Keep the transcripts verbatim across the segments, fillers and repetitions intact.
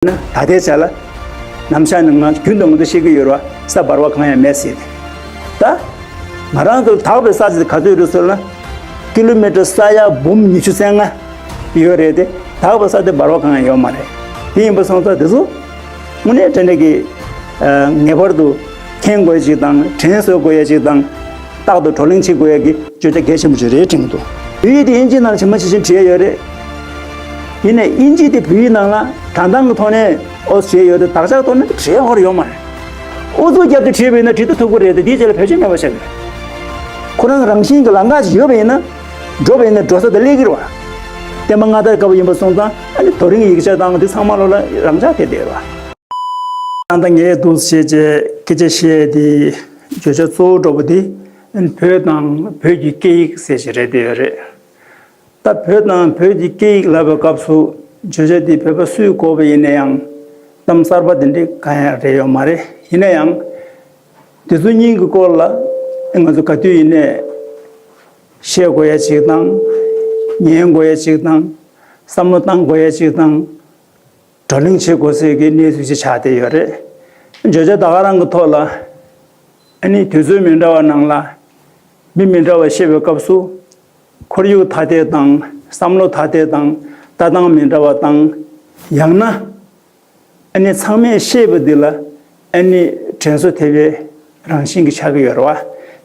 ན་ད་ལྟའི་ཆ་ལ་ནམ་ཞག་ནི་ང་རྒྱུན་དུ་ང་ཚོ་བཤད་ཀྱི་ཡོད་རེད་བ། ས་འབར་བ་གང་ཡང་མེད་ཟེར་ཏེ། ད་ང་རང་ཚོ་དག་པའི་ས་ཆ་དེ་ག་ཚོད་རེད་ཟེར་ན། ཀི་ལོ་མི་ཊར་ས་ཡ་འབུམ་ཉི་ཤུ་རྩ་ལྔ་ཡོད་རེད་དེ། དག་པའི་ས་དེ་འབར་བ་གང་ཡང་ཡོད་མ་རེད། དེ་ཡིན་པ་སོང་ཙང་དེ་ཚོ་དངོས་གནས་དྲང་གནས་ཀྱི་ངེས་པར་དུ་མཁྱེན་དགོས་ཡ་ཅིག་དང་། དྲན་གསོ་དགོས་ཡ་ཅིག་དང་། རྟག་ཏུ་བགྲོ་གླེང་བྱེད་དགོས་ཡ་གི་བརྗོད་བྱ་གལ་ཆེན་པོ་ཞིག་རེད་དྲན་གྱི་འདུག་བོད་ཡིག་དེ་དབྱིན་ཇིའི་ནང་ཇི་མ་ཇི་བཞིན་བྲིས་ཡ་ཡོད་རེད། ཡིན་ནའི་དབྱིན་ཇི་དེ་བོད་ཡིག་ནང་ལ་དྲང་ཐང་གི་ཐོག་ནས་ཨོ་བྲིས་ཡོད་དེ། དག་ཆ་ཐོག་ནས་བྲིས་ཡ་ཧོར་ཡོད་མ་རེད། ཨུ་ཚུགས་རྒྱབ་སྟེ་བྲིས་པ་ཡིན་ན་བྲིས་ད་ཐུབ་ཀྱི་རེད་དེ། དེའི་རྗེས་ལ་བེད་སྤྱོད་མེད་པ་ཆགས་ཀྱི་རེད། ཁོ་རང་རང་བཞིན་གྱི་ལམ་ཁ་ཅིག་ཡོད་པ་ཡིན་ན། འགྲོ་བ་ཡིན་ན་འགྲོ་ས་དེ་སླེབས་ཀྱི་རེད་བ། བསྟན་པ་སྔ་དར་སྐབས་ཡིན་པ་སོང་ཙང་ཨ་ནི་རྡོ་རིང་ཡིག་ཆ་དང་དེ་ཚང་མ་ལོ་ལ་རང་འཇགས་ཐེབས་བསྡད་ཡོད་རེད་བ། ད་ལྟ་ངས་འདུག་བྱས་རྗེས་སྐད་ཆ་བཤད་དེ། བརྗོད་བྱ་གཙོ་བོ་འདྲ་པོ་དེ་བོད་དང་བོད་ཀྱི་སྐད་ཡིག་ཟེར་ཞིག་རེད་བསྡད་ཡོད་རེད། ད་བོད་དང་བོད་ཀྱི་སྐད་ཡིག་ལབ་པའི་སྐབས་སུ་བརྗོད་བྱ་དེ་བོད་པ་སུས་གོ་བ་ཡིན་ན་ཡང་གཏམ་གསར་པ་དེ་འདྲ་གང་ཡང་རེད་ཡོད་མ་རེད། ཡིན་ན་ཡང་དེ་ཚོ་གཉིས་ཀྱི་སྐོར་ལ་ང་ཚོ་ག་དུས་ཡིན་ནའི་བཤད་དགོས་ཡ་ཅིག་དང་། ཉན་དགོས་ཡ་ཅིག་དང་། བསམ་བློ་བཏང་དགོས་ཡ་ཅིག་དང་། བགྲོ་གླེང་བྱེད་དགོས་སའི་གི་གནས་ཚུལ་ཅིག་ཆགས་བསྡད་ཡོད་རེད། བརྗོད་བྱ་ད་ག་རང་གི་ཐོག་ལ་ཨ་ནི་དུས་ཚོད་མི་འདྲ་བ་ནང་ལ་མི་མི་འདྲ་བ་བཤད་པའི་སྐབས་སུ་ཁོར་ཡུག་ཐ་དད་དང་། བསམ་བློ་ཐ་དད་དང་། ལྟ་སྟངས་མི་འདྲ་བ་དང་། ཡང་ན་ཨ་ནི་ཚང་མས་བཤད་པ་འདི་ལ་ཨ་ནི་དྲན་གསོ་ཐེབས་པའི་རང་བཞིན་གྱི་ཆགས་ཀྱི་ཡོད་རེད་བ།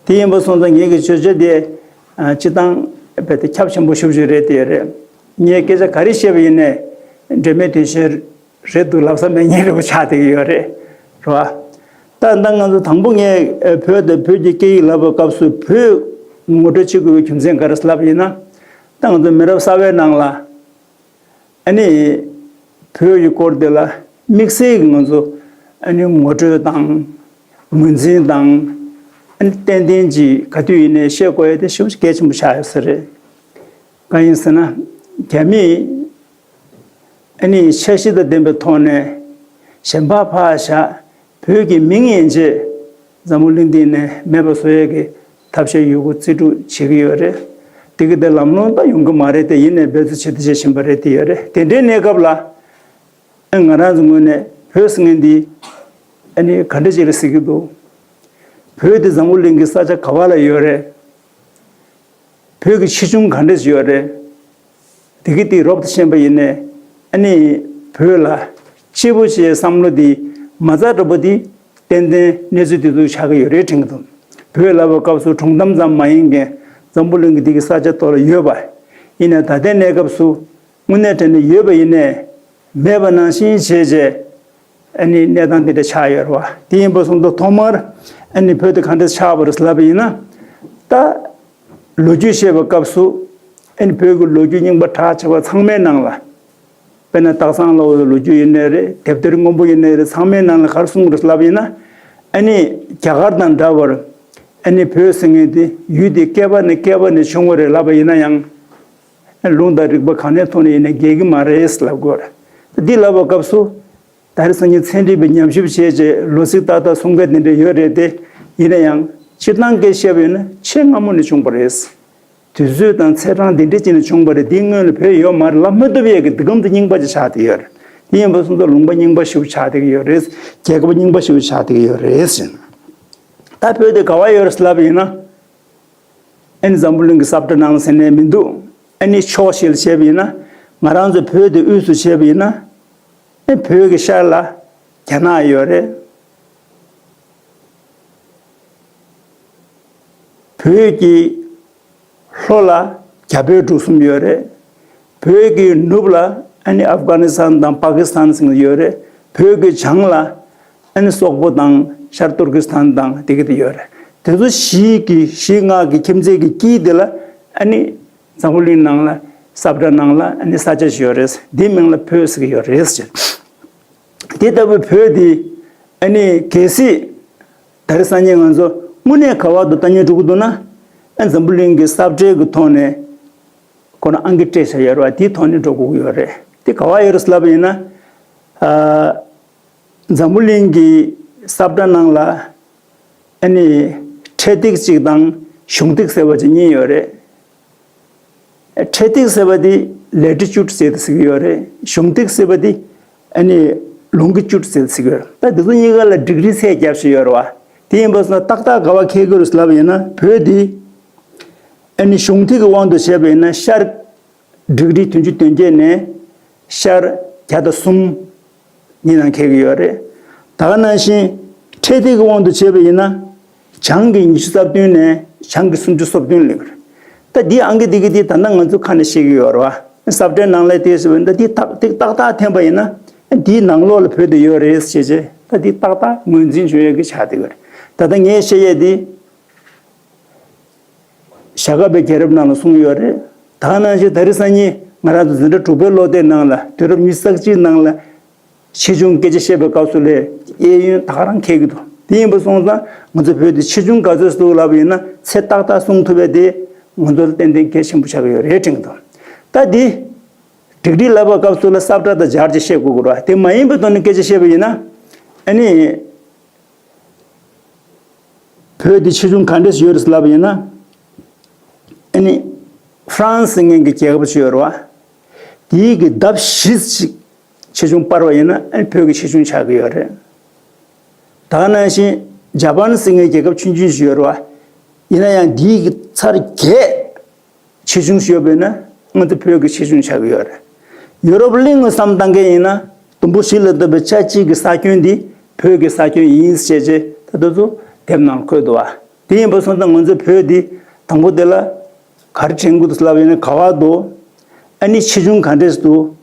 དེ་ཡིན་པ་སོང་ཙང་ངེད་ཀྱི་བརྗོད་བྱ་དེ་ཨ་སྤྱིར་བཏང་རྦད་དེ་ཁྱབ་ཆེན་པོ་ཞེ་པོ་ཅིག་རེད་བསྡད་ཡོད་རེད། ངས་སྐད་ཆ་ག་རེ་བཤད་པ་ཡིན་ནའི་འབྲེལ་མེད་དོན་ཆེན་རེད་འདུག་ལབ་ས་མེད་མཁན་རེད་པོ་ཆགས་བསྡད་ཀྱི་ཡོད་རེད། རེད་བ། ད་ལྟ་ང་ཚོ་དང་པོ་ངས་ཨ་བོད་དང་བོད་ཀྱི་སྐད་ཡིག་ལབ་པའི་སྐབས་སུ་བོད་ངོ་སྤྲོད་བྱེད་དགོས་པའི་རྒྱུ་མཚན་ག་རེ་ལབ་ཡིན་ན། ད་ང་ཚོ་མི་རབས་གསར་པའི་ནང་ལ་ཨ་ནི་བོད་ཀྱི་སྐོར་དེ་ལ་དམིགས་བསལ་གྱི་ང་ཚོ་ཨ་ནི་ངོ་སྤྲོད་དང་ངོས་འཛིན་དང་། ཨ་ནི་ཏན་ཏན་གྱིས་ག་དུས་ཡིན་ནའི་བཤད་དགོས་ཡ་དེ་ཞེ་པོ་ཅིག་གལ་ཆེན་པོ་ཆགས་ཡོད་ས་རེད། གང་ཡིན་ཟེར་ན། རྒྱ་མིས་ཨ་ནི་འཆར་གཞི་དང་ལྡན་པའི་ཐོག་ནས་གཞན་པ་ཕར་བཞག་བོད་ཀྱི་མིང་ཡན་ཆད་འཛམ་བུ་གླིང་འདི་ནས་མེད་པ་བཟོ་ཡས་ཀྱི་ཐབས་ཤེས་ཡོད་རྒུ་རྩིས་སྤྲོད་བྱེད་ཀྱི་ཡོད་རེད། དེ་གི་དེ་ལམ་ལྷོང་ད་ཡོང་གི་མ་རེད་དེ། ཡིན་ནའི་འབད་རྩོལ་ཇི་ལྟར་བྱེད་བཞིན་པ་རེད་དེ་ཡོད་རེད། དེ་འདྲའི་གནས་སྐབས་ལ་ཨ་ང་རང་ཚོ་ངོས་ནས་བོད་ཟེར་མཁན་འདི་ཨ་ནི་ག་འདྲ་ཅིག་རེད་ཟེར་གྱི་འདུག་བོད་དེ་འཛམ་བུ་གླིང་གི་ས་ཆ་ག་པ་ལ་ཡོད་རེད། བོད་ཀྱི་ཆེ་ཆུང་ག་འདྲ་ཅིག་ཡོད་རེད། དེ་གི་དེ་རོབ་ཏུ་ཕྱིན་པ་ཡིན་ནའི་ཨ་ནི་བོད་ལ་གཅེས་པོ་བྱེད་བསམ་བློ་དེ་མ་རྩ་འདྲ་པོ་དེ་ཏན་ཏན་གནས་ཚུལ་དེ་ཚོ་ཆགས་ཀྱི་ཡོད་རེད་དྲན་གྱི་འདུག་བོད་ལབ་པའི་སྐབས་སུ་གྲོང་གཏམ་ཙམ་མ་ཡིན་མཁན་འཛམ་བུ་གླིང་གི་དེ་གི་ས་ཆ་ཐོག་ལ་ཡོད་པ། ཡིན་ནའི་ད་ལྟའི་གནས་སྐབས་སུ་དངོས་གནས་དྲང་གནས་ཡོད་པ་ཡིན་ནའི་མེད་པ་ནང་བཞིན་བྱས་བྱས། ཨ་ནི་གནས་སྟངས་དེ་འདྲ་ཆགས་ཡོད་རེད་བ། དེ་ཡིན་པ་སོང་ཙང་ཐོག་མར་ཨ་ནི་བོད་དེ་ག་འདྲ་ཆགས་པ་རེད་ལབ་པ་ཡིན་ན། ད་ལོ་རྒྱུས་བཤད་པའི་སྐབས་སུ་ཨ་ནི་བོད་ཀྱི་ལོ་རྒྱུས་རྙིང་པ་གྲགས་ཆེ་བ་ཚང་མའི་ནང་ལ། དཔེར་ན་སྟག་ཚང་ལ་འོ་ལོ་རྒྱུས་ཡིན་ནའི་རེད། དེབ་ཐེར་སྔོན་པོ་ཡིན་ནའི་རེད། ཚང་མའི་ནང་ལ་ག་རེ་གསུངས་རེད་ལབ་ཡིན་ན། ཨ་ནི་རྒྱ་གར་དང་འདྲ་བར་ཨ་ནི་བོད་ཟེར་མཁན་དེ་ཡུལ་དེ་བསྐལ་པ་ནས་བསྐལ་པ་ནས་བྱུང་བ་རེད་ལབ་པ་ཡིན་ན་ཡང་། ལུང་དང་རིགས་པ་གང་ནས་ཐོན་ནས་ཡིན་ནའི་འགལ་གྱི་མ་རེད་ལབ་དགོས་རེད། འདི་ལབ་པའི་སྐབས་སུ། ད་རེས་སང་ཉིན་ཚན་རིག་པས་ཉམས་ཞིབ་བྱས་རྗེས་ལོ་ཚིགས་ཏག་ཏག་གསུང་མཁན་དེ་འདྲ་ཡོད་རེད་དེ། ཡིན་ན་ཡང་སྤྱིར་བཏང་སྐད་བཤད་པ་ཡིན་ན་ཆེས་སྔ་མོ་ནས་བྱུང་བ་རེད། དུས་ཚོད་དང་ཚེས་གྲངས་འདི་འདྲ་ཅིག་ནས་བྱུང་བ་རེད། འདིའི་སྔོན་ལ་བོད་ཡོད་མ་རེད་ལབ་མི་ཐུབ་ཡས་ཀྱི་འདི་གམ་དུ་རྙིང་པ་ཅིག་ཆགས་བསྡད་ཡོད་རེད། དེ་ཡིན་པ་སོང་ཙང་ལུང་པ་རྙིང་པ་ཞིག་ཆགས་བསྡད་ཀྱི་ཡོད་རེད། རྒྱལ་ཁབ་རྙིང་པ་ཞིག་ཆགས་བསྡད་ཀྱི་ཡོད་རེད་ཟེར་ན། ད་བོད་དེ་ག་བ་ཡོད་རེད་ལབ་ཡིན་ན། ཨ་ནི་འཛམ་བུ་གླིང་གི་ས་བཀྲ་ནང་ཟེར་ནས་མི་འདུག་ཨ་ནི་ཕྱོགས་ཤིག་ལ་བྱས་པ་ཡིན་ན། ང་རང་ཚོ་བོད་དེ་དབུས་སུ་བྱས་པ་ཡིན་ན། ཨ་བོད་ཀྱི་ཤར་ལ་རྒྱ་ནག་ཡོད་རེད། བོད་ཀྱི་ལྷོ་ལ་རྒྱ་བལ་འབྲུག་གསུམ་ཡོད་རེད། བོད་ཀྱི་ནུབ་ལ་ཨ་ནི་ཨབ་གྷ་ནི་སི་ཐན་དང་པ་ཀི་སི་ཐན་ཟེར་ཡོད་རེད། བོད་ཀྱི་བྱང་ལ་ཨ་ནི་སོག་པོ་དང་ཤར་ཏུར་ཀི་སི་ཐན་དང་དེ་གི་དེ་ཡོད་རེད། དེ་ཚོ་བཞི་གི་བཞི་ལྔ་གི་ཁྱིམ་མཚེས་ཀྱི་དཀྱིལ་དེ་ལ་ཨ་ནི་འཛམ་བུ་གླིང་ནང་ལ་ས་བཀྲ་ནང་ལ་ཨ་ནི་ས་ཆ་ཞིག་ཡོད་རེད། དེའི་མིང་ལ་བོད་ཟེར་གྱི་ཡོད་རེད་ཟེར། དེ་ལྟ་བུའི་བོད་འདི་ཨ་ནི་གལ་སྲིད་ད་རེས་སང་ཉིན་ང་ཚོ་དངོས་གནས་ག་བར་དུ་ལྟ་ཉན་འགྲོ་གི་འདུག་ན། ཨ་འཛམ་བུ་གླིང་གི་ས་བཀྲའི་གི་ཐོག་ནས་ཁོ་ན་ཨང་ཀི་སྤྲད་བྱ་ཡོད་རེད་བ། དེའི་ཐོག་ནས་འགྲོ་དགོས་ཀྱི་ཡོད་རེད། དེ་ག་བ་ཡོད་རེད་ལབ་པ་ཡིན་ན། ཨ་འཛམ་བུ་གླིང་གི་ས་བཀྲ་ནང་ལ་ཨ་ནི་འཕྲེད་ཐིག་གཅིག་དང་གཞུང་ཐིག་ཟེར་བ་གཅིག་གཉིས་ཡོད་རེད། འཕྲེད་ཐིག་ཟེར་བ་དེ་ལེ་ཊི་ཅུཌ་ཟེར་ཏེ་ཟེར་གྱི་ཡོད་རེད། གཞུང་ཐིག་ཟེར་བ་དེ་ ཨ་ནི་ལུང་གི་བཅུད་ཟེར་ཚིག་ཡོད། ད་དེ་ཚོ་གཉིས་ཀ་ལ་ཌིག་རི་ཚད་བརྒྱབ་བཞག་ཡོད་རེད་བ། དེ་ཡིན་པ་སོང་ན་ཏག་ཏག་ག་བ་འཁེལ་གི་རེད་ལབ་ཡིན་ན། བོད་འདི་ཨ་ནི་གཞུང་ཐིག་གི་དབང་དུ་བྱས་པ་ཡིན་ན་ཤར་ཌིག་རི་བདུན་ཅུ་དོན་བརྒྱད་ནས་ཤར་བརྒྱ་དང་གསུམ་གཉིས་ནང་འཁེལ་གི་ཡོད་རེད། ད་ག་ནང་བཞིན་འཕྲེད་ཐིག་གི་དབང་དུ་བྱས་པ་ཡིན་ན་བྱང་གི་ཉི་ཤུ་རྩ་བདུན་ནས་བྱང་གི་སུམ་ཅུ་སོ་བདུན་ལ་ཡོད་རེད། ད་འདི་ཨང་ཀི་འདི་གི་འདི་ད་ལྟ་ང་ཚོ་ཁ་ནས་ཤེས་ཀྱི་ཡོད་རེད་བ། ས་བཀྲའི་ནང་ལ་དེ་ཟེར་བ་ཡིན་ན་འདི་ཏག་ཏག་ཏག་ཏག་འཐེན་པ་ཡིན་ན་འདིའི་ནང་ལོགས་ལ་བོད་དེ་ཡོད་རེད་ཟེར་བྱས། ད་འདི་ཏག་ཏག་ངོས་འཛིན་བྱུང་ཡོད་ཀྱི་ཆགས་བསྡད་ཡོད་རེད། ད་ལྟ་ངས་བཤད་ཡས་འདི་ཞྭ་སྒབ་པའི་རྒྱལ་རབས་ནང་ལ་གསུངས་ཡོད་རེད། ད་ག་ནང་བཞིན་ད་རེས་སང་ཉིན་ང་རང་ཚོ་འཛིན་གྲྭ་དྲུག་པའི་སློབ་དེབ་ནང་ལ་དུས་རབས་ཉི་ཤུ་རྩ་གཅིག་ནང་ལ་ཆེ་ཆུང་སྐད་ཆ་བཤད་པའི་སྐབས་སུ་ལས་གཡས་གཡོན་ད་ག་རང་འཁེལ་གྱི་འདུག་དེ་ཡིན་པ་སོང་ཙང་ང་ཚོ་བོད་དེ་ཆེ་ཆུང་ག་ཚོད་འདུག་ལབ་པ་ཡིན་ན་ཚད་ཏག་ཏག་གསུང་ཐུབ་པ་དེ་ང་ཚོ་ལ་ཏན་ཏན་གལ་ཆེན་པོ་ཆགས་ཀྱི་ཡོད་རེད་དྲན་གྱི་འདུག་ད་འདི་ཌིག་རི་ལབ་པའི་སྐབས་སུ་ལ་ས་བཀྲ་དང་སྦྱར་ཅིག་བཤད་དགོས་ཀྱི་རེད་བ། དེ་མ་ཡིན་པའི་ཐོག་ནས་སྐད་ཆ་བཤད་པ་ཡིན་ན། ཨ་ནི། བོད་འདི་ཆེ་ཆུང་ག་འདྲས་ཡོད་རེད་ལབ་པ་ཡིན་ན། ཨ་ནི། ཧྥ་རན་སི་ཟེར་མཁན་གྱི་རྒྱལ་ཁབ་ཅིག་ཡོད་རེད་བ། དེའི་གི་ལྡབ་བཞི་ཅིག་ཆེ་ཆུང་སྤར་བ་ཡིན་ན་ཨ་ནི་བོད་ཀྱི་ཆེ་ཆུང་ཆགས་ཀྱི་ཡོད་རེད། ད་ག་ནང་བཞིན་ཇ་པན་ཟེར་མཁན་རྒྱལ་ཁབ་ཆུང་ཆུང་ཞིག་ཡོད་རེད་བ། ཡིན་ན་ཡང་དེའི་གི་ཚར་བརྒྱད་ཆེ་ཆུང་ཞིག་ཡོད་པས་ན་ང་ཚོ་བོད་ཀྱི་ཆེ་ཆུང་ཆགས་ཀྱི་ཡོད་རེད། ཡུ་རོབ་གླིང་ལ་བསམ་བཏང་མཁན་ཡིན་ན་དུམ་བུ་བཞི་ལ་བཏབ་པའི་ཆ་གཅིག་གི་ས་ཁྱོན་འདི་བོད་ཀྱི་ས་ཁྱོན་ཡིན་ཞེས་བྱས་ད་ལྟ་ཚོ་དེབ་ནང་བཀོད་འདུག་བ། དེ་ཡིན་པ་སོང་ཙང་ང་ཚོ་བོད་འདི་དང་པོ་དེ་ལ་ག་རེ་དྲན་དགོས་འདུག་ལབ་ཡིན་ན་ག་བ་འདུག་ཨ་ནི་ཆེ་ཆུང་ག་འདྲས་འདུག་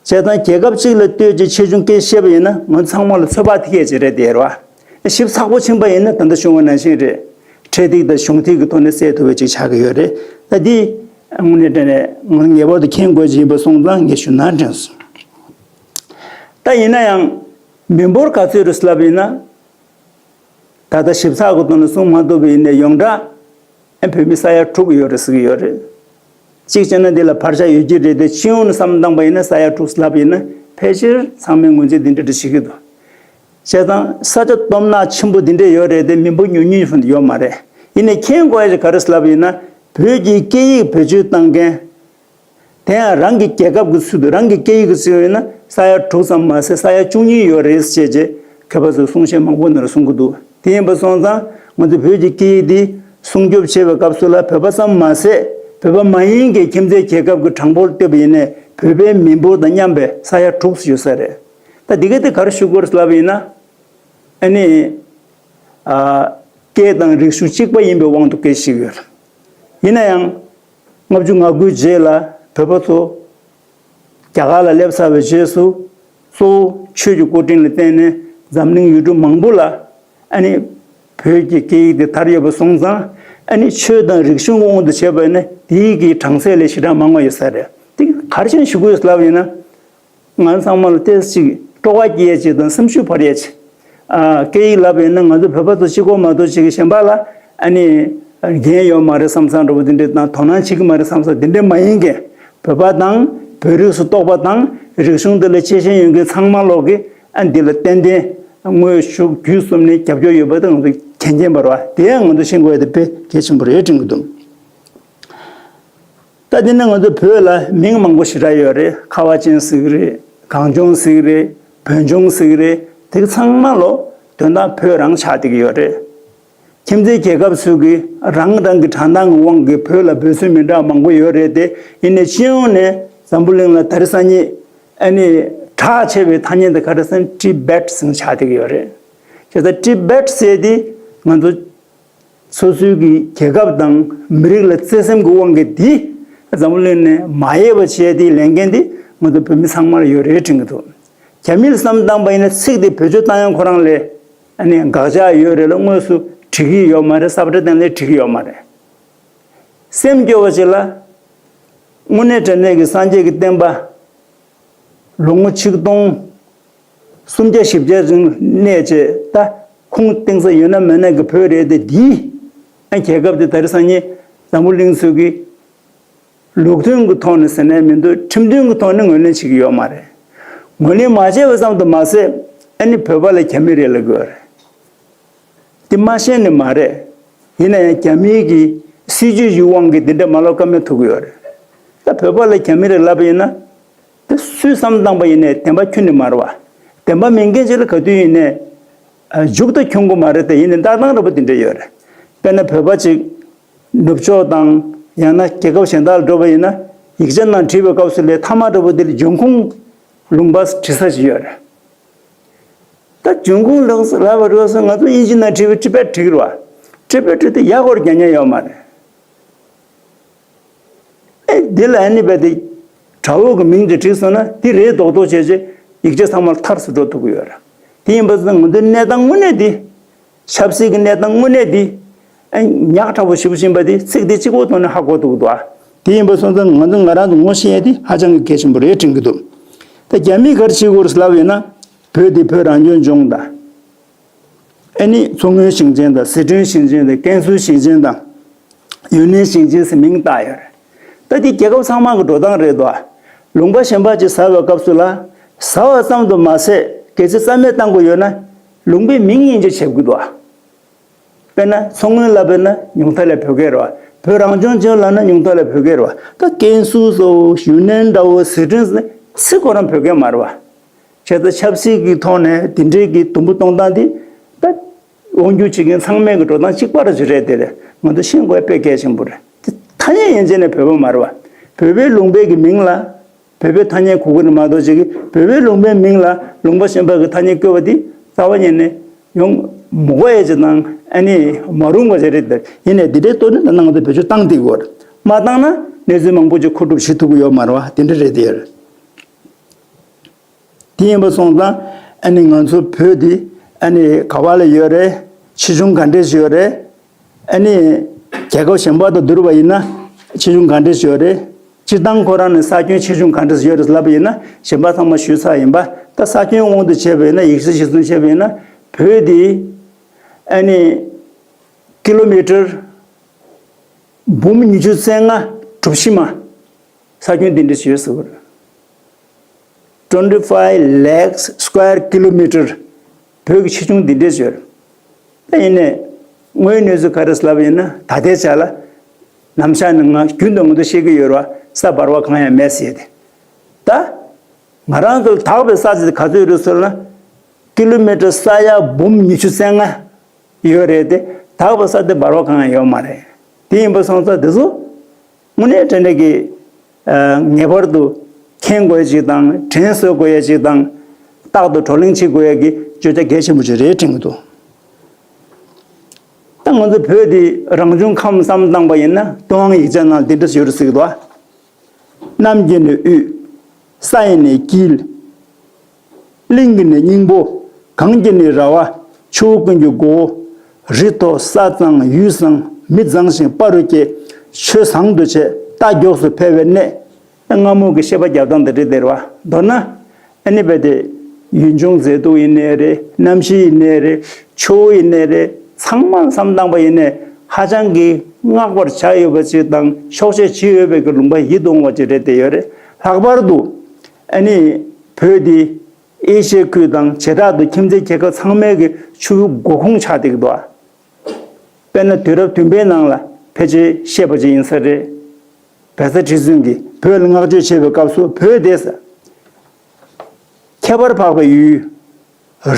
བྱས་ཙང་རྒྱལ་ཁབ་གཅིག་ལ་ལྟོས་ཀྱི་ཆེ་ཆུང་སྐད་བཤད་པ་ཡིན་ན་ང་ཚོ་ཚང་མ་ལ་ཚོད་དཔག་ཐིག་ཡས་ཅིག་རེད་དེ་རེད་བ། ཞིབ་ཚགས་པོ་ཕྱིན་པ་ཡིན་ན་ད་ལྟ་གསུངས་པ་ནང་བཞིན་རེད། འཕྲེད་ཐིག་དང་གཞུང་ཐིག་གི་ཐོག་ནས་གསལ་ཐུབ་པ་ཅིག་ཆགས་ཀྱི་ཡོད་རེད། ད་འདི་དངོས་གནས་དྲང་གནས་ང་ངེས་པར་དུ་མཁྱེན་དགོས་ཀྱི་ཡིན་པ་སོང་ཙང་ངས་ཞུ་ན་དྲན་སོང་། ད་ཡིན་ན་ཡང་མི་འབོར་ག་ཚོད་རེད་ལབ་ཡིན་ན། ད་ལྟ་ཞིབ་ཚགས་ཀྱི་ཐོག་ནས་གསུང་མ་ཐུབ་པ་ཡིན་ནའི་ཡོངས་གྲགས་ཨ་བོད་མི་ས་ཡ་དྲུག་ཡོད་རེད་ཟེར་གྱི་ཡོད་རེད། གཅིག་བྱས་ན་འདི་ལ་བར་ཆད་ཡོད་ཀྱི་རེད་དེ་སྤྱི་ཡོངས་ནས་བསམ་བློ་བཏང་པ་ཡིན་ན་ས་ཡ་དྲུག་ལབ་ཡིན་ན་ཕལ་ཆེར་ཚང་མས་ངོས་འཛིན་འདི་འདྲ་འདྲ་བྱེད་ཀྱི་འདུག་བྱས་ཙང་ས་ཆ་སྟོབས་ན་ཆེན་པོ་འདི་འདྲ་ཡོད་རེད་དེ་མི་འབོར་ཉུང་ཉུང་ཡོད་མ་རེད། ཡིན་ནའི་མཁྱེན་དགོས་ཡ་ཞིག་ག་རེ་ལབ་ཡིན་ན་བོད་ཀྱི་སྐད་ཡིག་བེད་སྤྱོད་བཏང་མཁན། དེ་ཡང་རང་གི་རྒྱལ་ཁབ་ཀྱི་ཚུལ་དུ་རང་གི་སྐད་ཡིག་གི་ཚུལ་ཡིན་ན་ས་ཡ་དྲུག་ཙམ་མ་ཟད་ས་ཡ་བཅུ་གཉིས་ཡོད་རེད་ཅེས་བྱས་མཁས་པ་ཚོས་གསུང་བཤད་མང་པོ་ནང་གསུང་གི་འདུག་དེ་ཡིན་པ་སོང་ཙང་ང་ཚོ་བོད་ཀྱི་སྐད་ཡིག་འདི་སྲུང་སྐྱོབ་བྱེད་པའི་སྐབས་སུ་ལ་བོད་པ་ཙམ་མ་ཟད་བོད་པ་མ་ཡིན་གྱི་ཁྱིམ་མཚེས་རྒྱལ་ཁབ་ཀྱི་གྲངས་འབོར་བལྟས་པ་ཡིན་ནའི་བོད་པའི་མི་འབོར་དང་མཉམ་པའི་ས་ཡ་དྲུག་ཙམ་ཡོད་ས་རེད། ད་འདི་ག་དེ་ག་རེ་ཞུ་དགོས་རེད་ལབ་པ་ཡིན་ན། ཨ་ནི། ཨ། སྐད་དང་རིག་གཞུང་གཅིག་པ་ཡིན་པའི་དབང་དུ་སྐད་ཤེས་ཀྱི་ཡོད། ཡིན་ན་ཡང་། ལྔ་བཅུ་ང་དགུའི་རྗེས་ལ་བོད་པ་ཚོ་རྒྱ་གར་ལ་སླེབས་ཚར་བའི་རྗེས་སུ་གཙོ་བོ་ཆོས་ཀྱི་སྐུ་དྲིན་ལ་བརྟེན་ནས་འཛམ་གླིང་ཡུལ་གྲུ་མང་པོ་ལ་ཨ་ནི་བོད་ཀྱི་སྐད་ཡིག་དེ་དར་ཡོད་པ་སོང་ཙང་ཨ་ནི་ཆོས་དང་རིག་གཞུང་གི་དབང་དུ་བྱས་པ་ནི་དེའི་གི་གྲངས་ཚད་ལས་ཞེ་དྲག་མང་བ་ཡོད་ས་རེད། དེ་ག་རེ་བྱས་ནས་ཞུ་དགོས་ལབ་ཡིན་ན། ང་ཚང་མ་ལ་ཏོག་ཙམ་ཅིག་སྤྲོ་བ་སྐྱེ་ཡས་ཅིག་དང་སེམས་ཤུགས་འཕར་ཡས་ཅིག་ཨ། སྐད་ཡིག་ལབ་པ་ཡིན་ན་ང་ཚོ་བོད་པ་ཚོ་གཅིག་པོ་མ་གཏོགས་ཅིག་གི་གཞན་པ་ལ་ཨ་ནི་འགན་ཡོད་མ་རེད་བསམ་བསམ་འདྲ་པོ་དེ་འདྲས་དང་དོ་སྣང་བྱེད་ཀྱི་མ་རེད་བསམ་བསམ་དེ་འདྲས་མ་ཡིན་མཁན། བོད་པ་དང་བོད་རིགས་སུ་གཏོགས་པ་དང་རིག་གཞུང་འདི་ལ་གཅེས་ཤེས་ཡོད་མཁན་ཚང་མ་ལོག་གི་ཨ་འདི་ལ་ཏན་ཏན་དངོས་ཤུགས་བརྒྱུད་གསུམ་ནས་རྒྱབ་སྐྱོར་ཡོད་པ་དེ་ང་ཚོ་མཁྱེན་མཁྱེན་པ་རེད་བ། དེ་ཡང་ང་ཚོ་ཤེས་དགོས་ཡ་དེ་དཔེ་གལ་ཆེན་པོ་རེད་དྲན་གྱི་འདུག་ད་དེ་ནས་ང་ཚོ་བོད་ལ་མིང་མང་པོ་ཞེ་དྲག་ཡོད་རེད། ཁ་བ་ཅན་ཟེར་གི་རེད། གངས་ལྗོངས་ཟེར་གི་རེད། བོད་ལྗོངས་ཟེར་གི་རེད། དེ་ག་ཚང་མ་ལོ་དོན་དག་བོད་རང་ཆགས་བསྡད་ཀྱི་ཡོད་རེད། ཁྱིམ་མཚེས་རྒྱལ་ཁབ་ཚོས་ཀྱི་རང་རང་གི་གྲངས་ཐང་གི་དབང་གིས་བོད་ལ་འབོད་ཚུལ་མི་འདྲ་བ་མང་པོ་ཡོད་རེད་དེ། ཡིན་ནའི་སྤྱི་ཡོངས་ནས་འཛམ་བུ་གླིང་ལ་ད་རེས་སང་ཉིན་ཨ་ནི་གྲགས་ཆེ་བའི་ཐ་སྙད་དེ་ག་རེ་ཟེར་ན་ཊི་བེད་ཟེར་ཆགས་བསྡད་ཀྱི་ཡོད་རེད། བྱས་ཙང་ཊི་བེད་ཟེར་དེ་ང་ཚོ་སོ་སོའི་གི་རྒྱལ་ཁབ་དང་མི་རིགས་ལ་བརྩེ་སེམས་ཀྱི་དབང་གིས་འདི་འཛམ་བུ་གླིང་ནས་མ་ཡལ་བ་བྱས་དེའི་ལས་འགན་འདི་ང་ཚོ་བོད་མི་ཚང་མར་ཡོད་རེད་དྲན་གྱི་འདུག་རྒྱ་མིས་བསམ་བཏང་པ་ཡིན་ན་ཚིག་དེ་བེད་སྤྱོད་བཏང་ཡང་ཁོ་རང་ལ་ཨ་ནི་དགག་བྱ་ཡོད་རེད་ལ་དངོས་སུ་འགྲིག་གི་ཡོད་མ་རེད། ས་བཀྲ་སྟེང་ལ་འགྲིག་གི་ཡོད་མ་རེད། སེམས་སྐྱོ་བ་ཅིག་ལ་དངོས་གནས་དྲང་གནས་ཀྱི་སངས་རྒྱས་ཀྱི་བསྟན་པ་ལོ་ངོ་ཆིག་སྟོང་། སུམ་བརྒྱ་བཞི་བརྒྱ་རིང་གནས་བྱས་ད་ཁུངས་གཏིང་ཟབ་ཡོད་ན་མེད་ན་གི་བོད་རེད་དེ། འདིའི་ཨ་རྒྱལ་ཁབ་དེ་ད་རེས་སང་ཉིན་འཛམ་བུ་གླིང་ཚོས་ཀྱི་ལུགས་མཐུན་གྱི་ཐོག་ནས་ཟེར་ནས་མི་འདུག་ཁྲིམས་མཐུན་གྱི་ཐོག་ནས་ངོས་ལེན་བྱེད་ཀྱི་ཡོད་མ་རེད། ངོས་ལེན་མ་བྱས་པ་ཙམ་དུ་མ་ཟད་ཨ་ནི་བོད་པ་ལ་རྒྱ་མི་རེད་ལབ་ཀྱི་ཡོད་རེད། དེ་མ་ཤེས་ནི་མ་རེད། ཡིན་ན་ཡང་རྒྱ་མིའི་གི་སྲིད་ཇུས་ཀྱི་དབང་གིས་འདི་འདྲ་མ་ལབ་ཀ་མེད་ཐུག་གི་ཡོད་རེད། ད་བོད་པ་ལ་རྒྱ་མི་རེད་ལབ་པ་ཡིན་ན། དེ་སུས་བསམ་བཏང་པ་ཡིན་ནའི་བདེན་པ་ཁྱོན་ནས་མ་རེད་བ། བདེན་པ་མིན་མཁན་ཅིག་ལ་ག་དུས་ཡིན་ནའི་མཇུག་ཏུ་འཁྱོངས་གི་མ་རེད་དེ། ཡིན་ནའི་ལྟ་སྟངས་འདྲ་པོ་དེ་འདྲ་ཡོད་རེད། དཔེར་ན་བོད་པ་ཅིག་ནུབ་ཕྱོགས་དང་ཡང་ན་རྒྱལ་ཁབ་གཞན་དག་ལ་འགྲོ་བ་ཡིན་ན། ཡིག་ཆ་ནང་བྲིས་པའི་སྐབས་སུ་ལས་མཐའ་མ་འདྲ་པོ་དེ་ལ་འབྱུང་ཁུངས་ལུང་པ་བྲི་ས་ཞིག་ཡོད་རེད། ད་འབྱུང་ཁུངས་ལུང་ལབ་པ་རེད་ཟེར། ང་ཚོ་དབྱིན་ཇི་ནང་བྲིས་པའི་ཊི་བེཊ་བྲིས་ཀྱི་རེད་བ། ཊི་བེཊ་བྲིས་དུས་ཡག་པོ་རྒྱག་མཁན་ཡོད་མ་རེད། ཨེ་འདི་ལ་ཨ་ནི་རྦད་དེ་དགྲ་བོ་གི་མིང་དེ་བྲིས་སོང་ན་དེ་རེད་མདོག་མདོག་བྱས་བྱས་ཡིག་ཆ་ཚང་མ་མཐར་སུ་འགྲོ་ཐུབ་ཀྱི་ཡོད་རེད། དེ་ཡིན་པ་ཙང་ང་ཚོའི་གནས་སྟངས་དངོས་གནས་འདི། ཆབ་སྲིད་ཀྱི་གནས་སྟངས་དངོས་གནས་འདི། ཨེ་ཉག་ཕྲ་པོ་ཞེ་པོ་ཅིག་ཡིན་པ་དེ་ཚིག་དེ་གཅིག་པོ་ཐོག་ནས་ཧ་གོ་ཐུབ་ཀྱི་འདུག་ཨ། དེ་ཡིན་པ་སོང་ཙང་ང་ཚོ་ང་རང་ཚོ་ངོ་ཤེས་ཡ་དེ་ཧ་ཅང་གི་གལ་ཆེན་པོ་རེད་དྲན་གྱི་འདུག་ད་རྒྱ་མིས་ག་རེ་བྱེད་དགོས་རེད་ལབ་ཡོད་ན། བོད་འདི་བོད་རང་སྐྱོང་ལྗོངས་དང་། ཨ་ནི་མཚོ་སྔོན་ཞིང་ཆེན་དང་། ཟི་ཁྲོན་ཞིང་ཆེན་དང་། ཀན་སུའུ་ཞིང་ཆེན་དང་། ཡུན་ནན་ཞིང་ཆེན་ཟེར་མིང་བཏགས་ཡོད་རེད། ད་འདི་རྒྱལ་ཁབ་ཚང་མ་གི་འགྲོ་སྟངས་རེད་དོ། ལུང་པ་གཞན་པ་ཅིག་ཟ་བའི་སྐབས་སུ་ལ། ཟ་བ་ཙམ་དུ་མ་ཟད་གལ་སྲིད་རྩ་མེད་བཏང་དགོས་ཡོད་ན། ལུང་པའི་མིང་ཡིན་གཅིག་བྱེད་དགོས་དོ། དཔེར་ན་མཚོ་སྔོན་ལབ་པས་ན་ཉུང་མཐའ་ལ་བོད་སྐད་རེད་བ། བོད་རང་སྐྱོང་ལྗོངས་ལབ་ན་ཉུང་མཐའ་ལ་བོད་སྐད་རེད་བ། ད་ཀན་སུའུ་ཟེར། ཡུན་ནན་འདྲ་བོ། ཟི་ཁྲོན་ཟེར་ན་ཚིག་ཁོ་རང་བོད་སྐད་མ་རེད་བ། བྱས་ཙང་ཆབ་སྲིད་ཀྱི་ཐོག་ནས་དེ་འདྲའི་གི་དུམ་བུ་གཏོང་སྟངས་དེ་ད་དབང་སྒྱུར་བྱེད་མཁན་ཚང་མའི་གི་འགྲོ་སྟངས་གཅིག་པ་ར་ཅིག་རེད། དེ་རེད། ང་ཚོ་ཤེས་དགོས་དཔེ་གལ་ཆེན་པོ་རེད། དེ་ཐ་སྙད་ཡན་ཆད་ནས་བོད་པ་མ་རེད་བ། བོད་པའི་ལུང་པའི་གི་མིང་ལ། བོད་པའི་ཐ་སྙད་གོ་གི་རེད་མ་གཏོགས་ཅིག་གིས་བོད་པའི་ལུང་པའི་མིང་ལ་ལུང་པ་གཞན་པ་གི་ཐ་སྙད་བཀོད་པ་དེ་རྩ་བ་ཉིད་ནས་ཡོང་མི་དགོས་ཡ་ཅིག་དང་། ཨ་ནི་མ་རུང་བ་ཅིག་རེད། དེ་ཡིན་ནའི་འདི་འདྲའི་ཐོག་ནས་ད་ནང་དུ་བེད་སྤྱོད་བཏང་བསྡད་ཀྱི་ཡོད་རེད། མ་བཏང་ན་གནས་ཚུལ་མང་པོ་ཅིག་མཁོ་སྒྲུབ་བྱེད་ཐུབ་ཀྱི་ཡོད་མ་རེད་བ། དེ་འདྲ་རེད། དེ་ཡོད་རེད། དེ་ཡིན་པ་སོང་ཙང་ཨ་ནི་ང་ཚོ་བོད་འདི་ཨ་ནི་ག་བ་ལ་ཡོད་རེད། ཆེ་ཆུང་ག་འདྲས་ཡོད་རེད། ཨ་ནི་རྒྱལ་ཁབ་གཞན་པ་དང་བསྡུར་བ་ཡིན་ན་ཆེ་ཆུང་ག་འདྲས་ཡོད་རེད། སྤྱིར་བཏང་ཁོ་རང་ནི་ས་ཁྱོན་ཆེ་ཆུང་ག་འདྲས་ཡོད་རེད་ལབ་པ་ཡིན་ན། གཞན་པ་ཚང་མ་ཞུས་ཚར་ཡིན་པ། ད་ས་ཁྱོན་དབང་དུ་བྱས་པ་ཡིན་ན། ཡིག་ཆ་གཞིར་བཟུང་བྱས་པ་ཡིན་ན། བོད་འདི་ཨ་ནི་ཀི་ལོ་མི་ཊར་འབུམ་ཉི་ཤུ་རྩ་ལྔ་གྲུ་བཞི་མ། ས་ཁྱོན་འདི་འདྲ་ཞིག་ཡོད་ཟེར་བ་རེད། Twenty five lakhs square kilometer། བོད་ཀྱི་ཆེ་ཆུང་འདི་འདྲ་ཞིག་ཡོད་རེད། ད་ཡིན་ནའི་དངོས་ཡོད་གནས་ཚུལ་ག་རེ་ལབ་ཡིན་ན། ད་ལྟའི་ཆ་ལ་ནམ་ཞག་ནས་ང་རྒྱུན་དུ་ང་ཚོ་བཤད་ཀྱི་ཡོད་རེད་བ། ས་འབར་བ་གང་ཡང་མེད་ཟེར་ཏེ། ད་ང་རང་ཚོ་དག་པའི་ས་ཆ་དེ་ག་ཚོད་རེད་ཟེར་ན། ཀི་ལོ་མི་ཊར་ས་ཡ་འབུམ་ཉི་ཤུ་རྩ་ལྔ་ཡོད་རེད་དེ། དག་པའི་ས་དེ་འབར་བ་གང་ཡང་ཡོད་མ་རེད། དེ་ཡིན་པ་སོང་ཙང་དེ་ཚོ་དངོས་གནས་དྲང་གནས་ཀྱི་ངེས་པར་དུ་མཁྱེན་དགོས་ཡ་ཅིག་དང་། དྲན་གསོ་དགོས་ཡ་ཅིག་དང་། རྟག་ཏུ་བགྲོ་གླེང་བྱེད་དགོས་ཡ་གི་བརྗོད་བྱ་གལ་ཆེན་པོ་ཅིག་རེད་དྲན་གྱི་འདུག་ད་ང་ཚོ་བོད་འདི་རང་བྱུང་ཁམས་བསམ་བློ་བཏང་པ་ཡིན་ན། ཏུན་ཧོང་ཡིག་ཆ་ནང་འདི་འདྲ་ཞིག་ཡོད་རེད་ཟེར་གྱི་འདུག་ཨ། གནམ་གྱི་ནི་དབུས། ས་ཡི་ནི་དཀྱིལ། གླིང་གི་ནི་སྙིང་པོ། གངས་ཀྱི་ནི་ར་བ། ཆུ་བོ་ཀུན་གྱི་མགོ་བོ། རི་མཐོ་ས་གཙང་ཡུལ་བཟང་། མི་གཙང་ཞིང་དཔའ་རུ་སྐྱེ། ཆོས་བཟང་དུ་བྱེད། རྟ་མགྱོགས་སུ་འཕེལ་བའི་གནས། སྔ་མོ་གི་བཤད་པ་རྒྱབ་སྟངས་དེ་འདྲ་དེ་རེད་བ། མདོར་ན་ཨ་ནི་རྦད་དེ་ཡུལ་ལྗོངས་མཛེས་སྡུག་ཡིན་ནའི་རེད། གནམ་གཤིས་ཡིན་ནའི་རེད། ཆུ་བོ་ཡིན་ནའི་རེད། ཚང་མ་བསམ་བཏང་པ་ཡིན་ནའི་ཧ་ཅང་གི་བསྔགས་པར་བྱ་འོས་པ་ཅིག་དང་། ཆོག་ཤེས་བྱེད་འོས་པའི་གི་ལུང་པ་ཡིད་དུ་འོང་བ་ཅིག་རེད་དེ་ཡོད་རེད། ལྷག་པར་དུ་ཨ་ནི་བོད་འདི་ཨེ་ཤི་ཡའི་ཁུལ་དང་། བྱེ་བྲག་ཏུ་ཁྱིམ་མཚེས་རྒྱལ་ཁབ་ཚང་མའི་གི་ཆུ་བོའི་མགོ་ཁུངས་ཆགས་བསྡད་ཀྱི་འདུག་ཨ། དཔེར་ན་དུས་རབས་བདུན་པའི་ནང་ལ་ཕལ་ཆེར་བཤད་པ་ཅིག་ཡིན་ས་རེད། བལ་བཟའ་ཁྲི་བཙུན་གྱིས་བོད་ལ་བསྔགས་བརྗོད་བྱེད་པའི་སྐབས་སུ། བོད་དེ་ཁྱད་པར་འཕགས་པའི་ཡུལ།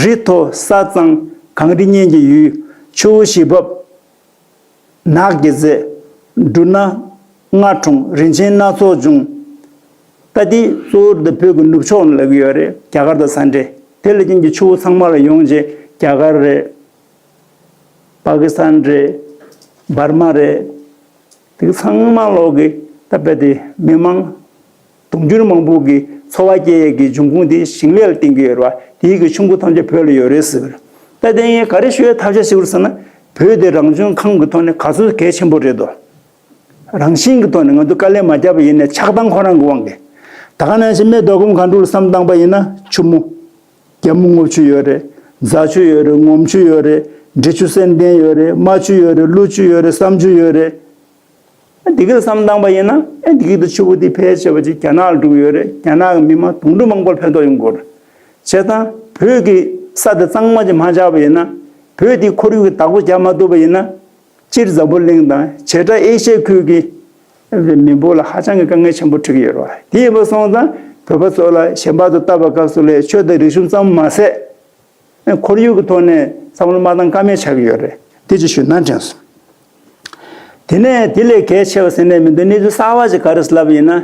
རི་མཐོ་ས་གཙང་། གངས་རི་སྙན་གྱི་ཡུལ། ཆུ་བོ་བཞི་འབབ། ནགས་ཀྱི་རྫས། འབྲུ་སྣ་ལྔ་འཁྲུངས། རིན་ཆེན་སྣ་ཚོགས་འབྱུང་། ད་འདི་གཙོ་བོར་ད་བོད་ཀྱི་ནུབ་ཕྱོགས་ལབ་ཀྱི་ཡོད་རེད། རྒྱ་གར་དང་ས་འབྲེལ། དེ་ལ་རྐྱེན་གྱིས་ཆུ་བོ་ཚང་མ་ལ་ཡོང་རྗེས་རྒྱ་གར་རེད། པ་ཀི་སི་ཐན་རེད། འབར་མ་རེད། དེ་ཚང་མ་ལོག་གི་ད་རྦད་དེ་མི་མང་དུང་ཕྱུར་མང་པོ་གི་འཚོ་བ་སྐྱེལ་ཡས་ཀྱི་འབྱུང་ཁུངས་དེ་ཞིང་ལས་ལ་བརྟེན་གྱི་ཡོད་རེད་བ། དེའི་གི་ཆུ་མགོ་ཐམས་ཅད་བོད་ལ་ཡོད་རེད་ཟེར། ད་དེ་ངས་ག་རེ་ཞུ་ཡས་ཐབས་ཤེས་ཞིག་ཟེར་ན། བོད་དེ་རང་བྱུང་ཁམས་ཀྱི་ཐོག་ནས་ག་ཚོད་གལ་ཆེན་པོ་རེད་དོ། རང་བཞིན་གྱི་ཐོག་ནས་ང་ཚོ་དཀའ་ལས་མ་བརྒྱབ་པ་ཡིན་ནའི་ཆགས་སྟངས་ཁོ་རང་གི་དབང་གིས། ད་ག་ནང་བཞིན་སྨད་མདོ་ཁམས་སྒང་དྲུག་ལ་བསམ་བཏང་པ་ཡིན་ན་ཆུ་མོ། རྒྱ་མོ་རྔུབ་ཆུ་ཡོད་རེད། རྫ་ཆུ་ཡོད་རེད། ངོམ་ཆུ་ཡོད་རེད། འབྲི་ཆུ་སེར་ལྡན་ཡོད་རེད། རྨ་ཆུ་ཡོད་རེད། ཀླུ་ཆུ་ཡོད་རེད། བསམ་ཆུ་ཡོད་རེད། ཨ་འདི་ག་བསམ་བཏང་པ་ཡིན་ན། ཨ་འདི་ག་དང་ཆུ་བོ་འདི་ཕལ་ཆེ་བ་ཅིག་རྒྱ་ནག་ལ་འགྲོ་གི་ཡོད་རེད། རྒྱ་ནག་གི་མི་མང་དུང་ཕྱུར་མང་པོར་ཕན་ཐོགས་ཡོང་གི་ཡོད་རེད། བྱས་ཙང་བོད་ཀྱི་ས་དེ་གཙང་མ་ཅིག་མ་ཆགས་པ་ཡིན་ན། བོད་འདི་ཁོར་ཡུག་གི་བདག་པོ་རྒྱག་མ་ཐུབ་པ་ཡིན་ན། སྤྱིར་འཛམ་བུ་གླིང་དང་བྱེ་བྲག་ཨེ་ཤི་ཡའི་ཁུལ་གྱི་མི་འབོར་ལ་ཧ་ཅང་གི་དཀའ་ངལ་ཆེན་པོ་འཕྲད་ཀྱི་ཡོད་རེད་བ། དེ་ཡིན་པ་སོང་ཙང་ བོད་པ་ཚོ་ལ་གཞན་པ་དང་བལྟ་བའི་སྐབས་སུ་ལས་ཆོས་དང་རིག་གཞུང་ཙམ་མ་ཟད། ཁོར་ཡུག་གི་ཐོག་ནས་བསམ་བློ་མ་བཏང་ཀ་མེད་ཆགས་ཀྱི་ཡོད་རེད། དེ་ཅིག་ཞུ་ན་དྲན་སོང་། དེ་ནས་དེ་ལས་གལ་ཆེ་བ་ཟེར་ནས་མི་འདུག་གནས་ཚུལ་གསར་བ་ཅིག་ག་རེ་ལབ་ཡིན་ན།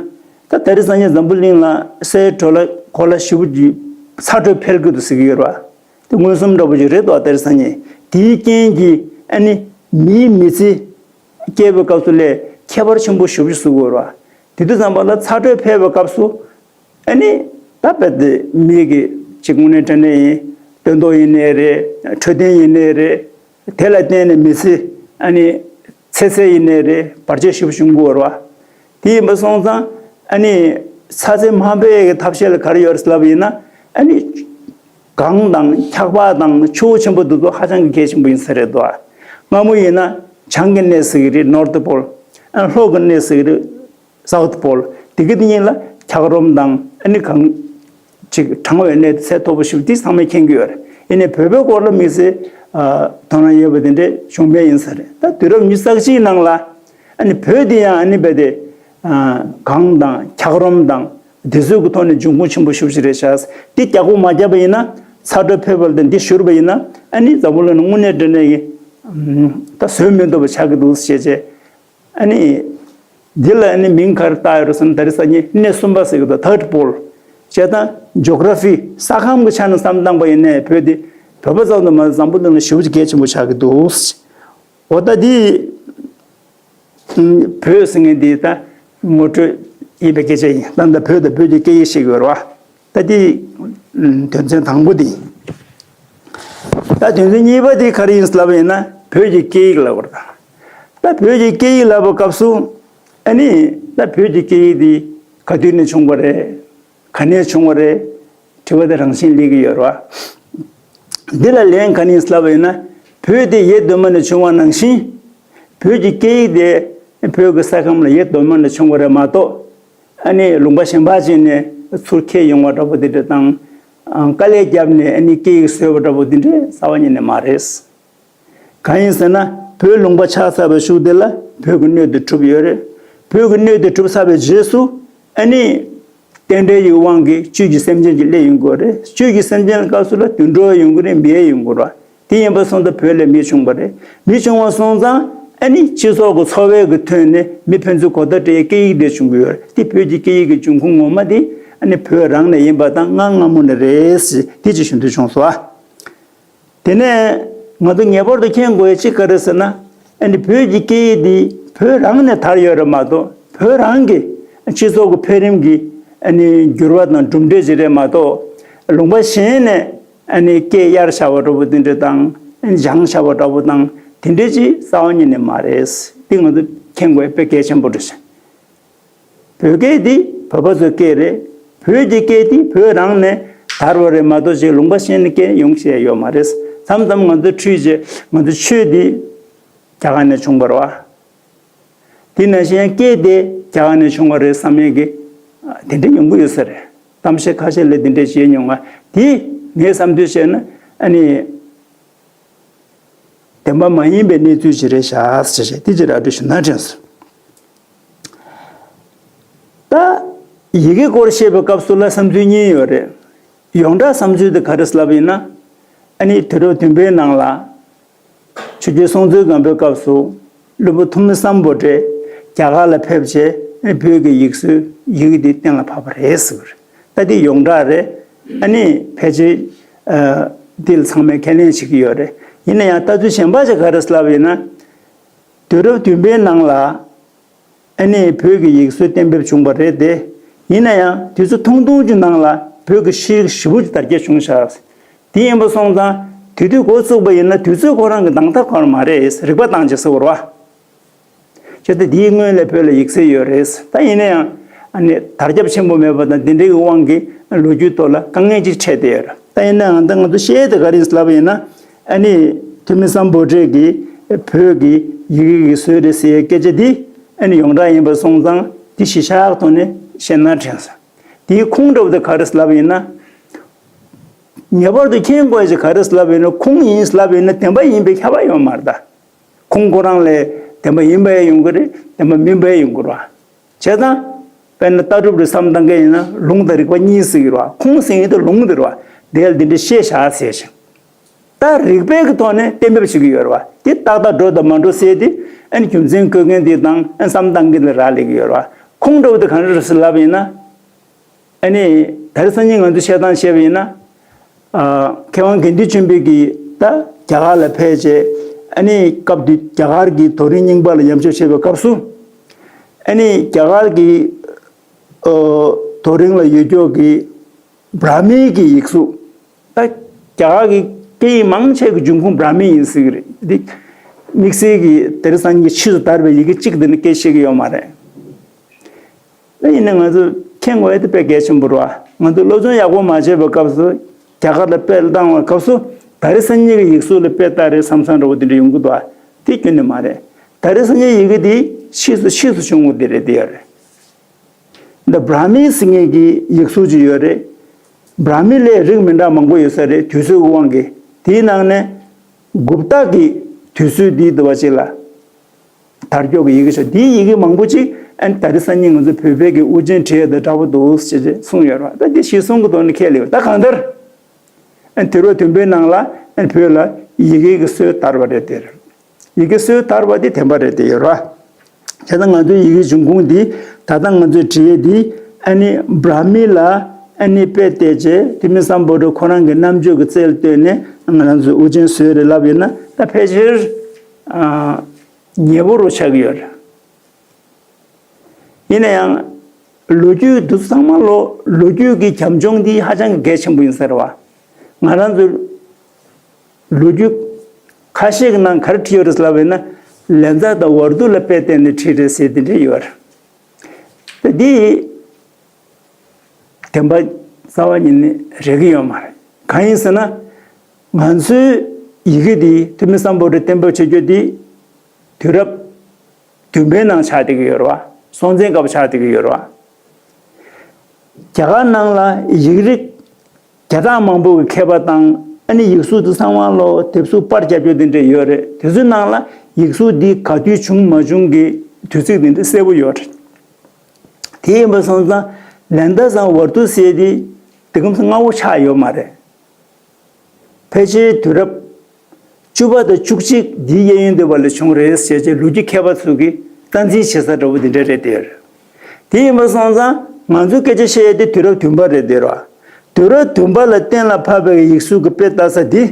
ད་དེ་རིང་སང་ཉིན་འཛམ་བུ་གླིང་ལ་སའི་གོ་ལ་གོ་ལ་ཞེ་པོ་ཅིག་ཚ་དྲོད་འཕེལ་གྱི་འདུག་ཟེར་གྱི་ཡོད་རེད་བ། དེ་མངོན་སུམ་འདྲ་པོ་ཅིག་རེད་དོ། དེ་རིང་སང་ཉིན་དེའི་རྐྱེན་གྱིས་ཨ་ནི་མིའི་མི་ཚེ་སྐྱེལ་བའི་སྐབས་སུ་ལས་ཁྱད་པར་ཆེན་པོ་ཞེ་པོ་ཅིག་བཟོ་གི་ཡོད་རེད་བ། དེ་དུས་ཙམ་པ་ལ་ཚ་དྲོད་འཕེལ་བའི་སྐབས་སུ། ཨ་ནི་ད་རྦད་དེ་མི་གི་གཅིག་དངོས་གནས་དྲང་གནས་ཡིན། སྟོན་ཐོག་ཡིན་ནའི་རེད། འཕྲོད་བསྟེན་ཡིན་ནའི་རེད། དེ་ལ་བརྟེན་ནས་མི་ཚེ་ཨ་ནི་ཚེ་ཚད་ཡིན་ནའི་རེད། བར་ཆད་ཞེ་པོ་བྱུང་གི་ཡོད་རེད་བ། དེ་ཡིན་པ་སོང་ཙང་ཨ་ནི་ཚ་ཚད་མ་འཕེལ་ཡག་གི་ཐབས་ཤེས་ལ་ག་རེ་ཡོད་རེད་ལབ་པ་ཡིན་ན། ཨ་ནི་གངས་དང་འཁྱགས་པ་དང་ཆུ་བོ་ཆེན་པོ་འདི་ཚོ་ཧ་ཅང་གི་གལ་ཆེན་པོ་ཡིན་ས་རེད་དོ། སྔ་མོ་ཡིན་ན་བྱང་གི་གནས་ཟེར་གི་རེད། North Pole། ཨ་ལྷོ་གི་གནས་ཟེར་གི་རེད། South Pole། དེ་གི་དེ་གཉིས་ལ་འཁྱགས་རོམ་དང་ཨ་ནི་གངས་ཅིག་གྲང་བའི་གནས་དེ་ཚད་མཐོ་པོ་ཞིག་དེ་ཚང་མས་མཁྱེན་གྱི་ཡོད་རེད། ཡིན་ནའི་བོད་པའི་སྐོར་ལ་དམིགས་བསལ་དོ་སྣང་ཡོད་པ་དེ་འདྲས་བྱུང་མེད་ཡིན་ས་རེད། ད་དུས་རབས་ཉི་ཤུ་རྩ་གཅིག་ནང་ལ་ཨ་ནི་བོད་དེ་ཡང་ཨ་ནི་རྦད་དེ་གངས་དང་འཁྱགས་རོམ་དང་དེ་ཚོའི་གི་ཐོག་ནས་འབྱུང་ཁུངས་ཆེན་པོ་ཞེ་པོ་ཅིག་རེད་ཤག་དེ་རྒྱག་པོ་མ་བརྒྱབ་པ་ཡིན་ན། ཚ་དྲོད་འཕེལ་བ་དང་འདི་བཞུར་བ་ཡིན་ན། ཨ་ནི་འཛམ་བུ་གླིང་ནང་དངོས་གནས་དྲང་གནས་ཀྱི་ད་བཟོད་མི་ཐུབ་པ་ཆགས་ཀྱི་འདུག་ཞེས་བྱས། ཨ་ནི་འདི་ལ་ཨ་ནི་མིང་ག་རེ་བཏགས་ཡོད་རེད་ཟེར་ན། ད་རེས་སང་ཉིན་གནས་གསུམ་པ་ཟེར་གྱི་འདུག Third Pole། བྱས་ཙང་ཇོ་གྷ་ར་ཕི་ས་ཁམས་ཀྱི་ཆ་ནས་བསམ་བཏང་པ་ཡིན་ནའི་བོད་འདི་བོད་པ་ཙམ་དུ་མ་ཟད་འཛམ་བུ་གླིང་ལ་ཞེ་པོ་ཅིག་གལ་ཆེན་པོ་ཆགས་ཀྱི་འདུག་འོ་ད་འདི་བོད་ཟེར་མཁན་འདི་ད་ངོ་སྤྲོད་ཡིན་པའི་སྐད་ཆ་ཡིན། ད་ལྟ་བོད་དང་བོད་ཀྱི་སྐད་ཡིག་ཤེས་ཀྱི་ཡོད་རེད་བ། ད་འདི་དོན་ཚན་དང་པོ་འདི་ཡིན། ད་དོན་ཚན་གཉིས་པ་དེ་ག་རེ་ཡིན་ལབ་པ་ཡིན་ན། བོད་ཀྱི་སྐད་ཡིག་ལབ་པ་རེད། ད་བོད་ཀྱི་སྐད་ཡིག་ལབ་པའི་སྐབས་སུ་ཨ་ནི་ད་བོད་ཀྱི་སྐད་ཡིག་འདི་ག་དུས་ནས་བྱུང་བ་རེད། ག་ནས་བྱུང་བ་རེད། དྲི་བ་དེ་རང་བཞིན་སླེབས་ཀྱི་ཡོད་རེད་བ། འདི་ལ་ལན་ག་ནས་ལབ་པ་ཡིན་ན། བོད་དེ་ཡེ་གདོད་མ་ནས་བྱུང་བ་ནང་བཞིན། བོད་ཀྱི་སྐད་ཡིག་དེ་བོད་ཀྱི་ས་ཁམས་ལ་ཡེ་གདོད་མ་ནས་བྱུང་བ་རེད་མ་གཏོགས། ཨ་ནི་ལུང་པ་གཞན་པ་ཅིག་ནས་ཚུར་འཁྱེར་ཡོང་བ་འདྲ་པོ་དེ་འདྲ་དང་། དཀའ་ལས་བརྒྱབ་ནས་ཨ་ནི་སྐད་ཡིག་བཟོས་པ་འདྲ་པོ་དེ་འདྲ་རྩ་བ་ཉིད་ནས་མ་རེད། གང་ཡིན་ཟེར་ན། བོད་ལུང་པ་ཆགས་ཚར་བའི་གཞུག་དེ་ལ་བོད་ཀྱི་སྣོད་དེ་གྲུབ་ཡོད་རེད། བོད་ཀྱི་སྣོད་དེ་གྲུབ་ཚར་བའི་རྗེས་སུ་ཨ་ནི་རྟེན་འབྲེལ་གྱི་དབང་གིས་བཅུད་ཀྱི་སེམས་ཅན་ཅིག་སླེབས་ཡོང་གི་ཡོད་རེད། བཅུད་ཀྱི་སེམས་ཅན་སྐབས་སུ་ལ་དུད་འགྲོ་ཡོང་གི་རེད། མི་ཡོང་གི་རེད། དེ་ཡིན་པ་སོང་ཙང་བོད་ལ་མི་བྱུང་བ་རེད། མི་བྱུང་བ་སོང་ཙང་ཨ་ནི་སྤྱི་ཚོགས་ཀྱི་འཚོ་བའི་གི་ཐོག་ནས་མི་ཕན་ཚུན་གོ་བརྡ་སྤྲད་སྐད་ཡིག་དེ་བྱུང་གི་ཡོད་རེད། དེ་བོད་ཀྱི་སྐད་ཡིག་གི་འབྱུང་ཁུངས་ངོ་མ་དེ་ཨ་ནི་བོད་རང་ནས་ཡིན་པ་དང་སྔ་སྔ་མོ་ནས་རེད་ཟེར་དེ་ཅིག་ཞུ་འདོད་བྱུང་སོང་ཨ། དེ་ནས་ང་ཚོ་ངེས་པར་དུ་མཁྱེན་དགོས་ཡ་གཅིག་ག་རེ་ཟེར་ན། ཨ་ནི་བོད་ཀྱི་སྐད་ཡིག་འདི་བོད་རང་ནས་དར་ཡོད་རེད་མ་གཏོགས། བོད་རང་གི་སྤྱི་ཚོགས་ཀྱི་འཕེལ་རིམ་གྱི་ཨ་ནི་འགྱུར་བ་དང་གྲུབ་འབྲས་ཅིག་རེད་མ་གཏོགས། ལུང་པ་གཞན་ནས་ཨ་ནི་སྐད་གཡར་བཞག་པ་འདྲ་པོ་དེ་འདྲ་དང་། སྦྱངས་བཞག་པ་འདྲ་པོ་དང་དེ་འདྲ་ཅིག་རྩ་བ་ཉིད་ནས་མ་རེད། འདི་ང་ཚོ་མཁྱེན་དགོས་ཡ་དཔེ་གལ་ཆེན་པོ་རེད། བོད་སྐད་འདི་བོད་པ་ཚོའི་སྐད་རེད། བོད་ཀྱི་སྐད་འདི་བོད་རང་ནས་དར་བ་རེད་མ་གཏོགས་ཅིག་ལུང་པ་གཞན་ནས་སྐད་ཡོང་བཤད་ཡོད་མ་རེད། མཚམས་མཚམས་ང་ཚོ་ཁྲུས་བྱས། ང་ཚོ་ཆོས་འདི་རྒྱ་གར་ནས་བྱུང་བ་རེད་བ། དེ་ནང་བཞིན་སྐད་དེ་རྒྱ་གར་ནས་བྱུང་བ་རེད་བསམ་ཡས་ཀྱི་དེ་འདྲ་ཡོང་གི་ཡོད་ས་རེད། གཏམ་བཤད་ཁ་ཤས་ལ་དེ་འདྲ་བྱས་མྱོང་བ་དེ་ངས་བསམ་ཚུལ་བཤད་ན་ཨ་ནི། བདེན་པ་མ་ཡིན་པའི་གནས་ཚུལ་ཞིག་རེད་ཤག་ཟེར་བྱས་དེ་ཅིག་ར་སྤྲོད་ཞུ་ན་དྲན་སོང་། ད་ཡི་གེ་སྐོར་བཤད་པའི་སྐབས་སུ་ལ་བསམ་ཚུལ་གཉིས་ཡོད་རེད། ཡོངས་གྲགས་བསམ་ཚུལ་དེ་ག་རེ་ལབ་ཡིན་ན། ཨ་ནི་དུས་རབས་བདུན་པའི་ནང་ལ་ཆོས་རྒྱལ་སྲོང་བཙན་སྒམ་པོའི་སྐབས་སུ་བློན་པོ་ཐོན་མི་སམ་བྷོ་ཊས་རྒྱ་གར་ལ་ཕེབས་བྱས་བོད་ཀྱི་ཡིག་གཟུགས་ཡི་གེ་འདི་གཏན་ལ་ཕབ་པ་རེད་ཟེར་བ་རེད། ད་འདི་ཡོངས་གྲགས་རེད། ཨ་ནི་ཕལ་ཆེར་འདི་ལ་ཚང་མས་ཁས་ལེན་བྱེད་ཀྱི་ཡོད་རེད། ཡིན་ན་ཡང་ལྟ་ཚུལ་གཞན་པ་ཞིག་ག་རེ་ལབ་ཡིན་ན། དུས་རབས་བདུན་པའི་ནང་ལ་ཨ་ནི་བོད་ཀྱི་ཡིག་གཟུགས་གཏན་འབེབས་བྱུང་བ་རེད་དེ། ཡིན་ན་ཡང་དུས་ཚོད་ཐུང་ཐུང་གི་ནང་ལ་བོད་ཀྱི་ཤེས་རིག་ཞེ་པོ་ཅིག་དར་རྒྱས་བྱུང་ཤག་དེ་ཡིན་པ་སོང་ཙང་དེ་དུས་འགོ་བཙུགས་པ་ཡིན་ན་དུས་ཚོད་ཁོ་རང་གི་འདང་ཐག་ཁོ་རང་མ་རེད། རིག་པ་བཏང་བྱས་ཟེར་བ་རེད་བ། བྱས་ཏེ་དེའི་སྔོན་ལ་བོད་ལ་ཡིག་ཚད་ཡོད་རེད། ད་ཡིན་ན་ཡང་ཨ་ནི་དར་ཁྱབ་ཆེན་པོ་མེད་པ་དང་དེ་འདྲའི་དབང་གིས་ལོ་རྒྱུས་ཐོག་ལ་དཀའ་ངལ་ཅིག་འཕྲད་བསྡད་ཡོད་རེད། ད་ཡིན་ན་ཡང་ད་ང་ཚོ་བཤད་དེ་ག་རེ་ལབ་ཡིན་ན། ཨ་ནི་ཐོན་མི་སམ་བྷོ་ཊས་ཀྱིས་བོད་ཀྱི་ཡི་གེ་གི་སྲོལ་རེད་ཟེར་ཡའི་སྐད་ཆ་འདི་ཨ་ནི་ཡོངས་གྲགས་ཡིན་པ་སོང་ཙང་འདི་གཞི་བཞག་ཐོག་ནས་བཤད་ན་དྲན་སོང་། དེའི་ཁུངས་འདྲ་བོ་དེ་ག་རེ་ལབ་ཡིན་ན། ངེས་པར་དུ་མཁྱེན་དགོས་ཡ་ཅིག་ག་རེ་ལབ་ཡིན་ན། ཁུངས་ཡིན་ལབ་ཡིན་ན་བདེན་པ་ཡིན་པའི་ཁྱབ་པ་ཡོད་མ་རེད་ད། ཁུངས་ཁོ་རང་ལས་བདེན་པ་ཡིན་པ་ཡང་ཡོང་གི་རེད། བདེན་པ་མིན་པ་ཡང་ཡོང་གི་རེད་བ། བྱས་ཙང་། དཔེར་ན་ལྟ་གྲུབ་རེ་བསམ་བཏང་མཁན་ཡིན་ན་ལུང་དང་རིགས་པ་གཉིས་ཟེར་གྱི་རེད་བ། ཁུངས་ཟེར་མཁན་དེ་ལུང་དེ་རེད་བ། དེ་ལ་འདི་འདྲ་བཤད་བཞག་ཟེར་ཞིང་། ད་རིགས་པའི་གི་ཐོག་ནས་གཏན་འབེབས་བྱེད་ཀྱི་ཡོད་རེད་བ། དེ་ཏག་ཏག་འགྲོ་དང་མ་འགྲོ་ཟེར་དེ་ཨ་ནི་རྒྱུ་མཚན་བཀོད་མཁན་དེ་དང་ཨ་ནི་བསམ་བཏང་མཁན་དེ་ལ་རག་ལས་ཀྱི་ཡོད་རེད་བ། ཁུངས་འདྲ་བོ་དེ་ག་འདྲ་རེད་ཟེར་ལབ་པ་ཡིན་ན། ཨ་ནི་ད་རེས་སང་ཉིན་ང་ཚོས་བཤད་སྟངས་བཤད་པ་ཡིན་ན། ཨ། མཁས་དབང་དགེ་འདུན་ཆོས་འཕེལ་གྱིས་ད་རྒྱ་གར་ལ་ཕེབས་བྱས། ཨ་ནི་སྐབས་དེ་རྒྱ་གར་གྱི་རྡོ་རིང་རྙིང་པ་ལ་ཉམས་ཞིབ་བྱེད་པའི་སྐབས་སུ། ཨ་ནི་རྒྱ་གར་གྱི་ཨོ། རྡོ་རིང་ལ་ཡོད་ཀྱོག་གི་བྲ་མིའི་གི་ཡིག་གཟུགས། ད་རྒྱ་གར་གྱི་སྐད་ཡིག་མང་ཆེ་གི་འབྱུང་ཁུངས་བྲ་མི་ཡིན་ཟེར་གྱི་རེད། འདི་དམིགས་བསལ་གྱི་དེ་རིང་སང་ཉིན་ཕྱིས་སུ་དར་བའི་ཡི་གེ་གཅིག་དེ་ནི་སྐད་ཤེས་ཀྱི་ཡོད་མ་རེད། ཨ། ཡིན་ན་ང་ཚོ་མཁྱེན་དགོས་ཡ་དེ་དཔེ་གལ་ཆེན་པོ་རེད་བ། ང་ཚོ་སློབ་སྦྱོང་ཡག་པོ་མ་བྱས་པའི་སྐབས་སུ་རྒྱ་གར་ལ་དཔེ་བཏང་བའི་སྐབས་སུ་ད་རེས་སང་ཉིན་གྱི་ཡིག་གཟུགས་ལ་དཔེ་ལྟ་རེད་བསམ་བསམ་འདྲ་བོ་དེ་འདྲ་ཡོང་གི་འདུག་བ། དེ་ཁྱོན་ནས་མ་རེད། ད་རེས་སང་ཉིན་ཡི་གེ་དེ་ཕྱིས་སུ་ཕྱིས་སུ་བྱུང་བ་དེ་རེད། དེ་ཡོད་རེད། འདི་བྲ་མི་ཟེར་མཁན་གྱི་ཡིག་གཟུགས་ཅིག་ཡོད་རེད། བྲ་མི་ལས་རིགས་མི་འདྲ་མང་པོ་ཡོད་ས་རེད། དུས་ཚོད་ཀྱི་དབང་གིས། དེའི་ནང་ནས་གུབ་ཏ་གི་དུས་ཚོད་འདིའི་འདུ་བ་ཅིག་ལ། དར་ཀྱོག་གི་ཡི་གེ་ཤོག་འདིའི་ཡི་གེ་མང་པོ་ཅིག་ཨ་ནི་ད་རེས་སང་ཉིན་ང་ཚོ་བོད་པའི་གི་དབུ་ཅན་བྲིས་ཡ་དང་འདྲ་པོ་འདུག་ཅེས་གསུངས་ཡོད་རེད་བ། ད་འདི་གཞིར་བཟུང་གི་ཐོག་ནས་ཁས་ལེན་ཡོད། ད་གང་ལྟར་ཨ་ནི་དུས་རབས་བདུན་པའི་ནང་ལ་ཨ་ནི་བོད་ལ་ཡི་གེ་གི་སྲོལ་དར་བ་རེད་དེ། ཡི་གེ་སྲོལ་དར་བ་དེ་བདེན་པ་རེད་དེ་ཡོད་རེད་བ། བྱས་ཙང་ང་ཚོའི་ཡི་གེ་འབྱུང་ཁུངས་འདི་ད་ལྟ་ང་ཚོས་བྲིས་ཡས་འདི་ཨ་ནི་བྲ་མི་ལ་ཨ་ནི་དཔེ་བལྟས་རྗེས་ཐོན་མི་སམ་བྷོ་ཊ་ཁོ་རང་གི་རྣམ་དཔྱོད་ཀྱི་རྩལ་བཏོན་ནས་ང་རང་ཚོའི་དབུ་ཅན་བཟོས་རེད་ལབ་ཡོད་ན་ད་ཕལ་ཆེར་ཨ། ཉེ་པོ་རུ་ཆགས་ཀྱི་ཡོད་རེད། ཡིན་ན་ཡང་། ལོ་རྒྱུས་འདི་ཚང་མ་ལོ་ལོ་རྒྱུས་ཀྱི་རྒྱབ་ལྗོངས་འདི་ཧ་ཅང་གི་གལ་ཆེན་པོ་ཡིན་ས་རེད་བ། ང་རང་ཚོའི་ལོ་རྒྱུས་ཁ་ཤས་ཀྱི་ནང་ག་རེ་བྲིས་ཡོད་རེད་ལབ་པ་ཡིན་ན། ལན་ཚྭ་དང་ཝར་ཏུ་ལ་དཔེ་བལྟས་ནས་བྲིས་རེད་ཟེར་དེ་འདྲ་ཡོད་རེད། དེ་འདི། བདེན་པ་རྩ་བ་ཉིད་ནས་རེག་གི་ཡོད་མ་རེད། གང་ཡིན་ཟེར་ན། ང་ཚོའི་ཡི་གེ་འདི་ཐོན་མི་སམ་བྷོ་ཊས་གཏན་འབེབས་བྱེད་རྒྱུ་འདི། དུས་རབས་བདུན་པའི་ནང་ཆགས་བསྡད་ཀྱི་ཡོད་རེད་བ། སྲོང་བཙན་སྐབས་ཆགས་བསྡད་ཀྱི་ཡོད་རེད་བ། རྒྱ་གར་ནང་ལ་ཡིག་རིགས་བརྒྱ་ཕྲག་མང་པོ་གི་མཁས་པ་དང་ཨ་ནི་ཡིག་གཟུགས་འདི་ཚང་མ་ལོ་དེབ་གཟུགས་པར་རྒྱབ་རྒྱུ་དེ་འདྲ་ཡོད་རེད། དེ་ཚོའི་ནང་ལ་ཡིག་གཟུགས་འདི་ག་དུས་བྱུང་མ་བྱུང་གི་དུས་ཚིགས་དེ་འདྲ་གསལ་པོ་ཡོད་རེད། དེ་ཡིན་པ་སོང་ཙང་ལན་ཚྭ་དང་ཝར་ཏུ་ཟེར་དེ་དེ་གམ་སང་སྔ་བོ་ཆགས་ཡོད་མ་རེད། ཕལ་ཆེར་དུས་རབས་བཅུ་པ་དང་བཅུ་གཅིག་འདིའི་གཡས་གཡོན་དེ་བར་ལ་བྱུང་རེད་ཟེར་བྱས་ལོ་རྒྱུས་མཁས་པ་ཚོ་གིས་རྩ་འཛིན་བྱེད་ས་འདྲ་བོ་འདི་འདྲ་རེད་དེ། དེ་ཡིན་པ་སོང་ཙང་ང་ཚོས་སྐད་ཆ་བཤད་ཡས་དེ་དུས་རབས་བདུན་པ་རེད་དེ་ར། དུས་རབས་བདུན་པ་ལ་གཏན་ལ་ཕབ་པའི་ཡིག་གཟུགས་ཀྱི་དཔེ་ལྟ་ས་འདི།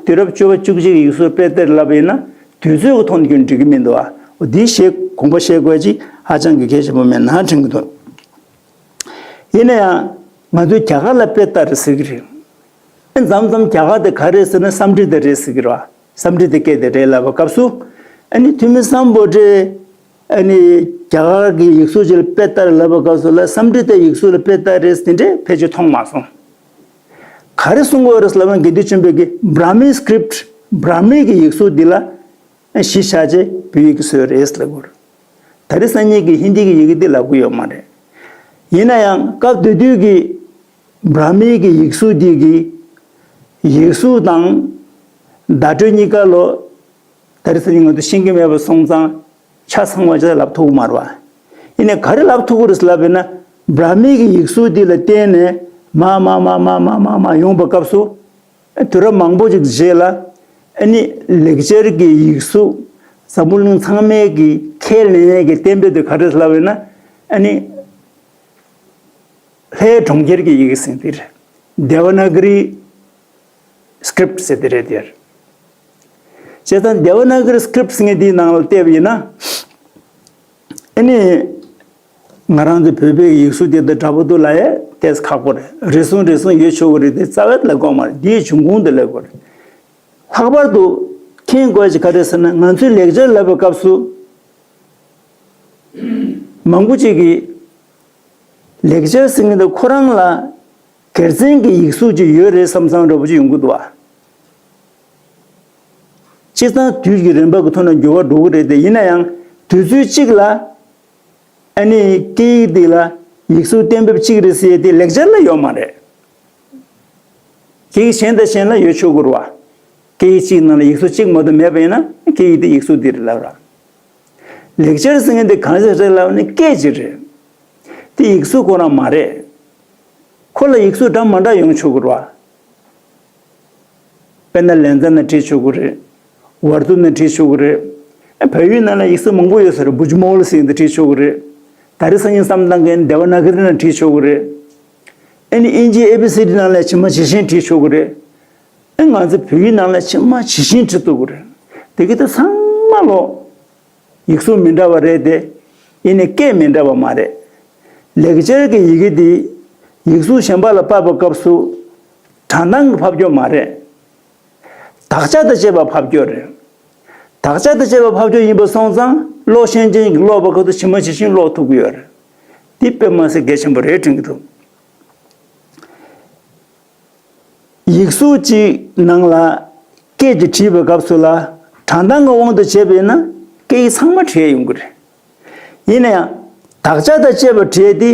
དུས་རབས་བཅུ་པ་བཅུ་གཅིག་ཡིག་གཟུགས་དཔེ་དེར་ལབ་ཡིན་ན་དུས་ཚོད་ཀྱི་ཐོག་ནས་ཀྱང་འགྲིག་གི་མི་འདུག་ཨ། འོ་འདི་ཞེས་དགོངས་པ་བཞེས་དགོས་ཅིག་ཧ་ཅང་གི་གལ་ཆེན་པོ་མེད་ན་དྲན་གྱི་འདུག་ཡིན་ན་ཡང་ང་ཚོས་རྒྱ་གར་ལ་དཔེ་ལྟ་རེད་ཟེར་གྱི་རེད། ཨེ་མཚམས་མཚམས་རྒྱ་གར་དེ་ག་རེད་ཟེར་ན་སཾ་སྐྲྀ་ཏ་རེད་ཟེར་གྱི་རེད་བ། སཾ་སྐྲྀ་ཏ་སྐད་དེ་རེད་ལབ་པ་སྐབས་སུ། ཨ་ནི་ཐོན་མི་སམ་བྷོ་ཊས་ཨ་ནི་རྒྱ་གར་གྱི་ཡིག་གཟུགས་ཅིག་ལ་དཔེ་ལྟ་རེད་ལབ་པ་སྐབས་སུ་ལ་སཾ་སྐྲྀ་ཏ་ཡིག་གཟུགས་ལ་དཔེ་ལྟ་རེད་ཟེར་དེ་འདྲས་ཕལ་ཆེར་མཐོང་མ་སོང་། ག་རེ་གསུང་གི་ཡོད་རེད་ལབ་ན་དགེ་འདུན་ཆོས་འཕེལ་གྱིས་བྲ་མི་སི་ཀྲིབ་བྲ་མི་གི་ཡིག་གཟུགས་འདི་ལ་གཞི་བཞག་བྱས་བོད་ཡིག་གི་བཟོས་རེད་ལབ་དགོས་རེད། ད་རེས་སང་ཉིན་གྱི་ཧིན་དི་གི་ཡི་གེ་འདི་ལབ་གི་ཡོད་མ་རེད། ཡིན་ན་ཡང་སྐབས་དེ་དུས་ཀྱི་བྲ་མི་གི་ཡིག་གཟུགས་འདི་གི་ཡིག་གཟུགས་དང་བརྡ་སྤྲོད་གཉིས་ཀ་ལོ། ད་རེས་སང་ཉིན་ང་ཚོ་ཤེས་ཀྱི་མེད་པ་སོང་ཙང་ཆ་ཚང་བ་ཅིག་ལབ་ཐུབ་ཀྱི་མ་རེད་བ། ཡིན་ནའི་ག་རེ་ལབ་ཐུབ་ཀྱི་རེད་ལབ་ཡིན་ན་བྲ་མི་གི་ཡིག་གཟུགས་འདི་ལ་བརྟེན་ནས་མ་མ་མ་མ་མ་མ་མ་ཡོང་བའི་སྐབས་སུ། དུས་རབས་མང་པོ་ཅིག་རྗེས་ལ་ཨ་ནི་ལེགས་སྦྱར་གྱི་ཡིག་གཟུགས་འཛམ་བུ་གླིང་ཚང་མས་ཀྱི་ཁས་ལེན་ཡས་ཀྱི་གཏན་འབེབས་དེ་ག་རེ་ལབ་ཡིན་ན་ཨ་ནི་ལྷའི་གྲོང་ཁྱེར་གྱི་ཡི་གེ་ཟེར་དེ་རེད། དེ་ཝ་ན་ག་རི་སི་ཀྲིབ་ཟེར་དེ་རེད་དེར། བྱས་ཙང་དེ་ཝ་ན་ག་རི་སི་ཀྲིབ་ཟེར་མཁན་དེའི་ནང་ལ་བལྟས་པ་ཡིན་ན། ཨ་ནི། ང་རང་ཚོ་བོད་པའི་ཡིག་གཟུགས་དེ་དང་འདྲ་པོ་འདུག་ལབ་ཡས་ཏོག་ཙམ་ཁག་པོ་རེད། རེ་ཟུང་རེ་ཟུང་ཡོད་ཆོག་གི་རེད་དེ་རྩ་བའི་ལབ་དགོས་མ་རེད། འདིའི་འབྱུང་ཁུངས་དེ་ལབ་དགོས་རེད། ལྷག་པར་དུ་མཁྱེན་དགོས་ཅིག་ག་རེ་ཟེར་ན་ང་ཚོའི་ལེགས་སྦྱར་ལབ་པའི་སྐབས་སུ། མང་པོ་ཅིག་གིས་ལེགས་སྦྱར་ཟེར་མཁན་དེ་ཁོ་རང་ལ་སྒེར་བཙན་གྱི་ཡིག་གཟུགས་ཅིག་ཡོད་རེད་བསམ་བསམ་འདྲ་པོ་ཅིག་ཡོང་གི་འདུག་བ། སྤྱིར་བཏང་དུས་ཀྱི་རིམ་པ་གི་ཐོག་ནས་འགྱུར་བ་འགྲོ་གི་རེད་དེ་ཡིན་ན་ཡང་དུས་ཚོད་གཅིག་ལ། ཨ་ནི་སྐད་ཡིག་འདི་ལ་ཡིག་གཟུགས་གཏན་འབེབས་གཅིག་རེད་ཟེར་ཡས་དེ་ལེགས་སྦྱར་ལ་ཡོད་མ་རེད། སྐད་ཡིག་གཞན་དང་གཞན་ལ་ཡོད་ཆོག་གི་རེད་བ། སྐད་ཡིག་གཅིག་ནང་ལ་ཡིག་གཟུགས་གཅིག་མ་གཏོགས་མེད་པ་ཡིན་ན་སྐད་ཡིག་དེ་ཡིག་གཟུགས་འདི་རེད་ལབ་ར། ལེགས་སྦྱར་ཟེར་མཁན་དེ་གང་ཟེར་རེད་ལབ་ན་སྐད་ཅིག་རེད། དེ་ཡིག་གཟུགས་ཁོ་རང་མ་རེད། ཁོ་ལ་ཡིག་གཟུགས་འདྲ་མ་འདྲ་ཡོང་ཆོག་གི་རེད་བ། དཔེར་ན་ལན་ཙ་ན་བྲིས་ཆོག་གི་རེད། ཝར་དུ་ན་བྲིས་ཆོག་གི་རེད། ཨ་བལ་ཡུལ་ནང་ལ་ཡིག་གཟུགས་མང་པོ་ཡོད་ས་རེད། བུ་ཇི་མོལ་ཟེར་ཡིན་དེ་བྲིས་ཆོག་གི་རེད། ད་རེས་སང་ཉིན་བསམ་བཏང་མཁན་དེ་ཝ་ན་ག་རི་ན་བྲིས་ཆོག་གི་རེད། ཨ་ནི་ཨིན་ཇིའི་ཨེ་བི་སི་ཌི་ནང་ལ་ཇི་མ་ཇི་བཞིན་བྲིས་ཆོག་གི་རེད། ཨ་ང་ཚོ་བོད་ཡིག་ནང་ལ་ཇི་མ་ཇི་བཞིན་བྲིས་ཐུབ་ཀྱི་རེད། དེ་གི་དེ་ཚང་མ་ལོ། ཡིག་གཟུགས་མི་འདྲ་བ་རེད་དེ། ཡིན་ནའི་སྐད་མི་འདྲ་བ་མ་རེད། ལེགས་སྦྱར་གྱི་ཡི་གེ་འདི་ཡིག་གཟུགས་གཞན་པ་ལ་ཕབ་པའི་སྐབས་སུ་བྲང་ཐང་གི་ཕབ་སྐྱོར་མ་རེད། དག་ཆ་དང་བཅས་པ་ཕབ་སྐྱོར་རེད། དག་ཆ་དང་བཅས་པ་ཕབ་སྐྱོར་ཡིན་པ་སོང་ཙང་ཀློག་ཤེས་མཁན་གྱིས་ཀློག་པའི་སྐབས་སུ་ཇི་མ་ཇི་བཞིན་ཀློག་ཐུབ་ཀྱི་ཡོད་རེད། འདི་དཔེ་མ་སྲིད་གལ་ཆེན་པོ་རེད་དྲན་གྱི་འདུག་ཡིག་གཟུགས་གཅིག་ནང་ལ་སྐད་ཅིག་བྲིས་པའི་སྐབས་སུ་ལ་བྲང་ཐང་གི་དབང་དུ་བྱས་པས་ན་སྐད་ཡིག་ཚང་མ་བྲིས་ཡོང་གི་རེད། ཡིན་ན་ཡང་དག་ཆ་དང་བཅས་པ་བྲིས་ཏེ་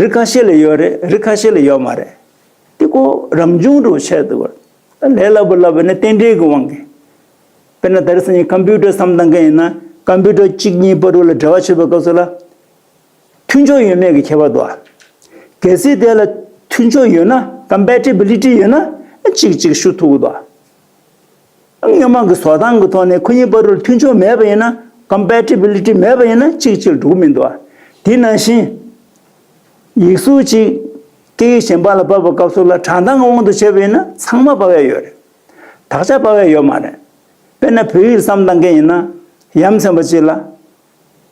རིགས་ཁ་ཤས་ལ་ཡོད་རེད། རིགས་ཁ་ཤས་ལ་ཡོད་མ་རེད། འདི་ཁོ་རང་བྱུང་འདྲ་བོ་ཆགས་འདུག་བ། ལས་སླ་པོ་ལབ་པ་ན་རྟེན་འབྲེལ་གྱི་དབང་གིས། དཔེར་ན་ད་རེས་སང་ཉིན་ཀམ་པུ་ཊར་བསམ་བཏང་མཁན་ཡིན་ན་ཀམ་པུ་ཊར་གཅིག་གཉིས་བར་དུ་ལ་འབྲེལ་བ་བྱེད་པའི་སྐབས་སུ་ལ། མཐུན་ཕྱོགས་ཡོད་མེད་ཀྱི་ཁྱད་པར་འདུག་ཨ། གལ་སྲིད་དེ་ལ་མཐུན་ཕྱོགས་ཡོད་ན་ཀམ་པེ་ཊི་བི་ལི་ཊི་ཡོད་ན་གཅིག་གཅིག་ཞུ་ཐུབ་ཀྱི་འདུག་ཨ། སྔོན་མ་གི་བཟོ་སྟངས་ཀྱི་ཐོག་ནས་ཁོ་གཉིས་བར་དུ་མཐུན་ཕྱོགས་མེད་པ་ཡིན་ན་ཀམ་པེ་ཊི་བི་ལི་ཊི་མེད་པ་ཡིན་ན་གཅིག་གཅིག་འགྲོ་གི་མི་འདུག་ཨ། དེ་ནང་བཞིན་ཡིག་གཟུགས་གཅིག་སྐད་ཡིག་གཞན་པ་ལ་ཕབ་པའི་སྐབས་སུ་ལ་བྲང་ཐང་གི་དབང་དུ་བྱས་པ་ཡིན་ན་ཚང་མ་ཕབ་ཡ་ཡོད་རེད། དག་ཆ་ཕབ་ཡ་ཡོད་མ་རེད། དཔེར་ན་བོད་ཡིག་བསམ་བཏང་མཁན་ཡིན་ན་ཡ་མཚན་པ་གཅིག་ལ།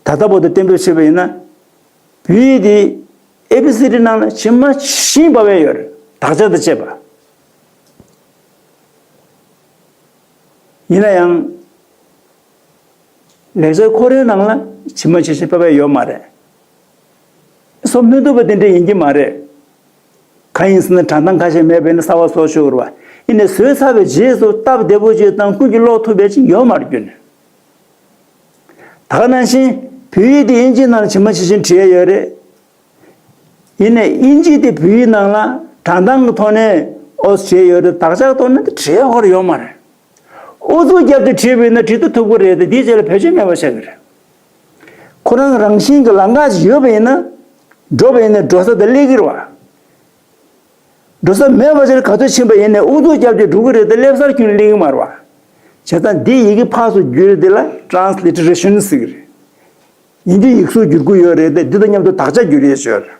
ད་ལྟ་བར་དུ་གཏན་འབེབས་བྱས་པ་ཡིན་ན། བོད་ཡིག་དེ་ཨེ་བི་སི་ཌི་ནང་ལ་ཇི་མ་ཇི་བཞིན་ཕབ་ཡ་ཡོད་རེད། དག་ཆ་དང་བཅས་པ། ཡིན་ན་ཡང་། ལེགས་སྦྱར་ཁོ་རའི་ནང་ལ་ཇི་མ་ཇི་བཞིན་ཕབ་ཡ་ཡོད་མ་རེད། བཟོ་མི་ཐུབ་པ་དེ་འདྲ་ཡིན་གྱི་མ་རེད། གང་ཡིན་ཟེར་ན་བྲང་ཐང་ཁ་ཤས་མེད་པས་ན་གསར་པ་བཟོ་ཆོག་གི་རེད་བ། ཡིན་ནའི་བཟོས་ཚར་བའི་རྗེས་སུ་སྟབས་བདེ་པོ་ཅིག་དང་ཀུན་གྱིས་ཀློག་ཐུབ་པ་ཅིག་ཡོད་མ་རེད་རྒྱུན་ནས། ད་ག་ནང་བཞིན་བོད་ཡིག་དེ་དབྱིན་ཇིའི་ནང་ལ་ཇི་མ་ཇི་བཞིན་བྲིས་ཡ་ཡོད་རེད། ཡིན་ནའི་དབྱིན་ཇི་དེ་བོད་ཡིག་ནང་ལ་བྲང་ཐང་གི་ཐོག་ནས་ཨོ་བྲིས་ཡོད་རེད། དག་ཆའི་ཐོག་ནས་དེ་བྲིས་ཡ་ཧོར་ཡོད་མ་རེད། ཨུ་ཚུགས་བརྒྱབ་སྟེ་བྲིས་པ་ཡིན་ན་བྲིས་ཐུབ་ཐུབ་ཀྱི་རེད་དེ་དེའི་རྗེས་ལ་བེད་སྤྱོད་མེད་པ་ཆགས་ཀྱི་རེད། ཁོ་རང་རང་བཞིན་གྱི་ལམ་ཁ་ཅིག་ཡོད་པ་ཡིན་ན། འགྲོ་བ་ཡིན་ན་འགྲོ་ས་དེ་སླེབས་ཀྱི་རེད་བ། འགྲོ་ས་མེད་པ་ཅིག་ལ་ག་ཚོད་ཕྱིན་པ་ཡིན་ནའི་ཨུ་ཚུགས་བརྒྱབ་སྟེ་འགྲོ་གི་རེད་དེ་སླེབས་སར་ཁྱོན་སླེབས་ཀྱི་མ་རེད་བ། བྱས་ཙང་འདི་ཡི་གེ་ཕར་ཚུར་བསྒྱུར་དེ་ལ་ཊེ་རན་སི་ལི་ཊི་རེ་ཤན་ཟེར་གྱི་རེད། ཡིན་གྱི་ཡིག་གཟུགས་བསྒྱུར་གྱི་ཡོད་རེད་དེ་འདི་དང་མཉམ་དུ་དག་ཆ་བསྒྱུར་ཡས་ཡོད་རེད།